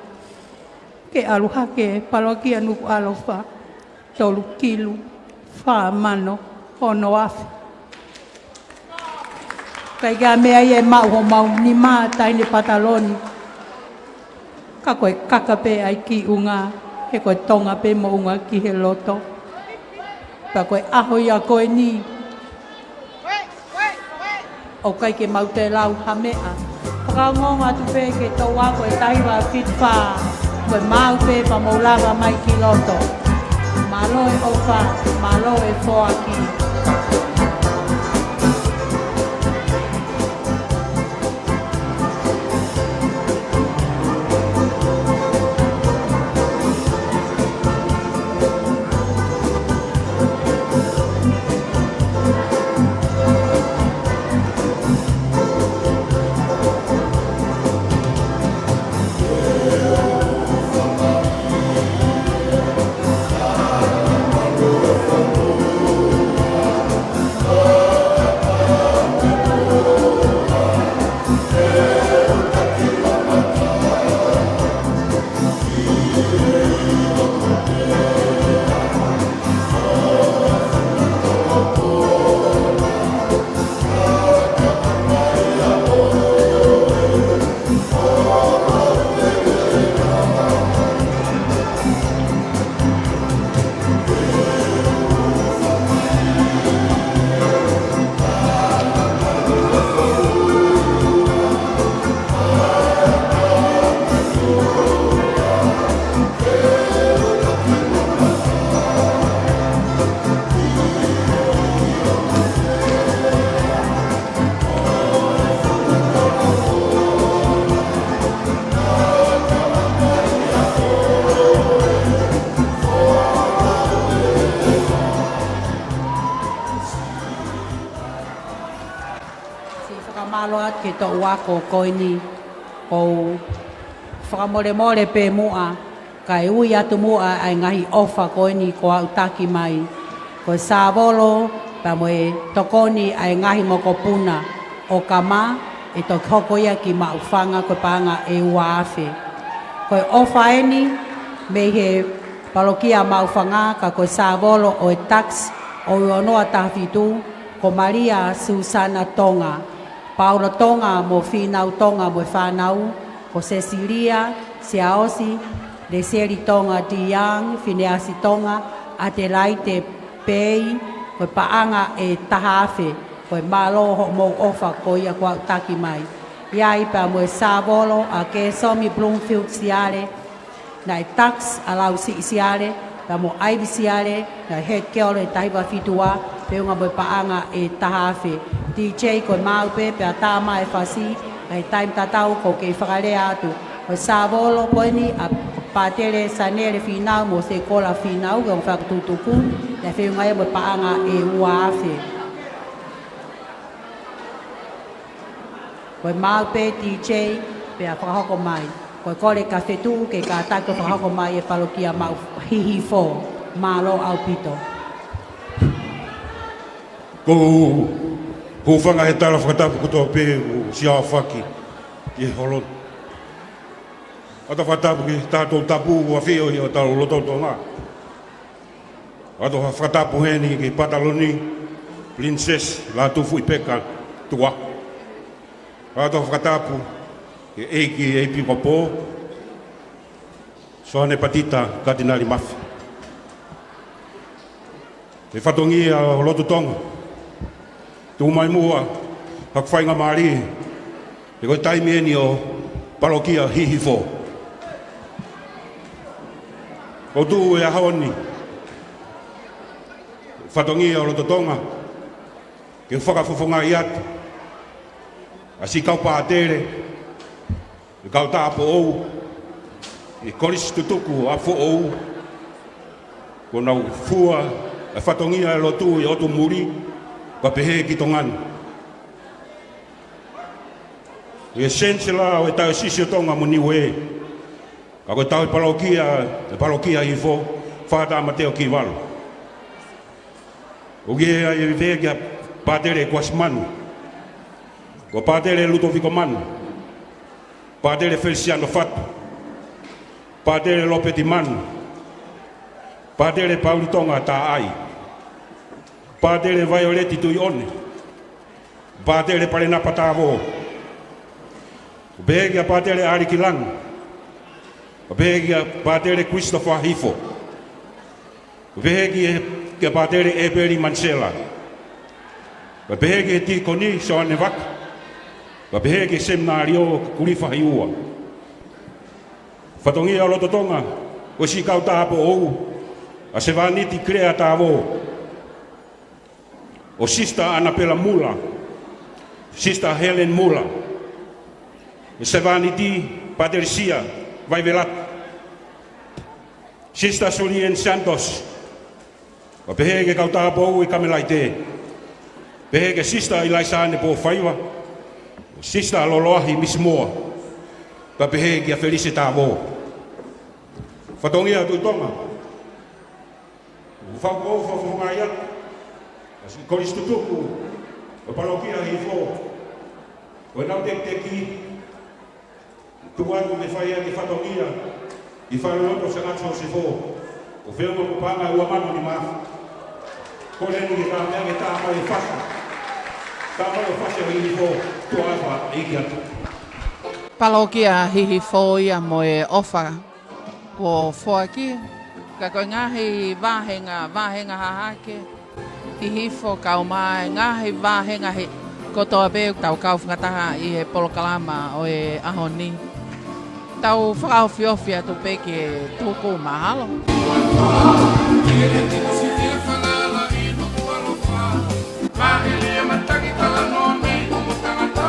Ke ʻalu hake palokia Nukuʻalofa, tolu kilu, fā mano, ono afe. ʻIkai ke ʻi ai ha meʻa ia ʻe maʻu homau nima, taʻahine Pataloni. Ka ko e kaka pē ʻa e kiʻi ʻunga, he ko e tonga pē moʻunga ki he loto. Pea ko e ʻaho ia ko eni, ʻoku ʻikai ke mau toe lau ha meʻa. Fakaongoongo atu pē ki he toʻu ako ʻe taha hiva fitu fā, ko e maʻu pē pea mou lava mai ki loto. Mālō e ʻofa, mālō e foaki. Siʻi fakamālō atu ki he toʻu ako ko eni, ʻoku ou fakamolemole pē muʻa, kae ui atu muʻa ʻa e ngaahi ʻofa ko eni kuo aʻutaki mai. Ko e sāvolo, pea mo e tokoni ʻa e ngaahi mokopuna ʻo Kama, ʻe toki hoko ia ki Maʻufanga ko e paʻanga ʻe ua afe. Ko e ʻofa eni, mei he palokia Maʻufanga, ka ko e sāvolo ʻo e tax ʻo e ono taha fitu, ko Malia Susana Tonga, Paula Tonga mo Fīnau Tonga mo e fānau, ko Sesilia, Siaosi, Leseli Tonga Tiang, Fineasi Tonga, Atelaite Pei, ko e paʻanga ʻe taha afe, ko e mālō hoʻomou ʻofa ko ia kuo aʻutaki mai. ʻI ai pea mo e sāvolo ʻa Kesomi Bloomfield Siale, naʻe tax ʻa Lausiʻi Siale, pea mo ʻAivi Siale, naʻe head girl ʻe taha hiva fitu ua, feʻunga mo e paʻanga ʻe taha afe. D J ko e maʻu pē, pea tā mai e fasi, ʻa e taimi tatau ʻoku kei fakalea atu. Ko e sāvolo ko eni ʻa Pātele Sanele Fīnau mo Sekola Fīnau, ke ongo fakatutuku, naʻe feʻunga ia mo e paʻanga ʻe ua afe. Ko e maʻu pē D J, pea fakahoko mai. Ko e kole ka fetuʻu ke kātaki ʻo fakahoko mai ʻe he palokia Maʻu Hihifo. Mālō ʻaupito. ʻOku ou hūfanga he tala fakatapu kotoa pē ʻoku siaofa ki he holo. ʻOatu fakatapu ki he Taha Toʻu Tapu ʻoku ʻafio ʻi hotau lotolotonga. ʻOatu ha fakatapu heni ki he Pataloni, Princess Lātūfuipeka Tuʻa. ʻOatu ha fakatapu ki he ʻEiki ʻEpikopō, Soane Patita Katinali Mafi. Ki he fatongia ʻo e lotu Tonga. Tuku mai muʻa haku faingamālie, he ko e taimi eni ʻo e palokia Hihifo. ʻOku ou tuʻu he ʻaho ni, fatongia ʻo e lotu Tonga, ke fakafofongaʻi atu ʻa e siʻi kau pātele, ʻa e kau tāupoʻou, ʻa e Kolisi Tutuku ʻa Foʻou, kuo nau fua ʻa e fatongia ʻo e lotu ʻi ʻotu muli, kae pehē ki Tonga ni. ʻA e Senitala ʻo e Taiosisi ʻo Tonga mo Niuē, ka ko e tauhi palokia, ʻa e palokia Hihifo, Father Mateo Kivalu. ʻOku ʻi ai ʻa e veve kia Pātele Kuasi Manu, ko Pātele Lutoviko Manu, Pātele Felisiano Fatu, Pātele Lopeti Manu, Pātele Pauli Tonga Taʻai, Pātele Vaioleti Tuʻiʻone, Pātele Palenapa Tāvō. Pehē kia Pātele ʻAliki Langi. Pehē kia Pātele Christopher Hifo. Pehē kia, kia Pātele ʻEpeli Manisela. Pehē kia Tīkoni Soane Vaka. Pehē kia Seminalio Kulifa Hiua. Fatongia ʻo loto Tonga, ʻo siʻi kau tāupoʻou, ʻa Sevāniti Kilea Tāvō, ʻo Sister Anapela Mula, Sister Helen Mula, Sevāniti Patricia Vaivelata, Sister Julian Santos, pea pehē ki he kau tāupoʻou ʻi Kamelaite, pehē kia Sister ʻIlaisa Ane Pōfaiva, Sister Loloahi Misimoa, pea pehē kia Felise Tāvō. Fatongia Tuʻi Tonga, ʻoku ou fakafofongaʻi atu ʻa siʻi Kolisi Tutuku ʻo e Palokia Hihifo, ko ʻenau tekiteki, tuku atu ke fai ʻaki e fatongia ʻi he falelotu ʻo Sangata Siosefo, ʻo feʻunga mo e paʻanga ʻe ua mano nima afe. Ko eni ke tā mai ke tā mai e fasi. Tā mai e fasi ʻo Hihifo, tuʻa ʻofa ʻEiki atu. Palokia Hihifo ia mo e ʻofa kuo foaki, ka ko e ngaahi vāhenga, vāhenga hahake, Hihifo kae ʻumaʻā e ngaahi vāhenga he kotoa pē ʻoku tau kau fakataha ʻi he polokalama ʻo e ʻaho ni. Tau fakaofiofi atu pē ki he tuku mahalo. Māʻelia matangi talanoa mei ʻumu tangata.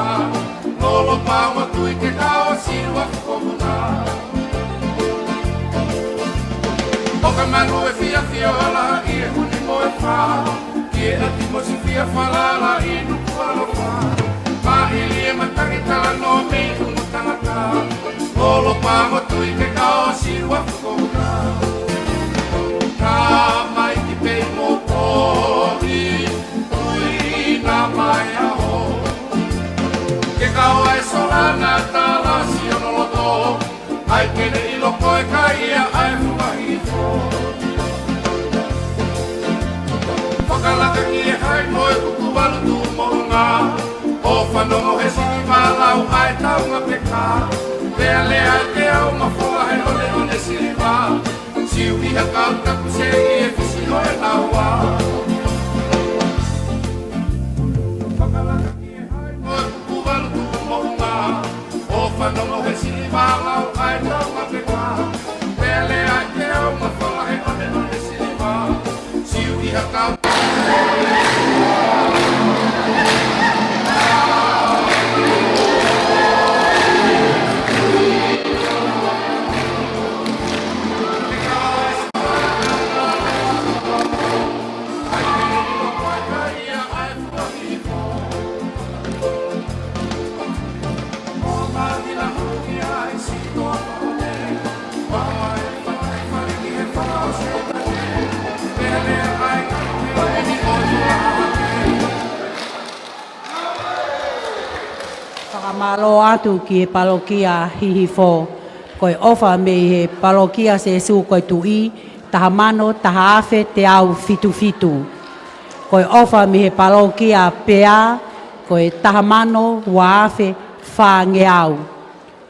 Lolo pā mo tui ke kao siua fukomuna. ʻOka manu e fiafia ala ʻi he huni mo e fā. Ki he ʻati mo si fia falala ʻi Nukuʻalofa. Māʻelia matangi talanoa mei ʻumu tangata. Lolo pā mo tui ke kao siua fukomuna. Ka mai ki pei mo tō i Tuʻi na mai aho. Ke kao ai Solana tala si ono loto. Ai ke ne ʻilo ko e kai ia ʻa e Fuahifo. Fakalaka ki he hai mo e kuku valu tuʻu moʻunga. ʻO fanongo he siliva lau ʻa e taunga peka. Pea lea ke au mafola he ʻoneʻone siliva. Siu ʻi ha kau taku se ʻi he fisi ʻo e laua. Fakalaka ki he hai mo e kuku valu tuʻu moʻunga. ʻO fanongo he siliva lau ʻa e taunga peka. Pea lea ke au mafola he ʻoneʻone siliva. Siu ʻi ha kau Fakamālō atu ki he palokia Hihifo, ko e ʻofa mei he palokia Sēsū ko e Tuʻi, taha mano, taha afe, teau fitu fitu. Ko e ʻofa mei he palokia Pea, ko e taha mano, ua afe, fāngeau.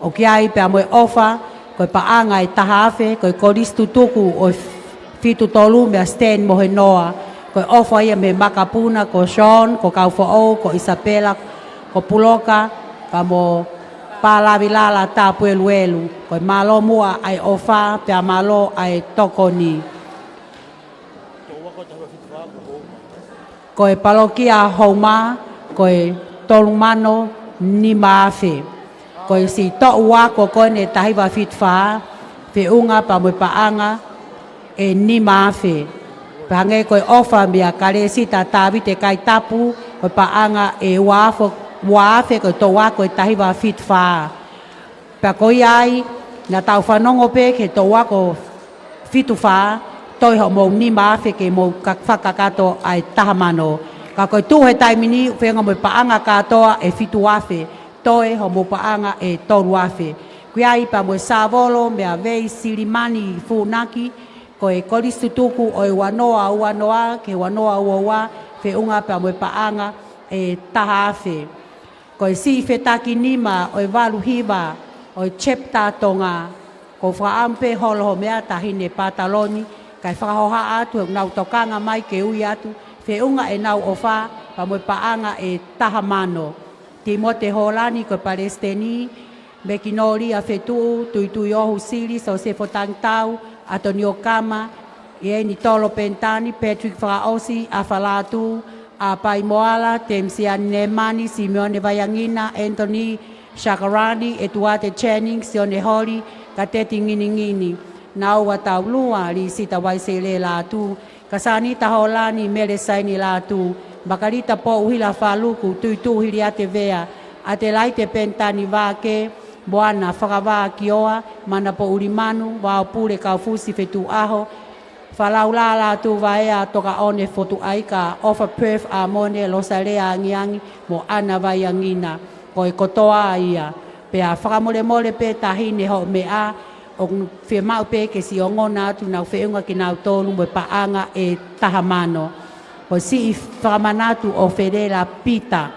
ʻOku ʻi ai pea mo e ʻofa, ko e paʻanga ʻe taha afe, ko e Kolisi Tutuku ʻo e Fitu Tolu meia Stan mo Henoa, ko e ʻofa ia mei he makapuna, ko Sean, ko Kaufoʻou, ko Isabela, ko Puloka, pea mo Palavilala Tapueluelu, ko e mālō muʻa ʻa e ʻofa, pea mālō ʻa e tokoni. Ko e palokia Houma, ko e tolu mano nima afe. Ko e siʻi toʻu ako ko eni taha hiva fitu fā, feʻunga pea mo e paʻanga ʻe nima afe. Pea hangē ko e ʻofa meia Kalesita Tavite Kaitapu, ko e paʻanga ʻe ua afe, ua afe ko e toʻu ako ʻe taha hiva fitu fā. Pea ko ia ai, naʻa tau fanongo pē ki he toʻu ako fitu fā, toe hoʻomou nima afe ke mou ka-, fakakakato ʻa e taha mano. Ka ko e tuʻu he taimi ni, feʻunga mo e paʻanga kātoa ʻe fitu afe, toe hoʻomou paʻanga ʻe tolu afe. ʻOku ʻi ai pea mo e sāvolo meia Vei Silimani Funaki, ko e Kolisi Tutuku ʻo e ua noa ua noa ki he ua noa ua ua, feʻunga pea mo e paʻanga ʻe taha afe. Ko e siʻi fetakinima ʻo e valu hiva ʻo e Chapter Tonga. Ko e fakaʻamu pē holo ho meʻa Taʻahine Pataloni, kae fakahohaʻa atu ʻenau tokanga mai ke ui atu, feʻunga ʻenau ʻofa, pea mo e paʻanga ʻe taha mano. Timote Hōlani ko e Palesiteni, Mekinolia Fetuʻu, Tuitui ʻOhu Sili, Sosefo Tangitau, ʻAtonio Kama, ʻIeni Tolo Penitani, Patrick Fakaʻosi, ʻAfa Lātū, ʻApai Moala, Temisiani Nemani, Simione Vaiangina, Anthony Shakarani, ʻEtuate Channing, Sione Holi, Kateti Nginingini, Naua Taulua, Lisita Vaisele Lātū, Kasanita Hōlani, Mele Saini Lātū, Makalita Pouhila Faluku, Tuituʻu Hiliate Vea, ʻAtelaite Penitani Vake, Moana Fakavā Kioa, Mana Poulimanu, Vaopule Kaufusi Fetuʻaho, Falaula Lātū Vaea, Tokaʻone Fotuʻaika, ʻOfa Perth ʻAmone, Losalea Angiangi, mo ʻAna Vaiangina, ko e kotoa ia. Pea fakamolemole pē Taʻahine hoʻo meʻa, ʻoku fiemaʻu pē ke siʻi ongona atu ʻenau feʻunga kinautolu mo e paʻanga ʻe taha mano. Ko e siʻi fakamanatu ʻo Felela Pita.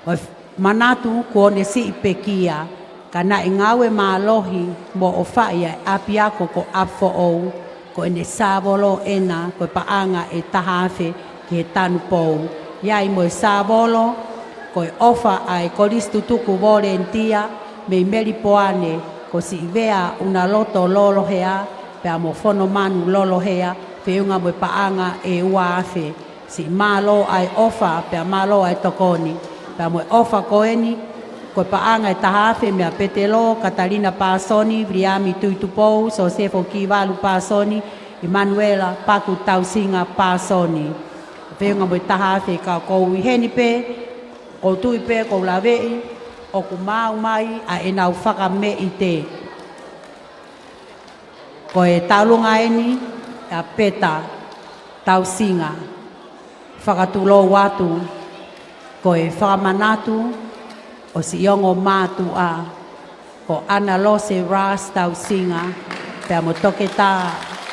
Ko e manatu kuo ne siʻi pekia, ka naʻe ngāue mālohi mo ʻofaʻi ʻa e ʻapiako ko ʻApifoʻou, ko ʻene sāvolo ʻena ko e paʻanga ʻe taha afe ki he tanupou. ʻI ai mo e sāvolo, ko e ʻofa ʻa e Kolisi Tutuku Volenitia mei Melipoane, ko Siʻivea ʻUnaloto Lolohea, pea mo Fonomanu Lolohea, feʻunga mo e paʻanga ʻe ua afe. Siʻi mālō ʻa e ʻofa, pea mālō ʻa e tokoni. Pea mo e ʻofa ko eni, ko e paʻanga ʻe taha afe meia Petelo Katalina Pāsoni, Viliami Tuitupou, Sosefo Kivalu Pāsoni, ʻImanuela Paku Tausinga Pāsoni. Feʻunga mo e taha afe ka ʻoku ou ʻi heni pē, ʻoku ou tui pē ʻoku ou laveʻi, ʻoku maau mai ʻa ʻenau fakameʻite. Ko e taulunga eni ʻa Peta Tausinga. Fakatulou atu, ko e fakamanatu ʻo siʻi ongo mātuʻa, ko ʻAna Lose Ras Tausinga, pea mo Toketā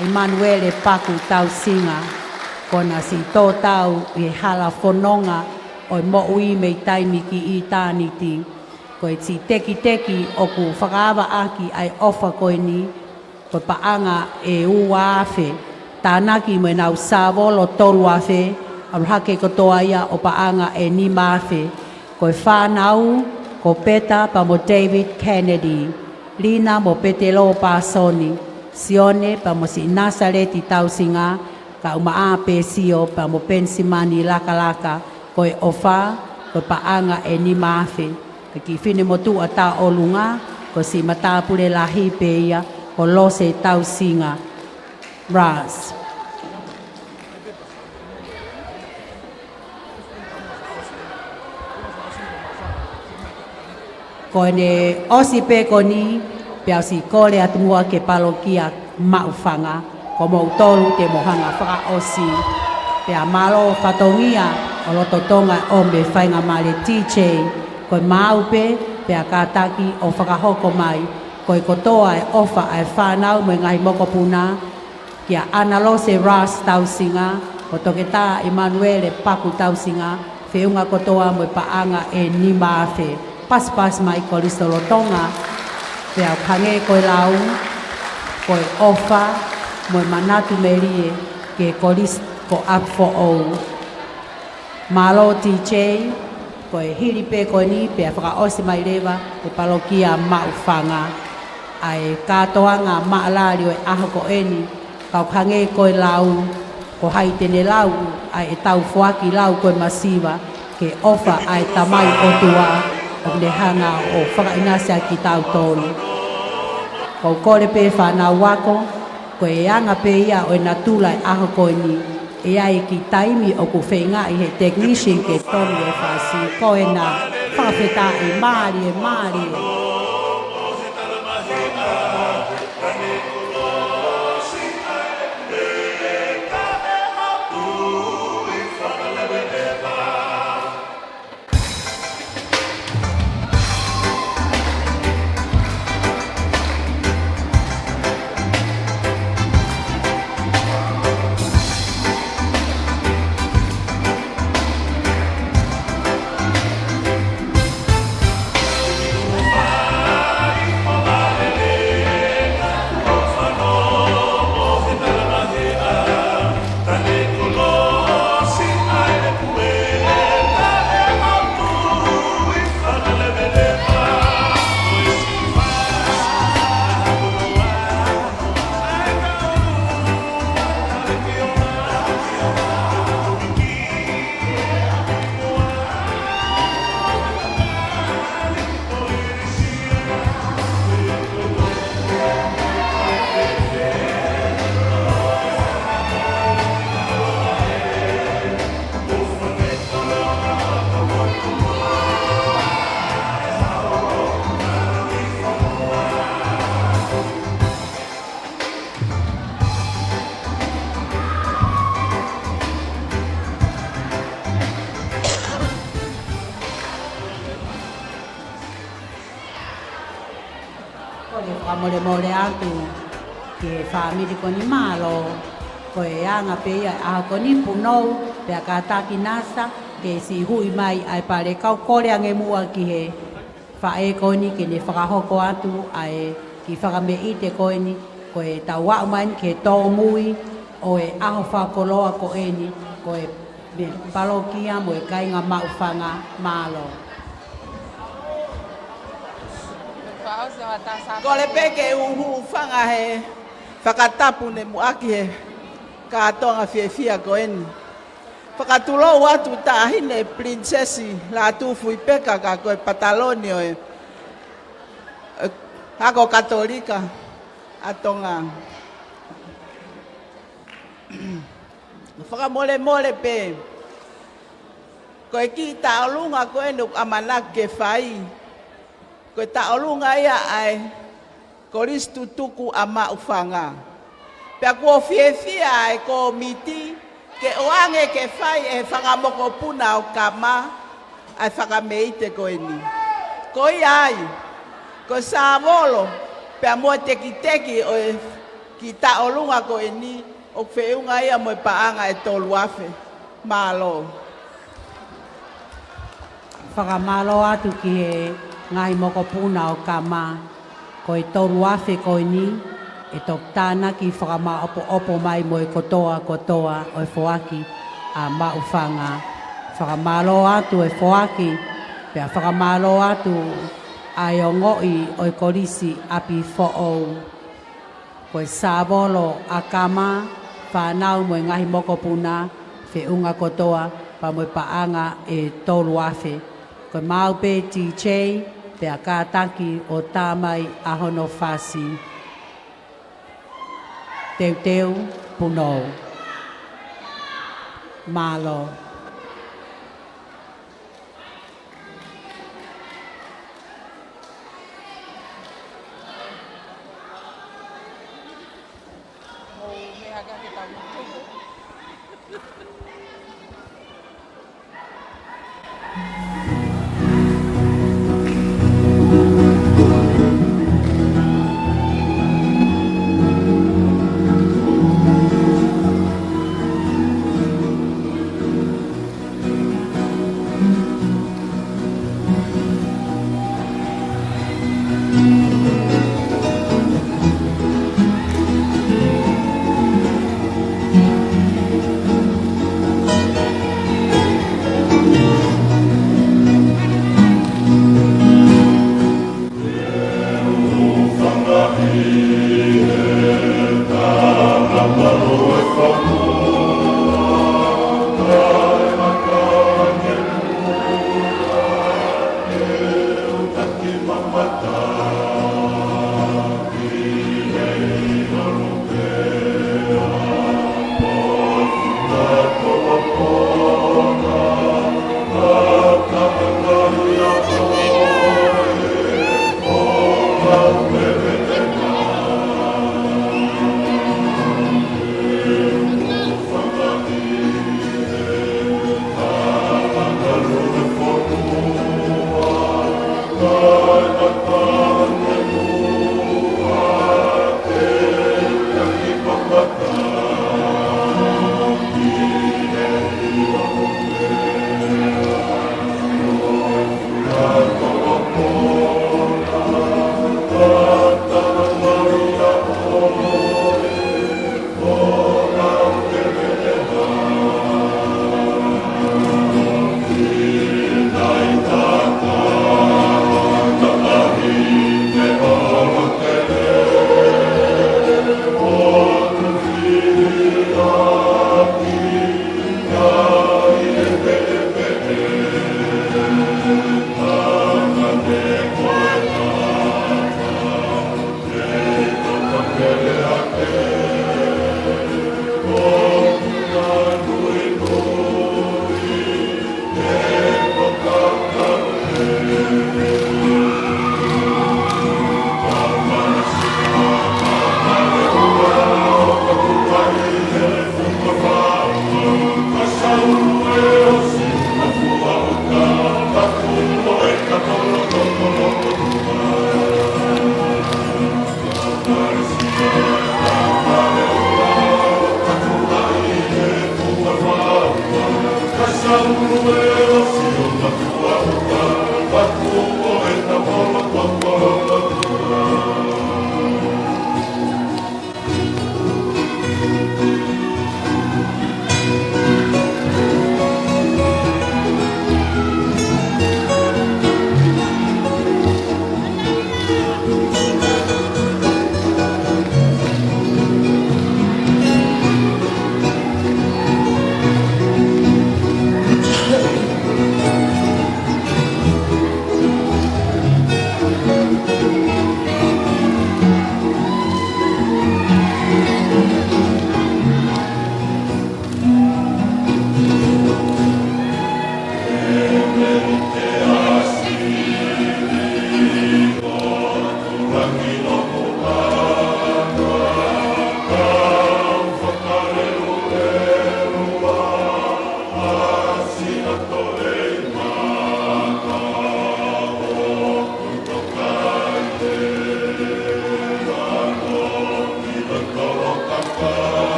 ʻImanuele Paku Tausinga, ko ʻena siʻi tō tau ʻi he hala fononga ʻo e moʻui mei taimi ki ʻitāniti. Ko e siʻi tekiteki ʻoku fakaava ʻaki ʻa e ʻofa ko eni, ko e paʻanga ʻe ua afe, tānaki mo ʻenau sāvolo tolu afe, ʻalu hake kotoa ia ʻo paʻanga ʻe nima afe. Ko e fānau, ko Peta pea mo David Kennedy, Lina mo Petelo Pāsoni, Sione pea mo siʻi Nasaleti Tausinga, Kaumaʻā Pēsio pea mo Penisimani Lakalaka, ko e ʻofa, ko e paʻanga ʻe nima afe. Ko e kiʻi finemotuʻa tā ʻolunga, ko siʻi matāpule lahi pē ia, ko Lose Tausinga Ras. Ko ʻene ʻosi pē ko eni, pea u siʻi kole atu muʻa ki he palokia Maʻufanga, ko moutolu te mou hanga fakaʻosi. Pea mālō fatongia ʻo loto Tonga ʻo mei he faingamālie T J, ko e maau pē, pea kātaki ʻo fakahoko mai, ko e kotoa e ʻofa ʻa e fānau mo e ngaahi mokopuna, kia ʻAna Lose Ras Tausinga, ko Toketā ʻImanuele Paku Tausinga, feʻunga kotoa mo e paʻanga ʻe nima afe. Pasipasi mai Kolisi Lolotonga, pea u hangē ko e lau, ko e ʻofa mo e manatu melie ki he Kolisi ko ʻApifoʻou. Mālō T J, ko e hili pē ko eni pea fakaʻosi mai leva ʻe he palokia Maʻufanga ʻa e kātoanga maʻalali ʻo e ʻaho ko eni, ka ʻoku hangē ko e lau, ko hai te ne lau ʻa ʻetau foaki lau ko e masiva, ke ʻofa ʻa e Tamai ʻOtua, ʻoku ne hanga ʻo fakaʻinasi ʻa kitautolu. Ko u kole pē fānau ako, ko e anga pē ia ʻo e natula e ʻaho ko eni, ʻe ʻi ai e kiʻi taimi ʻoku feingaʻi he technician ke tonu e fasi, ko ena, fakafetaʻi, mālie, mālie. Kole fakamolemole atu ki he fāmili ko eni, mālō. Ko e anga pē ia ʻa e ʻaho ko eni, punou, pea kātaki NASA ke siʻi huʻi mai ʻa e palekau. Kole ange muʻa ki he faʻē ko eni ke ne fakahoko atu ʻa e kiʻi fakameʻite ko eni, ko e tau aʻu mai eni ki he tōmui ʻo e ʻaho fakakoloa ko eni, ko e mei he palokia mo e kāinga Maʻufanga, mālō. Kole pē ke u hūfanga he fakatapu ni muʻa ki he kātoanga fiefia ko eni. Fakatulou atu Taʻahine Pilinisesi Lātūfuipeka, ka ko e pataloni ʻo e, ʻo e ako Katolika ʻa Tonga. Fakamolemole pē, ko e kiʻi tauʻolunga ko eni ʻoku ʻamanaki ke fai, ko e tauʻolunga ia ʻa e Kolisi Tutuku ʻa Maʻufanga. Pea kuo fiefia ʻa e kōmiti ke ʻoange ke fai ʻe he fanga mokopuna ʻo Kama ʻa e fakameʻite ko eni. Ko ia ai, ko e sāvolo pea mo e tekiteki ʻo e kiʻi tauʻolunga ko eni, ʻoku feʻunga ia mo e paʻanga ʻe tolu afe. Mālō. Fakamālō atu ki he ngaahi mokopuna ʻo Kama. Ko e tolu afe ko eni ʻe toki tānaki fakamaʻopoʻopo mai mo e kotoa kotoa ʻo e foaki ʻa Maʻufanga. Fakamālō atu e foaki, pea fakamālō atu ʻa e ongoʻi ʻo e Kolisi ʻApifoʻou. Ko e sāvolo ʻa Kama, fānau mo e ngaahi mokopuna, feʻunga kotoa, pea mo e paʻanga ʻe tolu afe. Ko e maau pē TJ, pea kātaki ʻo tā mai ʻa hono fasi. Teuteu, punou. Mālō.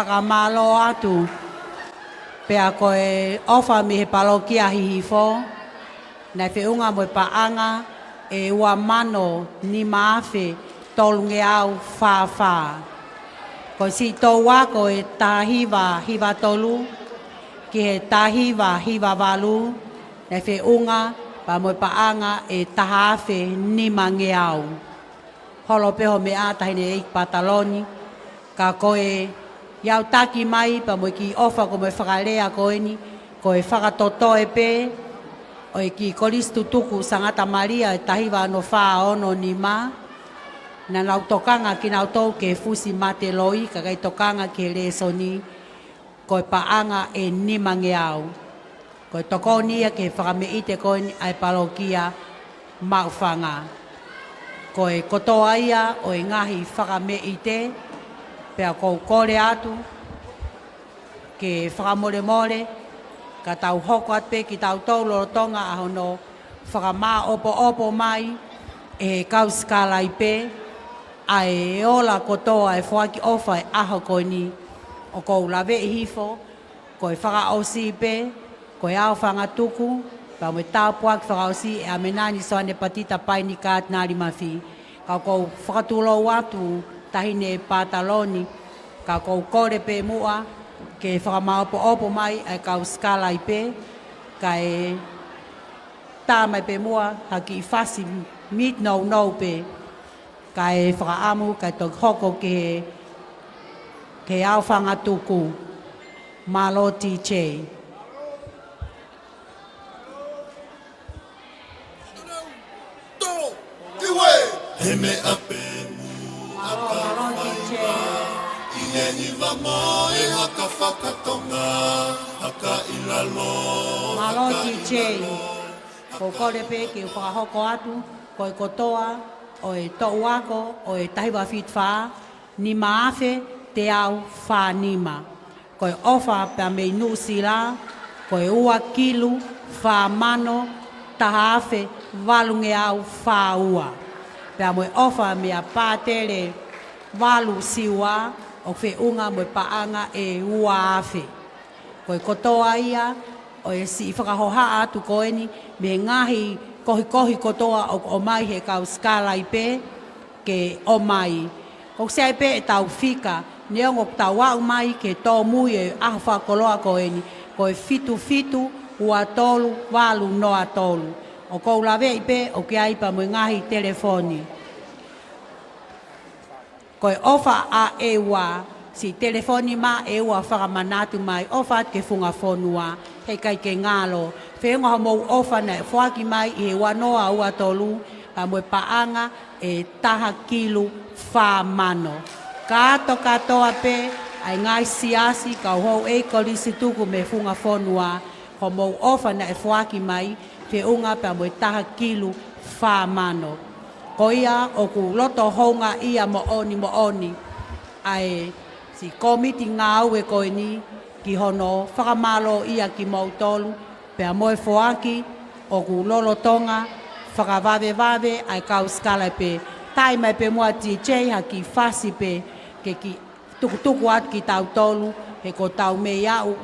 Fakamālō atu. Pea ko e ʻofa mei he palokia Hihifo, naʻe feʻunga mo e paʻanga ʻe ua mano nima afe tolungeau fā fā. Ko e siʻi touako ʻe taha hiva hiva tolu ki he taha hiva hiva valu, naʻe feʻunga pea mo e paʻanga ʻe taha afe nimangeau. Holo pē hoʻo meʻa, Taʻahine ʻEiki Pataloni, ka ko e ʻi ai ʻa e taki mai pea mo e kiʻi ʻofa ko e mo e fakalea ko eni, ko e fakatotoe pē ʻo e kiʻi kolisi tutuku Sangata Malia ʻe taha hiva ono fā ono nima. Naʻa nau tokanga kinautolu ki he fusi mate loi, ka ʻikai tokanga ki he lēsoni, ko e paʻanga ʻe nimangeau. Ko e tokoni ia ki he fakameʻite ko eni ʻa e palokia Maʻufanga. Ko e kotoa ia ʻo e ngaahi fakameʻite, pea ʻoku ou kole atu ke fakamolemole, ka tau hoko atu pē kitautolu lolotonga ʻa hono fakamāʻopoʻopo mai ʻe he kau sikalaipe ʻa e ola kotoa ʻa e foaki ʻofa ʻo e ʻaho ko eni. ʻOku ou laveʻi hifo, ko e fakaʻosi pē, ko e aofanga tuku, pea mo e tāpuaki fakaʻosi ʻe ʻAmenani Soane Patita Paini Katinali Mafi. Ka ʻoku ou fakatulou atu, Taʻahine Pataloni, ka ʻoku ou kole pē muʻa ke fakamāʻopoʻopo mai ʻa e kau sikalaipe, kae tā mai pē muʻa ha kiʻi fasi miniti nounou pē, kae fakaʻamu kae toki hoko ki he, ki he aofanga tuku. Mālō T J. He meʻa pē muʻa ka fai mai, ʻi he hiva mo e haka fakatonga, haka ʻi lalo, Mālō haka ʻi T J. Lalo. ʻOku ou kole pē ke u fakahoko atu, ko e kotoa ʻo e touako ʻo e taha hiva fitu fā, nima afe teau fā nima. Ko e ʻofa pea mei Nuʻusila, ko e ua kilu fā mano taha afe valungeau fā ua. Pea mo e ʻofa meia Pātele Valu Siua, ʻoku feʻunga mo e paʻanga ʻe ua afe. Ko e kotoa ia ʻo e siʻi fakahohaʻa atu ko eni mei he ngaahi kohikohi kotoa ʻoku ʻomai he kau sikalaipe ke ʻomai. ʻOku ʻosi ʻi ai pē ʻetau fika, neongo ʻoku tau aʻu mai ki he tōmui ʻo e ʻaho fakakoloa ko eni, ko e fitu fitu ua tolu valu noa tolu. ʻOku ou laveʻi pē ʻoku ʻi ai pea mo e ngaahi telefoni. Ko e ʻofa ʻa ʻEua, siʻi telefoni mai ʻEua fakamanatu mai, ʻofa atu ki he funga fonua, heʻikai ke ngalo. Feʻunga hoʻomou ʻofa naʻe foaki mai ʻi he ua noa ua tolu, pea mo e paʻanga ʻe taha kilu fā mano. Kātoa kātoa pē ʻa e ngaahi siasi, kau houʻeiki kolisi tutuku mei he funga fonua, hoʻomou ʻofa naʻe foaki mai, feʻunga pea mo e taha kilu fā mano. Ko ia ʻoku loto houngaʻia moʻoni moʻoni ʻa e siʻi kōmiti ngāue ko eni ki hono fakamālōʻia kimoutolu, pea mo e foaki ʻoku lolotonga fakavavevave ʻa e kau sikalaipe. Tai mai pē muʻa T J ha kiʻi fasi pē ke kiʻi tukutuku atu kitautolu, he kuo tau mei aʻu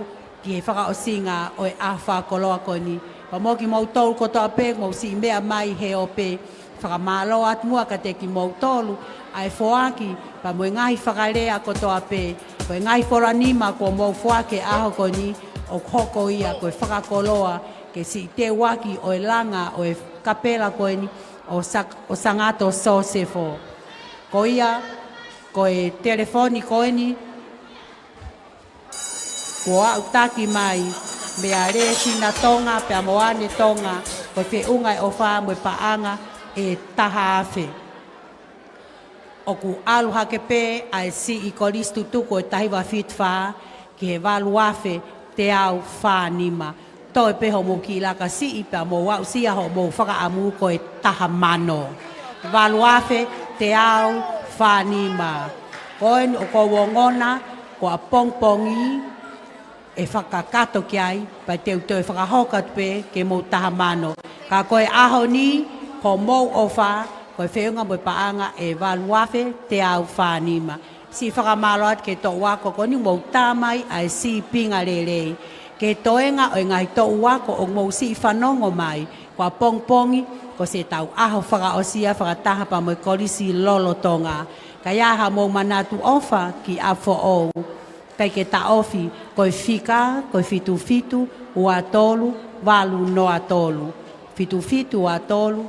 ki he fakaʻosinga ʻo e ʻaho fakakoloa ko eni. Pea mo kimoutolu kotoa pē, mou siʻi meʻa mai he ope, fakamālō atu muʻa kiate kimoutolu ʻa e foaki, pea mo e ngaahi fakalea kotoa pē, ko e ngaahi fola nima kuo mou foaki he ʻaho ko eni, ʻoku hoko ia ko e fakakoloa ke siʻi teuaki ʻo e langa ʻo e kapela ko eni ʻo Sa-, ʻo Sangato Sosefo. Ko ia, ko e telefoni ko eni kuo aʻutaki mai meia Lēsina Tonga pea mo ʻAne Tonga, ko e feʻunga ʻo e ʻofa mo e paʻanga ʻe taha afe. ʻOku ʻalu hake pē ʻa e siʻi kolisi tutuku ʻo e taha hiva fitu fā ki he valu afe teau fā nima. Toe pē hoʻomou kiʻi laka siʻi pea mou aʻusia hoʻomou fakaʻamu ko e taha mano. Valu afe teau fā nima. Ko eni ʻoku ou ongona ko ʻapongipongi ʻe fakakakato ki ai, pea te u toe fakahoko atu pē ke mou taha mano. Ka ko e ʻaho ni, hoʻomou ʻofa, ko e feʻunga mo e paʻanga ʻe valu afe teau fā nima. Siʻi fakamālō atu ki he toʻu ako ko eni mou tā mai ʻa e sīpinga lelei ki he toenga ʻo e ngaahi toʻu ako ʻoku mou siʻi fanongo mai. Ko ʻapongipongi, ko siʻetau ʻaho fakaʻosi ia fakataha pea mo e Kolisi lolotonga. Ka ʻi ai haʻamou manatu ʻofa ki ʻApifoʻou, ʻikai ke taʻofi, ko e fika, ko e fitu fitu ua tolu valu noa tolu. Fitu fitu ua tolu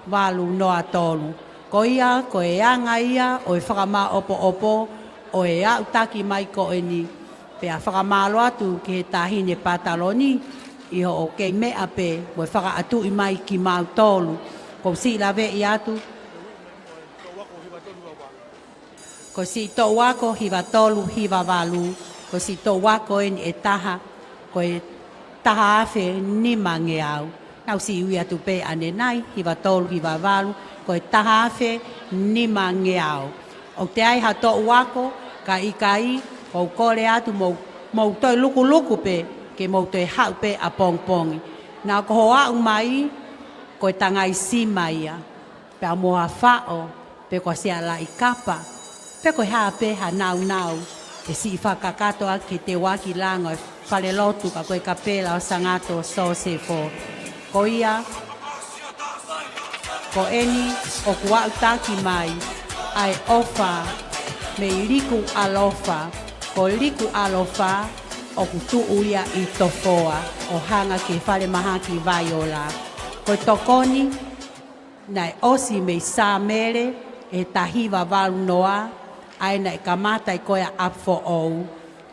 valu noa tolu. Ko ia, ko e anga ia ʻo e fakamāʻopoʻopo ʻo e aʻutaki mai ko eni. Pea fakamālō atu ki he Taʻahine Pataloni ʻi hoʻo kei meʻa pē mo e fakaʻatuʻi mai kimautolu. Ko siʻi laveʻi atu. Ko siʻi toʻu ako hiva tolu hiva valu, ko siʻi toʻu ako eni ʻe taha, ko e taha afe nima ngeau. Naʻá ku siʻi ui atu pē ʻanenai, hiva tolu hiva valu, ko e taha afe nima ngeau. ʻOku ʻi ai ha toʻu ako, ka ʻikai, ʻoku ou kole atu mou, mou toe lukuluku pē, ke mou toe haʻu pē ʻapongipongi. Naʻa ko hoʻo aʻu mai, ko e tangai sima ia. Pea mo ha faʻo, pe ko siʻa laʻi kapa, pe ko e hā pē ha nāunau, ʻe siʻi fakakakato ʻaki ki he teuaki langa ʻo e falelotu ka ko e Kapela ʻo Sangato Sosefo. Ko ia, ko eni ʻoku aʻutaki mai ʻa e ʻofa mei Liku ʻAlofa. Ko Liku ʻAlofa ʻoku tuʻu ia ʻi Tofoa ʻo hanga ki he falemahaki Vaiola. Ko e tokoni naʻe ʻosi mei Sāmele ʻe taha hiva valu noa, ʻa ia naʻe kamata ʻi ko ia ʻApifoʻou,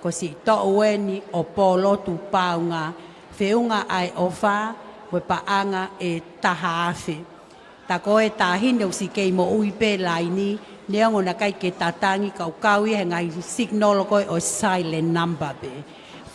ko siʻi toʻu eni ʻo Polotu Paunga, feʻunga ʻa e ʻofa mo e paʻanga ʻe taha afe. Tā ko e Taʻahine ʻoku siʻi kei moʻui pē laini, neongo naʻe ʻikai ke tatangi ka ʻoku kau ia he ngaahi signal ko ē ʻo e silent number pē.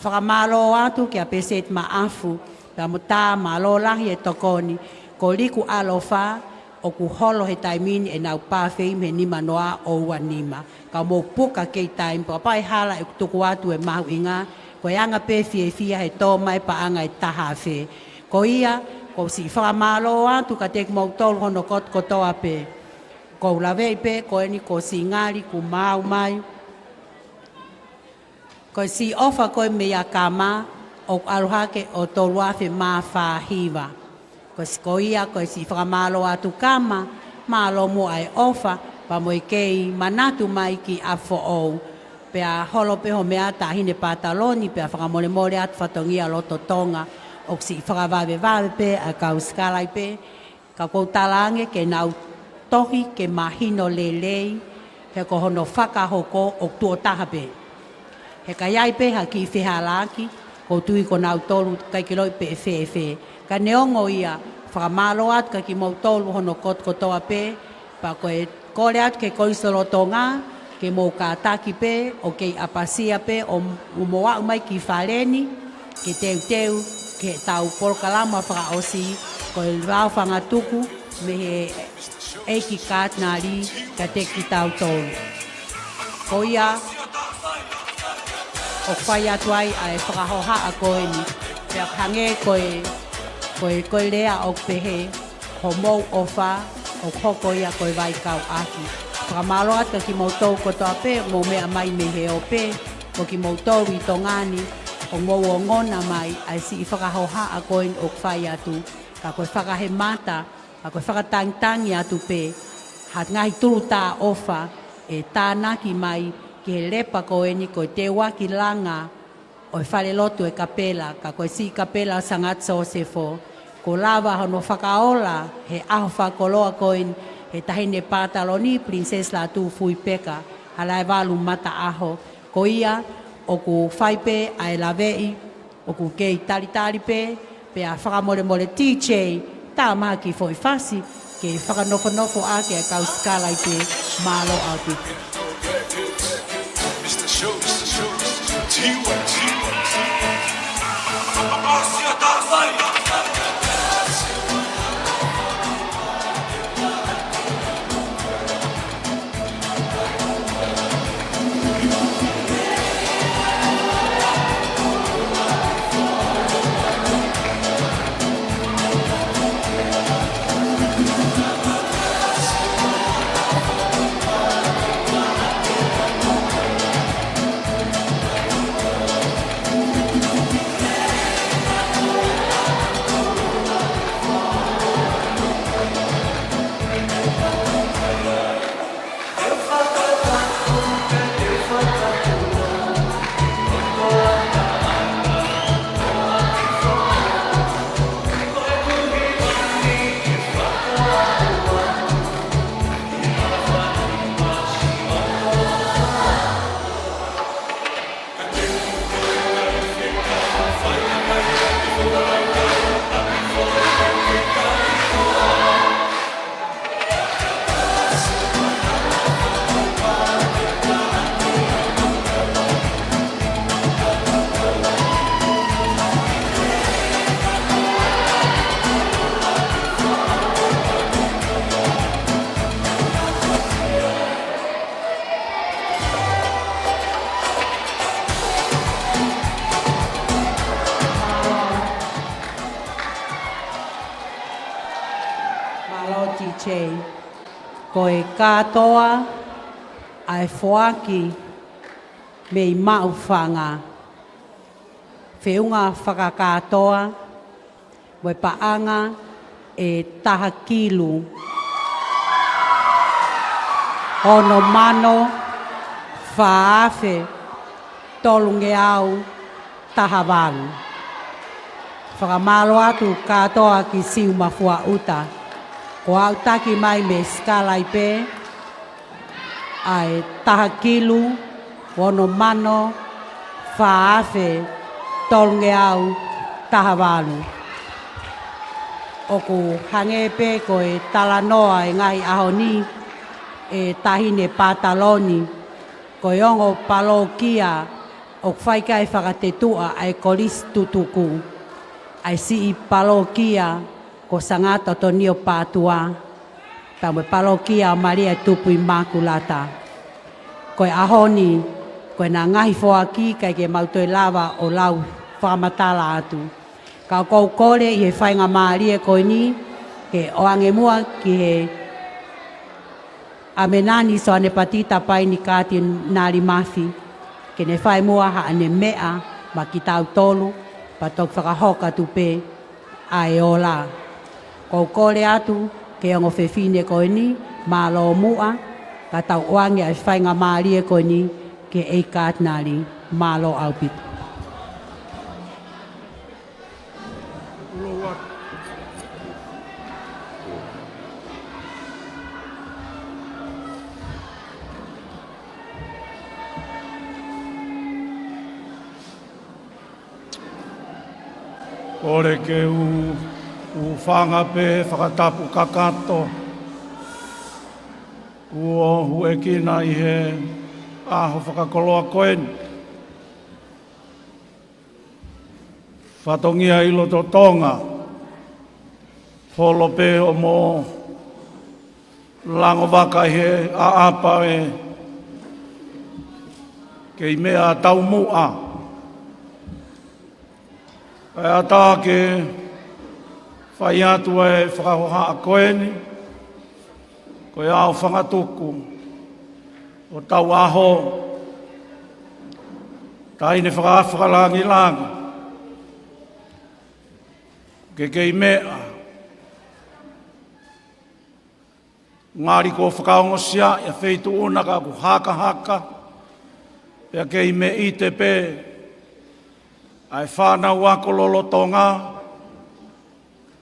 Fakamālō atu kia Peseti Maʻafu, pea mo tā mālō lahi e tokoni, ko Liku ʻAlofa, ʻoku holo he taimi ni ʻenau pā feimi he nima noa ʻo ua nima. Ka mou puka kei taimi, pea kapau ʻe hala ʻeku tuku atu e mahuʻinga, ko e anga pē fiefia he tō mai paʻanga ʻe taha afe. Ko ia, ʻoku ou siʻi fakamālō atu kiate kimoutolu hono kotokotoa pē. ʻOku ou laveʻi pē, ko eni ko siʻi ngali kuo maau mai. Ko e siʻi ʻofa ko ē meia Kama, ʻoku ʻalu hake ʻo tolu afe mā fā hiva. Ko si-, ko ia, ko e siʻi fakamālō atu Kama, mālō muʻa e ʻofa, pea mo e kei manatu mai ki ʻApifoʻou. Pea holo pē hoʻo meʻa Taʻahine Pataloni, pea fakamolemole atu fatongia loto Tonga, ʻoku siʻi fakavavevave pē ʻa e kau sikalaipe, ka ʻoku ou talaange ke nau tohi ke mahino lelei, he ko hono fakahoko ʻoku tuʻo taha pē. He ka ʻi ai pē ha kiʻi fehālaaki, ʻoku ou tui ko nautolu ʻikai ke ʻiloʻi pe ʻe fēfē. Ka neongo ia, fakamālō atu kia kimoutolu hono kotokotoa pē, pea ko e kole atu ki he Kolisi lolotonga, ke mou kātaki pē, ʻo kei ʻapasia pē, ʻo, ʻo mou aʻu mai ki fale ni, ke teuteu ki heʻetau polokalama fakaʻosi, ko e vao fangatuku mei he ʻEiki Katinali kiate kitautolu. Ko ia, ʻoku fai atu ai ʻa e fakahohaʻa ko eni, pea hangē ko e, ko e, ko e lea ʻoku pehē, hoʻomou ʻofa, ʻoku hoko ia ko e vaikauʻaki. Fakamālō atu kia kimoutolu kotoa pē, mou meʻa mai mei he ope, ko kimoutolu ʻi Tonga ni, ʻoku mou ongona mai ʻa e siʻi fakahohaʻa ko eni ʻoku fai atu, ka ko e fakahemata, ka ko e fakatangitangi atu pē, ha ngaahi tulutā ʻofa ʻe tānaki mai ki he lepa ko eni ko e teuaki langa ʻo e falelotu ʻo e Kapela, ka ko e siʻi Kapela ʻo Sangato Sosefo, kuo lava hono fakaola he ʻaho fakakoloa ko eni he Taʻahine Pataloni, Princess Lātūfuipeka Halaevalu Mataʻaho. Ko ia, ʻoku fai pē ʻa e laveʻi, ʻoku kei talitali pē, pea fakamolemole D J, tā mai ha kiʻi foʻi fasi, ke fakanofonofo ʻaki ʻa e kau sikalaipe. Mālō ʻaupito. Sei, ko e kātoa ʻa e foaki mei Maʻufanga. Feʻunga fakakātoa mo e paʻanga ʻe taha kilu, ono mano fā afe tolungeau taha valu. Fakamālō atu kātoa ki Siumafuaʻuta. Ko au taki mai mei Sikalaipe ʻa e taha kilu, ono mano fā afe tolungeau taha valu. ʻOku hangē pē ko e talanoa ʻi he ngaahi ʻaho ni ʻe Taʻahine Pataloni, ko e ongo palōkia ʻoku fai ki ai e fakatetuʻa ʻa e kolisi tutuku, ʻa e siʻi palōkia ko Sangata Tonio Pātua, pea mo e palōkia ʻo Malia Tupu ʻImakulata. Ko e ʻaho ni, ko ʻena ngaahi foaki ʻikai ke mau toe lava ʻo lau fakamatala atu. Ka ʻoku ou kole ʻi he faingamālie ko eni, ke ʻoange muʻa ki he ʻAmenani Soane Patita Paini Katinali Mafi, ke ne fai muʻa haʻane meʻa maʻa kitautolu, pea toki fakahoko atu pē ʻa e ola. ʻOku ou kole atu ki he ongo fefine ko eni, mālō muʻa, ka tau ʻoange ʻa e faingamālie ko eni ki he ʻEiki Katinali, mālō ʻaupito. Kole ke u, u hūfanga pē he fakatapu kakato kuo huʻekina ʻi he ʻaho fakakoloa ko eni. Fatongia ʻi loto Tonga, holo pē hoʻomo lango vaka ʻi he ʻaʻapa ʻo e kei meʻa taumuʻa. Kae ʻatā ke fai atu e fakahohaʻa ko eni, ko e ʻaofangatuku ʻo hotau ʻaho, Taʻahine Faka-, Fakalangilangi, ke kei meʻa. Ngali kuo fakaongosia ʻa e feituʻu na ka ʻoku hakahaka, pea kei meʻite pē ʻa e fānau ako lolotonga,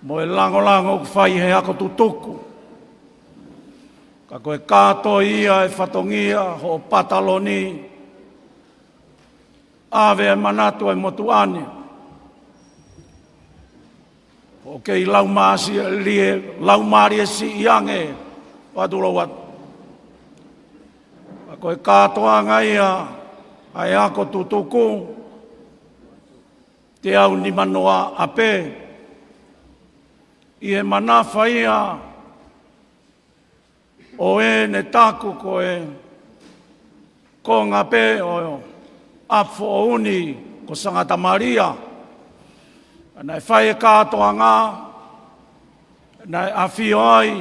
mo e langolango ʻoku fai he ako tutuku. Ka ko e kātoi ia e fatongia hoʻo pataloni, ʻave e manatu e motuʻa ni. ʻOku kei laumālie, laumālie siʻi ange, ʻoatu lou atu. Ka ko e kātoanga ia ʻa e ako tutuku, teau nimanoa ʻapē, ʻi he manafa ia ʻo ʻene taku ko e konga pē ʻo ʻApifoʻou ni ko Sangata Malia. Naʻe fai e kātoanga, naʻe ʻafio ai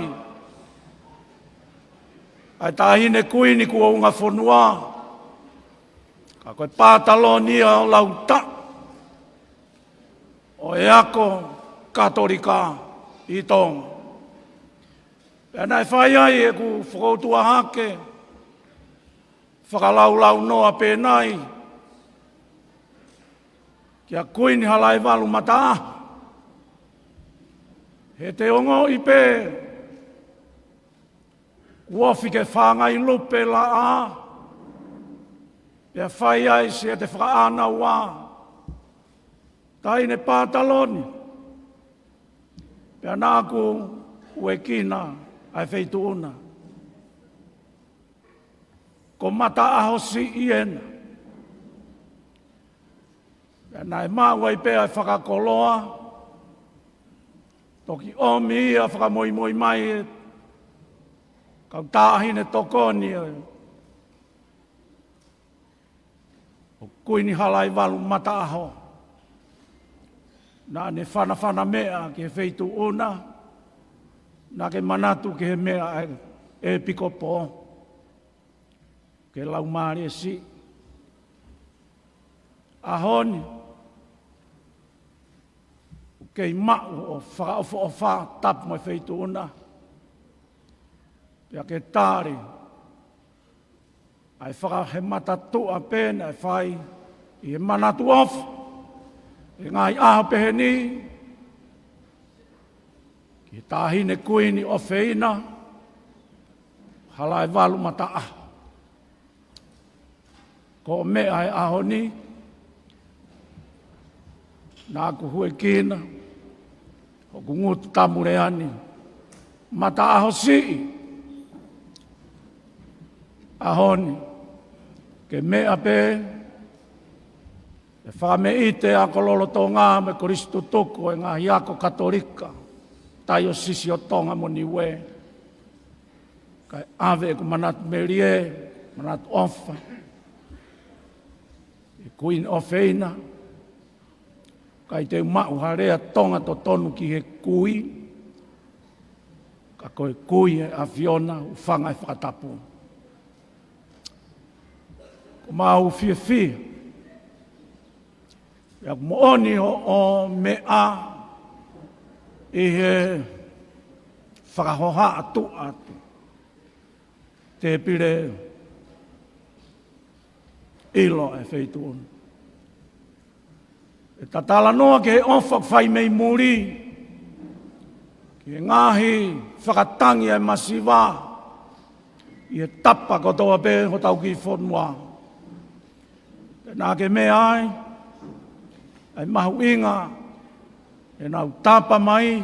ʻa e Taʻahine Kuini Kuo Unga Fonua, ka ko e pataloni ia ʻo Lauta ʻo e ako Katolika ʻi Tonga. Pea naʻe fai ai ʻeku fokoutua hake, fakalaulaunoa pē nai kia Kuini Halaivalu Mataʻaho, he te ongoʻi pē kuo ofi ke fāngai lupe laʻā, pea fai ai siʻete fakaʻānaua, Taʻahine Pataloni, pea naʻa ku huʻekina ʻa e feituʻu na. Ko Mataʻaho siʻi ena. Pea naʻe maʻu ai pē ʻa e fakakoloa, toki ʻomi ia fakamoimoi mai e kau taʻahine tokoni ʻo ʻo Kuini Halaivalu Mataʻaho. Naʻa ne fanafana meʻa ki he feituʻu na, Naʻá ke manatu ki he meʻa ʻa e ʻEpikopō, ki he Laumālie Siʻi. ʻAho ni, ʻoku kei maʻu hoʻo fakaʻofoʻofa tapu mo e feituʻu na. Pea ke tali ʻa e fakahemata tuʻa pē naʻe fai ʻi he manatu ʻofa ʻi he ngaahi ʻaho pehē ni ki he Taʻahine Kuini ʻofeina, Halaevalu Mataʻaho. Ko e meʻa ʻa e ʻaho ni, naʻá ku huekina hoku ngutu Tamuleani, Mataʻaho Siʻi. ʻAho ni, ke meʻa pē ʻe fakameʻite ako lolotonga mo e kolisi tutuku ʻo e ngaahi ako Katolika, Taiosisi ʻo Tonga mo Niuē. Kae ʻave ʻeku manatu melie, manatu ʻofa ki he Kuini ʻofeina, ʻikai te u maʻu ha lea Tonga totonu ki he kui, ka ko e kui ʻa e ʻAfiona, hūfanga he fakatapu. ʻOku mau fiefia, pea ʻoku moʻoni hoʻo meʻa ʻi he fakahohaʻa tuʻa atu. Tēpile ʻilo ʻa e feituʻu na. ʻE tatalanoa ki he ʻofa ʻoku fai mei muli, ki he ngaahi fakatangi ʻa e masiva ʻi he tapa kotoa pē hotau kiʻi fonua. Pea naʻá ke meʻa ai, ʻa e mahuʻinga ʻenau tapa mai,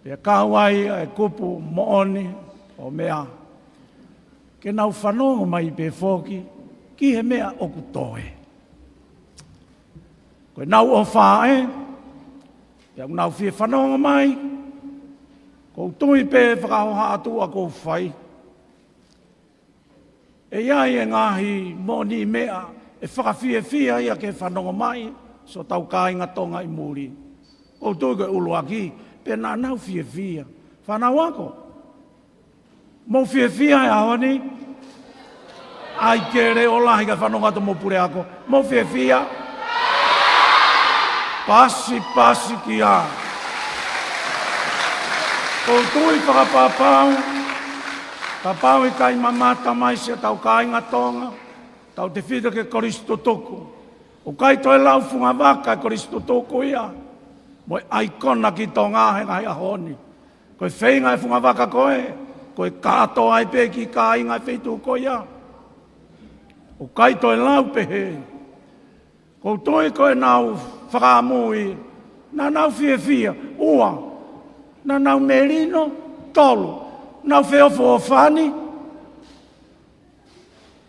pea kau ai ʻa e kupu moʻoni ʻo e meʻa, ke nau fanongo mai pē foki ki he meʻa ʻoku toe. Ko ʻenau ʻofa ē, pea ʻoku nau fie fanongo mai, ʻoku ou tui pē fakahohaʻa tuʻa ʻoku ou fai, ʻe ʻi ai e ngaahi moʻoniʻi meʻa ʻe fakafiefia ia ke fanongo mai siʻotau kāinga Tonga ʻi muli. ʻOku ou tui ko e ʻuluaki, pea naʻa nau fiefia. Fānau ako, mou fiefia he ʻaho ni? ʻAi ke leʻo lahi kae fanongo atu mo e puleako. Mou fiefia? Pasi, pasi ki ai. ʻOku ou tui fakapapau, kapau ʻe ʻikai mamata mai siʻotau kāinga Tonga, tautefito ki he kolisi tutuku, ʻoku ʻikai toe lau fungavaka e kolisi tutuku ia mo e ʻaikona ki Tonga he ngaahi ʻaho ni. Ko e feinga e fungavaka ko ē, ko e kātoa ai pē kiʻi kāinga e feituʻu ko ia. ʻOku ʻikai toe lau pehē. ʻOku ou tui ko ʻenau fakaʻamu ia, naʻa nau fiefia. Ua, naʻa nau melino. Tolu, nau feʻofoʻofani.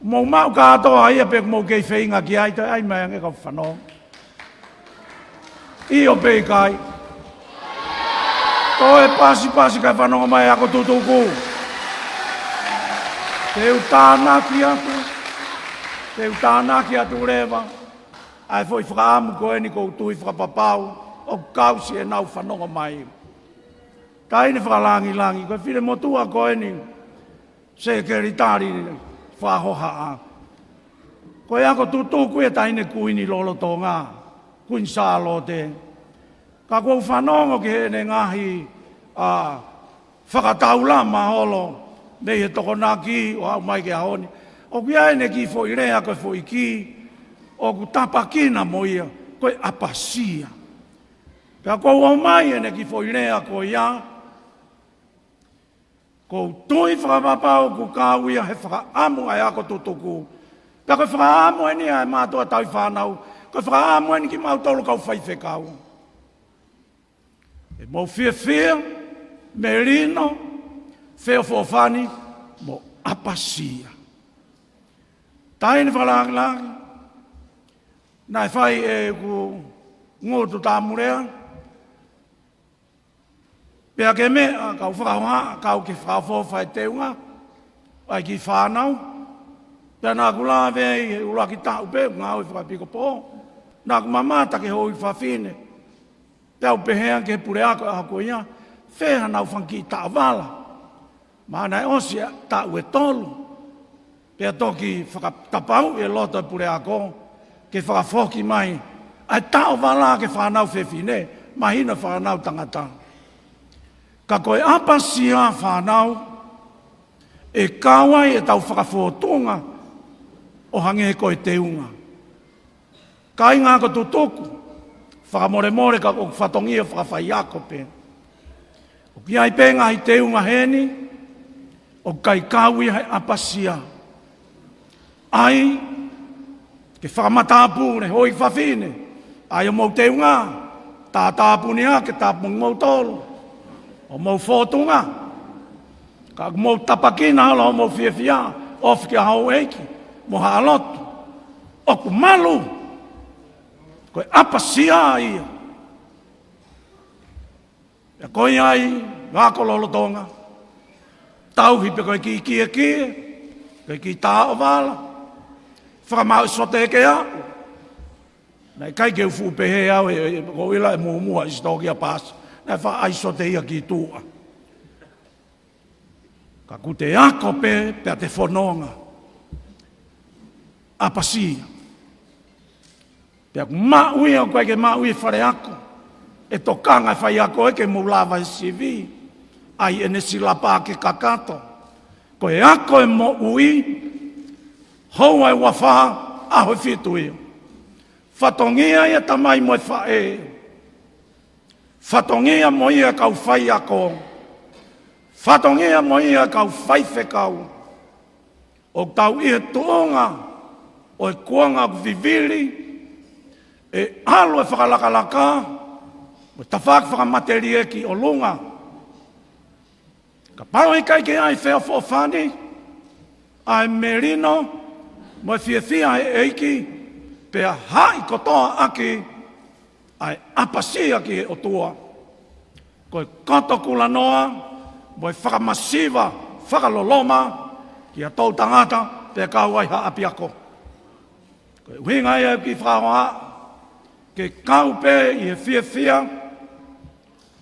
Mou maʻu kātoa ia pe ʻoku mou kei feinga ki ai, toe ʻai mai ange kau fanongo. ʻIo pe ʻikai? Toe pasipasi kae fanongo mai ako tutuku. Te u tānaki atu, te u tānaki atu leva ʻa e foʻi fakaʻamu ko eni, ʻoku ou tui fakapapau ʻoku kau siʻenau fanongo mai. Taʻahine fakalāngilangi, ko e finemotuʻa ko eni, sekelitali fakahohaʻa. Ko e ako tutuku ia e Taʻahine Kuini lolotonga, Kuini Sālote. Ka ʻoku ou fanongo ki heʻene ngaahi, ʻa, fakataulama holo mei he Tokonaki ʻo aʻu mai ki he ʻaho ni. ʻOku ʻi ai ʻene kiʻi foʻi lea, ko e foʻi kī ʻoku tapakina mo ia, ko e ʻapasia. Pea ʻoku ou ʻomai ʻene kiʻi foʻi lea ko ia, ʻoku ou tui fakapapau ʻoku kau ia he fakaʻamu ʻa e ako tutuku. Pea ko e fakaʻamu eni ʻa e mātuʻa tauhi fānau, ko e fakaʻamu eni kimautolu kau faifekau. ʻE mou fiefia, melino, feʻofoʻofani, mo ʻapasia. Taʻahine fakalāngilangi, naʻe fai ʻeku ngutu Tamuleani, pea ke meʻa, kau fakahohaʻa, kau ke fakaʻofoʻofa e teunga ʻa e kiʻi fānau. Pea naʻá ku lave ai he ʻuluaki taʻu pē ʻeku ngāue fakaʻepikopō, naʻá ku mamata ki he houʻeiki fafine. Pea u pehē ange ki he puleako ʻaho ko ia, fē hanau fanga kiʻi taʻovala. Ma naʻe ʻosi e taʻu ʻe tolu. Pea toki fakatapau e loto e puleako ke fakafoki mai ʻa e taʻovala ki he fānau fefine, mahino fānau tangata. Ka ko e ʻapasia fānau, ʻe kau ai ʻetau fakafōtunga ʻo hangē ko e teunga. Kāinga ako tutuku, fakamolemole ka ʻoku fatongia fakafaiako pē. ʻOku ʻi ai pē ngaahi teunga heni, ʻoku ʻikai kau ia he ʻapasia. ʻAi, ke fakamatāpuni, hoi fafine, ʻai ʻo mou teunga, tātāpuni ake, tāpuni mou tolu, ʻo mou fōtunga. Ka mou tāpuekina holo ʻo mou fiefia, ʻofa ki he houʻeiki, mo haʻa lotu. ʻOku malu, ko e ʻapasia ia. Pea ko ia ai, ngako lolotonga. Tauhi pē ko e kiʻi kiekie, ko e kiʻi taʻovala. Fakamaʻu sote ke aʻu. Naʻe ʻikai ke u fuʻu pehē au, he, he, ko ʻila e muʻomuʻa ʻi sitoa kia Pasi. Naʻe faʻa ʻai sote ia ki tuʻa. Ka ʻoku te ako pē, pea te fononga. ʻApasia. Pea ʻoku maʻu ia, ʻoku ʻikai ke maʻu ia he faleako. ʻE tokanga e faiako ē ke mou lava he sivi. ʻAi ʻene silapa ke kakato. Ko e ako e moʻui, houa ʻe uafā, ʻaho ʻe fitu ia. Fatongia ia tamai mo e faʻē. Fatongia mo ia kau faiako. Fatongia mo ia kau faifekau. ʻOku tau ʻi he tuʻunga ʻo e kuonga ʻoku vivili, ʻe ʻalu e fakalakalaka, mo e tafaʻaki fakamatelie ki ʻolunga. Kapau ʻe ʻikai ke ʻi ai e feʻofoʻofani, ʻa e melino, mo e fiefia he ʻEiki, pea haʻi kotoa ʻaki ʻa e ʻapasia ki he ʻOtua. Ko e koto kulanoa, mo e fakamasiva, fakaloloma, ki ha toʻutangata, pea kau ai ha ʻapiako. Ko e ʻuhinga ia ki fakahoa, ke kau pē ʻi he fiefia,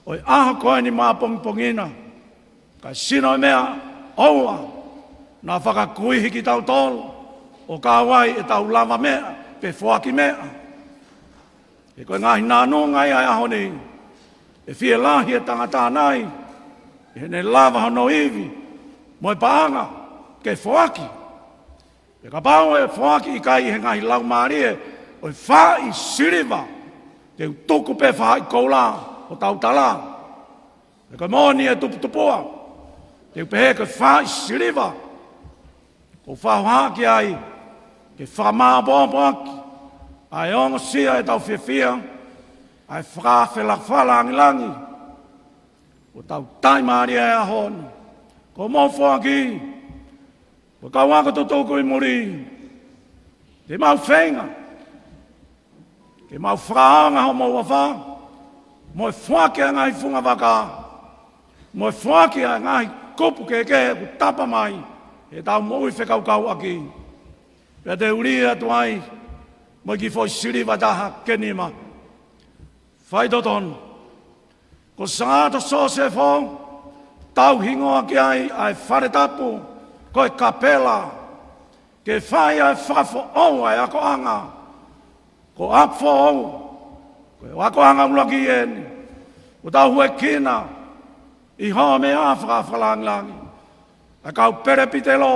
ʻo e ʻaho ko eni mo e pongipongi na. Ka sino e meʻa, ʻoua, naʻa fakakuihi kitautolu, ʻo kau ai ʻetau lava meʻa, pe foaki meʻa. He ko e ngaahi nānunga ia ʻo e ʻaho ni, ʻe fielahi e tangata nai, ʻi heʻene lava hono ivi, mo e paʻanga, ke foaki. Pea kapau ʻe foaki ʻikai ʻi he ngaahi laumālie, ʻo e faʻahi siliva, te u tuku pē faʻahi koula, ʻo tautala. He ko e moʻoni e tuputupua, te u pehē ko e faʻahi siliva, ʻoku ou fakahā ki ai, ke fakamāʻopoʻopo ʻaki, ʻa e ongosia ʻetau fiefia, ʻa e fakafela-, fakalāngilangi, ʻo tau taimālie he ʻaho ni, ko mou foaki, ko e kau ako tutuku ʻi muli, te mau feinga, ke mau fakaʻaonga homou ʻofa, mo e foaki ʻa e ngaahi funga vaka, mo e foaki ʻa e ngaahi kupu kehekehe ʻoku tapa mai, heʻetau moʻui fekaukauʻaki. Pea te u lī atu ai, mo e kiʻi foʻi siliva taha ke nima. Faitotonu. Ko Sangata Sosefo, tau hingoa ki ai ʻa e fale tapu, ko e kapela, ke fai ʻa e fakafoʻou ʻa e akoʻanga, ko ʻApifoʻou, ko e akoʻanga ʻuluaki eni, ʻoku tau huekina, ʻi hoʻo meʻa fakafakalāngilangi, ʻa e kau pelepitelo,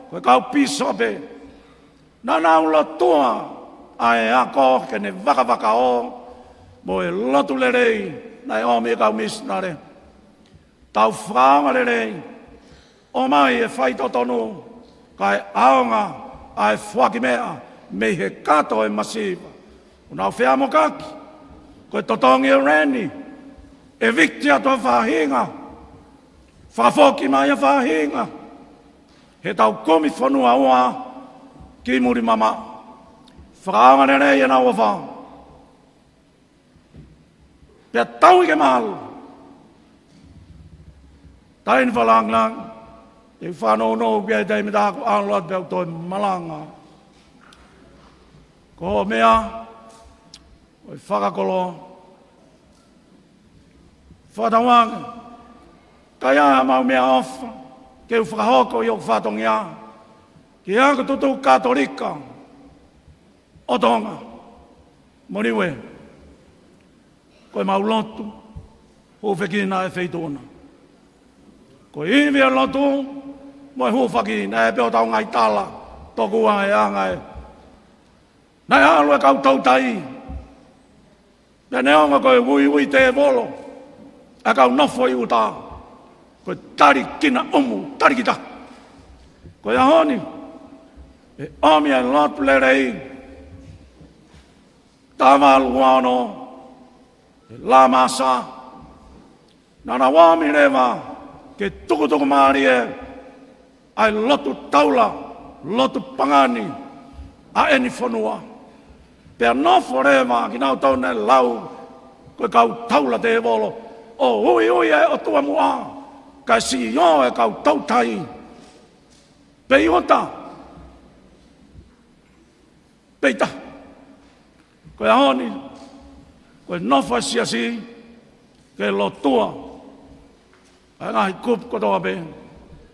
ko e kau pīsope, naʻa nau lotua ʻa e ako ke ne vakavakaō, mo e lotu lelei, naʻe ʻomi ʻe he kau misinale. Tau fakaʻaonga lelei, ʻomai e faitotonu, kae ʻaonga ʻa e foaki meʻa, mei he kato e masiva. ʻOku nau feamokaki, ko e totongi e reni, evict atu ʻa e faʻahinga, fakafoki mai ʻa e faʻahinga, heʻetau kumi fonua ua ki muli mamaʻo. Fakaʻaonga lelei ʻenau ʻofa. Pea tau ʻi ke malu. Taimi fakalāngilangi, te u fanongonongo ki ai taimi taku ʻalu atu pea u toe malanga. Ko e meʻa, ʻo e fakakoloa. Fakatauange, Ka ʻi ai haʻamau meʻaʻofa ke u fakahoko ʻi hoku fatongia ki he ako tutuki Katolika ʻo Tonga mo Niue, ko ʻemau lotu hūfekina e feituʻu na. Ko e ivi e lotu mo e hūfaki naʻe pē ʻo tau ngaahi tala tokua e anga e naʻe ʻalu e kau tautai. Pea neongo ko e uiui tēvolo ʻa e kau nofo ʻi ʻuta, ko e tali kinaʻumu, tali kita. Ko e ʻaho ni, ʻe ʻomi e lotu lelei, Tavalu ua ono, e Lamasa, naʻa na ʻomi leva ke tukutuku mālie ʻa e lotu taula, lotu pagani ʻa ʻeni fonua. Pea nofo leva kinautolu naʻe lau ko e kau taula tēvolo ʻo uiui e ʻOtua muʻa, kae siʻi ō e kau tautai. Pea ʻi ʻuta, pea ʻi tahi. Ko e ʻaho ni, ko e nofo e siasi ke lotua ʻa e ngaahi kupu kotoa pē.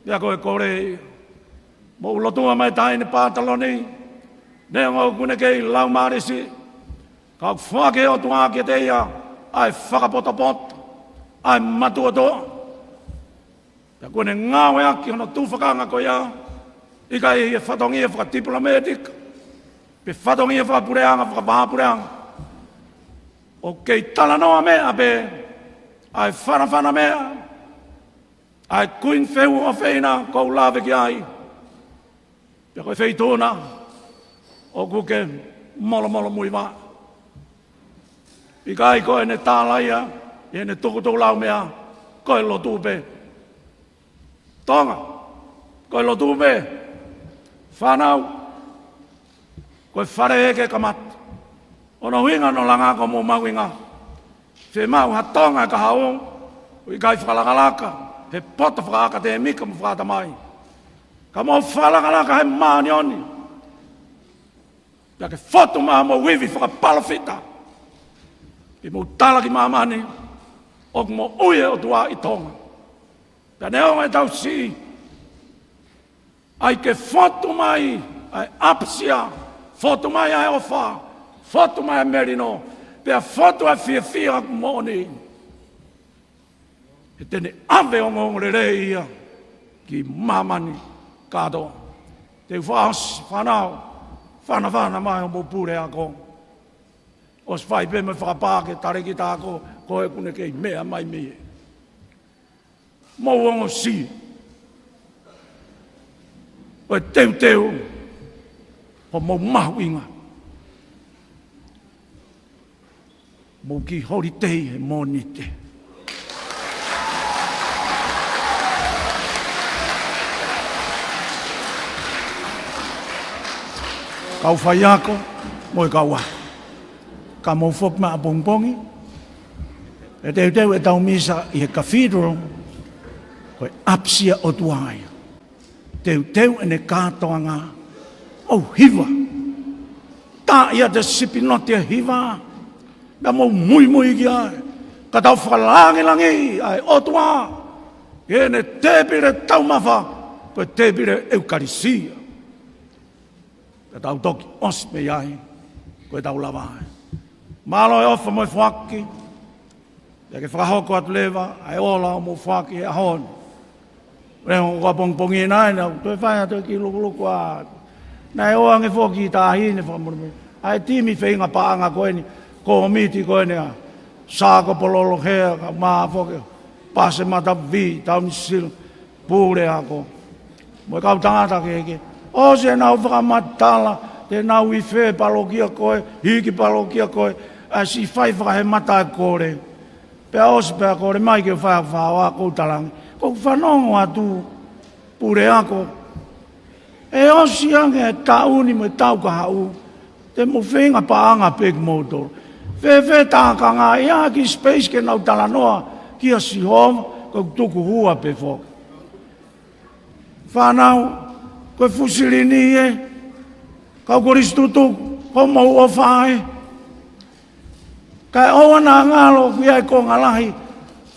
Pea ko e kole, mou lotua mai taʻahine pātaloni, neongo ʻoku ne kei lau mālisi, ka ʻoku foaki ʻe he ʻOtua kiate ia ʻa e fakapotopoto, ʻa e matuʻotuʻa. Pea kuo ne ngāueʻaki hono tufakanga ko ia, ʻikai ʻi he fatongia fakatipilōmētika pe fatongia fakapuleʻanga, fakavahaʻapuleʻanga, ʻo kei talanoa meʻa pē ʻa e fanafana meʻa ʻa e Kuini Fehuʻi ʻofeina ʻoku ou lave ki ai. Pea ko e feituʻu na ʻoku ke molomolomuivaʻe. ʻIkai ko ʻene tala ia ʻi heʻene tukutuku lau meʻa, ko e lotu pē. Tonga, ko e lotu pē. Fānau, ko e fale ʻe ke kamata. Hono ʻuhinga hono langa ko hoʻomou mahuʻinga. Fiemaʻu ha Tonga ʻe kahaʻu ʻoku ʻikai fakalakalaka he poto fakaʻakatēmika mo fakaʻatamai, ka mou fakalakalaka he māʻoniʻoni. Pea ke fotu mai hoʻomou ivi fakapalōfita ke mou tala ki māmani ʻoku moʻui e ʻOtua ʻi Tonga. Pea neongo ʻetau siʻi, ʻai ke fotu mai ʻa e ʻapasia, fotu mai ʻa e ʻofa, fotu mai ʻa e melino, pea fotu ʻa e fiefia ʻoku moʻoni. He te ne ʻave ongoongolelei ia ki māmani kātoa. Te u fakaʻosi, fānau, fanafana mai hoʻomou puleako. ʻOsi fai pē mo e fakapā ke talēkita ako, ko ē ʻoku ne kei meʻa mai mei he mou ongoʻi ʻo teuteu hoʻomou mahuʻinga. Mou kiʻi holitei he Mōnite. Kau faiako mo e kau ako, ka mou foki mai ʻapongipongi. ʻE teuteu ʻetau misa ʻi he cathedral, ko e ʻapasia ʻOtua ia. Teuteu ʻene kātoanga, mou hiva. Taaʻi ʻa e sipi noti ʻa e hiva, pea mou muimui ki ai, ka tau fakalāngilangiʻi ʻa e ʻOtua ʻi heʻene tēpile taumafa, ko e tēpile ʻEukalisia. Ka tau toki ʻosi mei ai, ko ʻetau lava ai. Mālō e ʻofa mo e foaki. Pea ke fakahoko atu leva ʻa e ola ʻo hoʻomou foaki he ʻaho ni. Leo ko ʻapongipongi nai, naʻa ku toe fai atu e kiʻi lukuluku ʻa, naʻe ʻoange foki ki he taʻahine fakamolemole, ʻa e timi feinga paʻanga ko eni, kōmiti ko eni ʻa Sako Pololo Hea, ka mā foki Pase Matavi, Taunisila, puleako mo e kau tangata kehekehe. ʻOsi ʻenau fakamatala, te nau ʻi fē palokia ko ē, hiki palokia ko ē, ʻa e siʻi fai fakahemata e kole. Pea ʻosi pea kole mai ke fai ha fao ʻa ʻeku talange. Ko ʻeku fanongo atu, puleako, ʻe ʻosi ange e taʻu ni mo e taʻu kahaʻu, te mou feinga paʻanga pē kimoutolu. Fēfē tākanga ia ki space ke nau talanoa kia Sihova, ko ʻeku tukuhua pē foki. Fānau, ko e fusilini ē, kau kolisi tutuku, hoʻomou ʻofa ē. Kae ʻoua naʻa ngalo ʻoku ʻi ai e konga lahi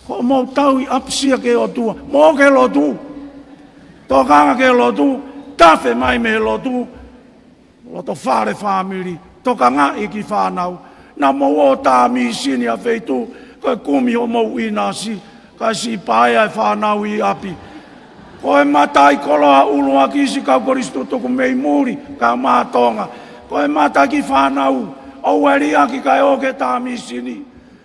Ko hoʻomou tauhi ʻapasia ki he ʻOtua, mou ō ki he lotu. Tokanga ki he lotu, tafe mai mei he lotu. Loto fale fāmili, tokangaʻi e kiʻi fānau. Naʻa mou ō tā mīsini ʻa feituʻu, ko e kumi hoʻomou ʻinasi, kae siʻi paea e fānau ʻi ʻapi. Ko e mataʻikoloa ʻuluaki siʻi kau kolisi tutuku mei muli, kae ʻumaʻā Tonga. Ko e mata e kiʻi fānau, ʻoua ʻe liʻaki kae ō ki he tā mīsini.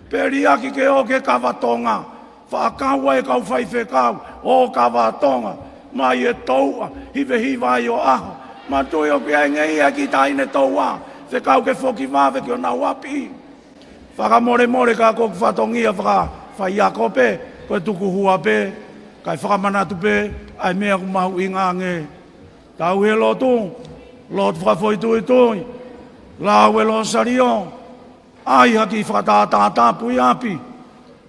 Pe liʻaki ke ō ki he kava Tonga. Faʻa kau ai e kau faifekau ʻo kava Tonga. Mai e touʻa, hivehiva ai ʻo ʻaho. Manatuʻi ʻoku ʻi ai e ngeia e kiʻi taʻahine touʻa. Fekau ke foki vave ki honau ʻapi. Fakamolemole ka ko ʻeku fatongia fakafaiako pē, ko e tukuhua pē, kae fakamanatu pē ʻa e meʻa ʻoku mahuʻinga ange. Tauhi e lotu, lotu fakafoʻituitui, lau e Losālio, ʻai ha kiʻi fakatātā tapu ʻi ʻapi.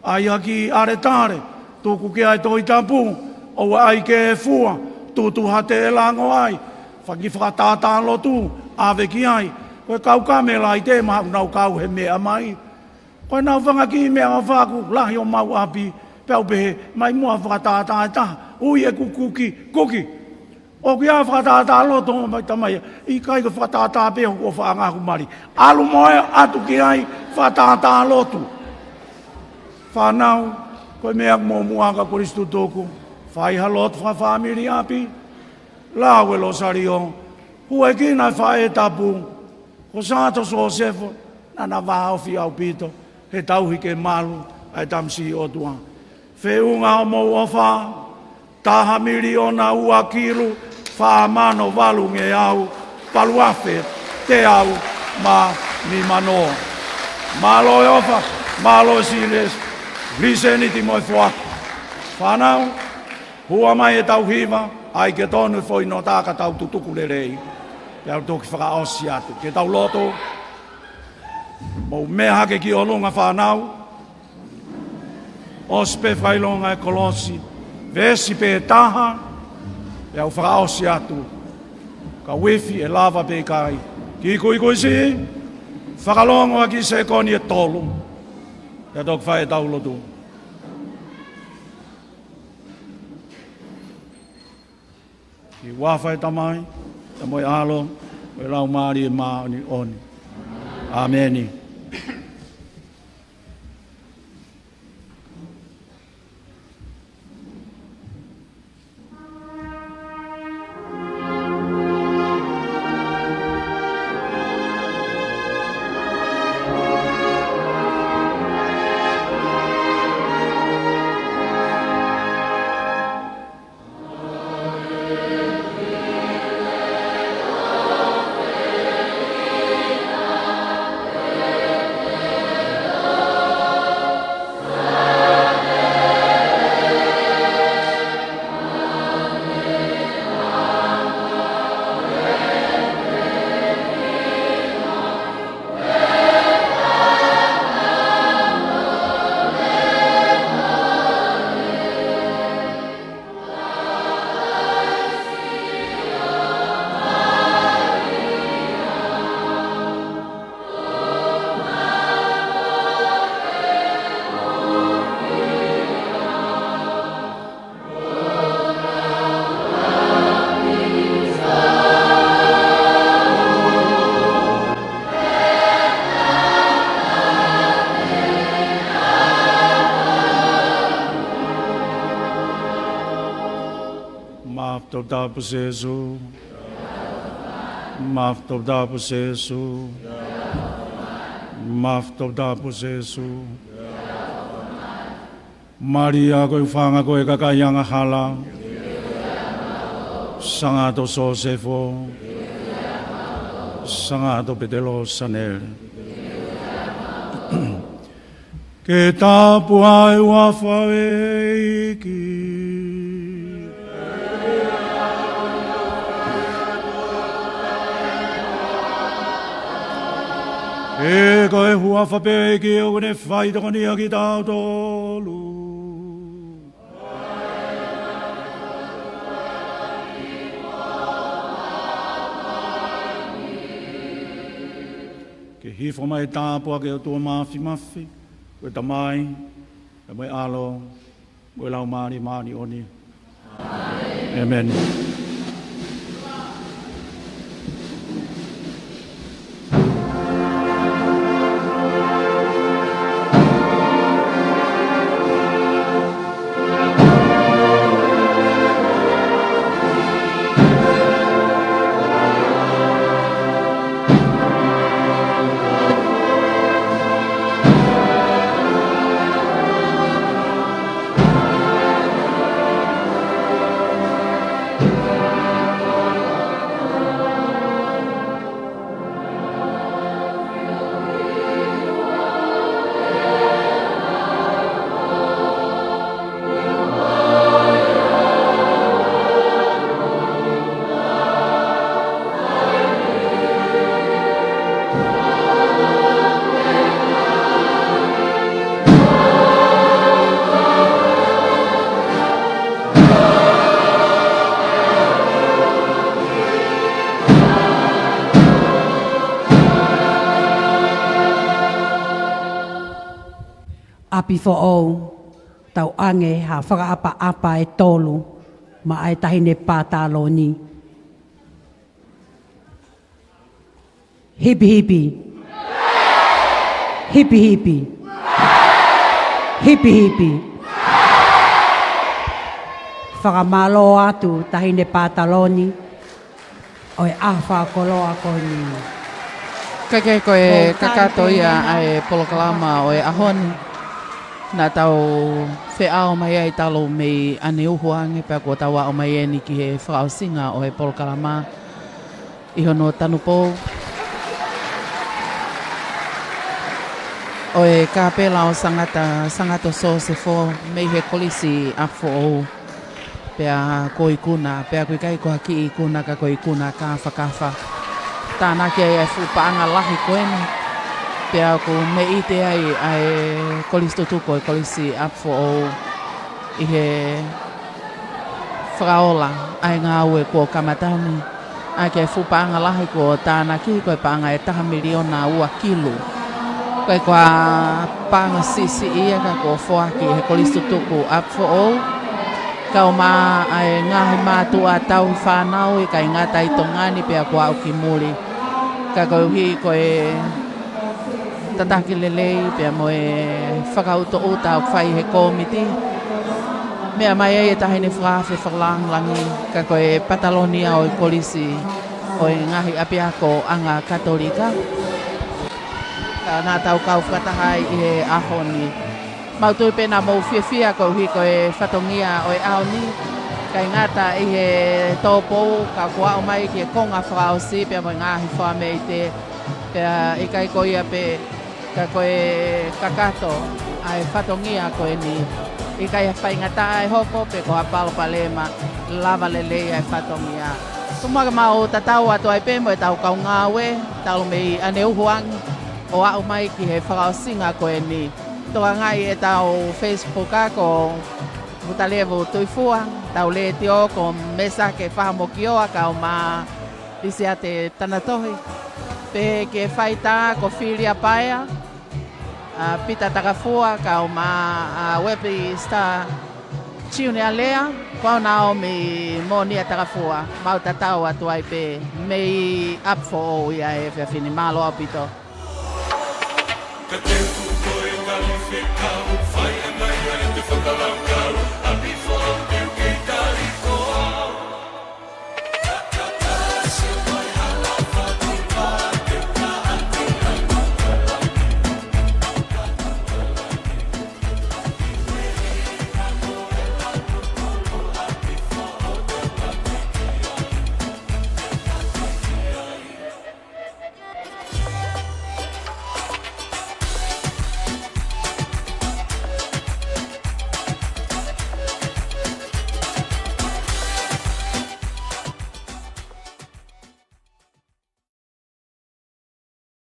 ʻAi ha kiʻi ʻaletale, tuku ki ai e Tohi Tapu, ʻoua ʻe ʻai ke fua, tutu ha teʻelango ai, faki fakatātā lotu, ʻave ki ai. Ko e kau kamelaite, mahalo nau kau he meʻa mai. Ko ʻenau fanga kiʻi meʻa ʻoku faku, lahi ʻo maʻu ʻapi, pea u pehē, mai muʻa fakatātā ʻe taha, ui ʻeku kuki, kuki. ʻOku ʻi ai e fakatātā lotu, mai tamai, ʻikai ko e fakatātā pē ʻoku ou faʻa ngahu mali. ʻAlu mo ia atu ki ai fakatātā lotu. Fānau, ko e meʻa muʻomuʻa kau kolisi tutuku, fai ha lotu fakafāmili ʻi ʻapi, lau e Losālio, huaʻi ki he faʻē tapu, ko Sāto Sosefo, naʻa na vāofi ʻaupito, he tauhi ke malu ʻa e tamasiʻi ʻOtua. Feʻunga hoʻomou ʻofa, taha miliona ua kilu, fā mano valungeau, valu afe, teau mā nimanoa. Mālō e ʻofa, mālō e sīlesi, listen iti mo e foaki. Fānau, hua mai e tau hiva, ʻai ke tonu e foʻi nota ka tau tutuku lelei. Pea u toki fakaʻosi atu. Ke tau lotu. Mou meʻa hake ki ʻolunga fānau. ʻOsi pē fakaʻilonga e kolosi. Veesi pē taha. Pea u fakaʻosi atu. Ka uifi ʻe lava pe ʻikai. Kiʻi kuikui siʻi. Fakalongo ʻaki sekoni ʻe tolu. Pea toki fai e tau lotu. ʻI he huafa ʻo e Tamai, pea mo e ʻAlo, mo e Laumālie Māʻoniʻoni. ʻĀmeni. Maʻa e toputapu ʻo Sēsū. Maʻa e toputapu ʻo Sēsū. Maʻa e toputapu ʻo Sēsū. Malia ko e ʻofaʻanga ʻo e kakai angahala. Sangato Sosefo. Sangato Petelo Sanele. Ke tapu ʻa e huafa ʻo e ʻEiki. He ko e huafa pē ʻo e ʻEiki ʻoku ne faitokoni ʻaki kitautolu. Ke hifo mai e tāpuaki ʻa e ʻOtua Māfimafi, ko e Tamai, Mo e ʻAlo, mo e Laumālie Māʻoniʻoni. ʻĒmeni. ʻApi foʻou, tau ʻoange ha fakaʻapaʻapa ʻe tolu maʻa e taʻahine pātaloni. Hipihipi. Hipihipi. Hipihipi. Fakamālō atu taʻahine pātaloni ʻo e ʻaho fakakoloa ko eni. Kae kehe, ko e kakato ia ʻa e polokalama ʻo e ʻaho ni. Naʻa tau feʻao mai ai talu mei ʻaneuhu ange pea kuo tau aʻu mai eni ki he fakaʻosinga ʻo e polokalama ʻi hono tanupou ʻo e kāpela ʻo Sangata, Sangato Sosefo mei he Kolisi ʻApifoʻou. Pea ko e ikuna, pea ʻoku ʻikai ko ha kiʻi ikuna ka ko e ikuna kāfakafa. Tānaki ai e fuʻu paʻanga lahi ko eni. Pea ʻoku meʻite ai ʻa e Kolisi Tutuku ʻo e Kolisi ʻApifoʻou ʻi he fakaola ʻa e ngāue kuo kamata ni. ʻA ia ko e fuʻu paʻanga lahi kuo tānaki ko e paʻanga ʻe taha miliona ua kilu. ʻIkai ko ha paʻanga siʻisiʻi ia ka kuo foaki ʻe he Kolisi Tutuku ʻApifoʻou. Kau mai ʻa e ngaahi mātuʻa tauhi fānau ʻikai ngata ʻi Tonga ni pea kuo aʻu ki muli. Ka koeʻuhi ko e tataki lelei pea mo e fakaʻutoʻuta ʻoku fai ʻe he kōmiti. Meʻa mai ai e taʻahine fakaafe fakalāngilangi, ka ko e pātaloni ia ʻo e kolisi ʻo e ngaahi ʻapiako ʻanga Katolika. Ka naʻa tau kau fakataha ai ʻi he ʻaho ni. Mau tui pē naʻa mou fiefia koeʻuhi ko e fatongia ʻo e ʻaho ni. ʻIkai ngata ʻi he tōpou ka kuo aʻu mai ki he konga fakaʻosi pea mo e ngaahi fakameʻite. Pea ʻikai ko ia pē ka ko e kakato ʻa e fatongia ko eni. ʻIkai ha faingataʻa ʻe hoko pe ko ha palopalema, lava lelei ʻa e fatongia. Tomuʻa ke mau tatau atu ai pē mo ʻetau kau ngāue, talu mei ʻaneuhu ange ʻo aʻu mai ki he fakaʻosinga ko eni. Tokangaʻi ʻetau Facebook ko Mutalevu Tuifua, tau letiō ko Mesake Fahamokioa kau mai Lisiate Tanatohi. Pehē ki he faitā ko Filia Paea, ʻa Pita Takafua, kau mai ʻa Webster Junior Lea, ko au Naomi Monia Takafua, mau tatau atu ai pē mei ʻApifoʻou ia he efiafi ni. Mālō ʻaupito. Ka te tuku ko e kali fekau, fai anai ai te fakalaka.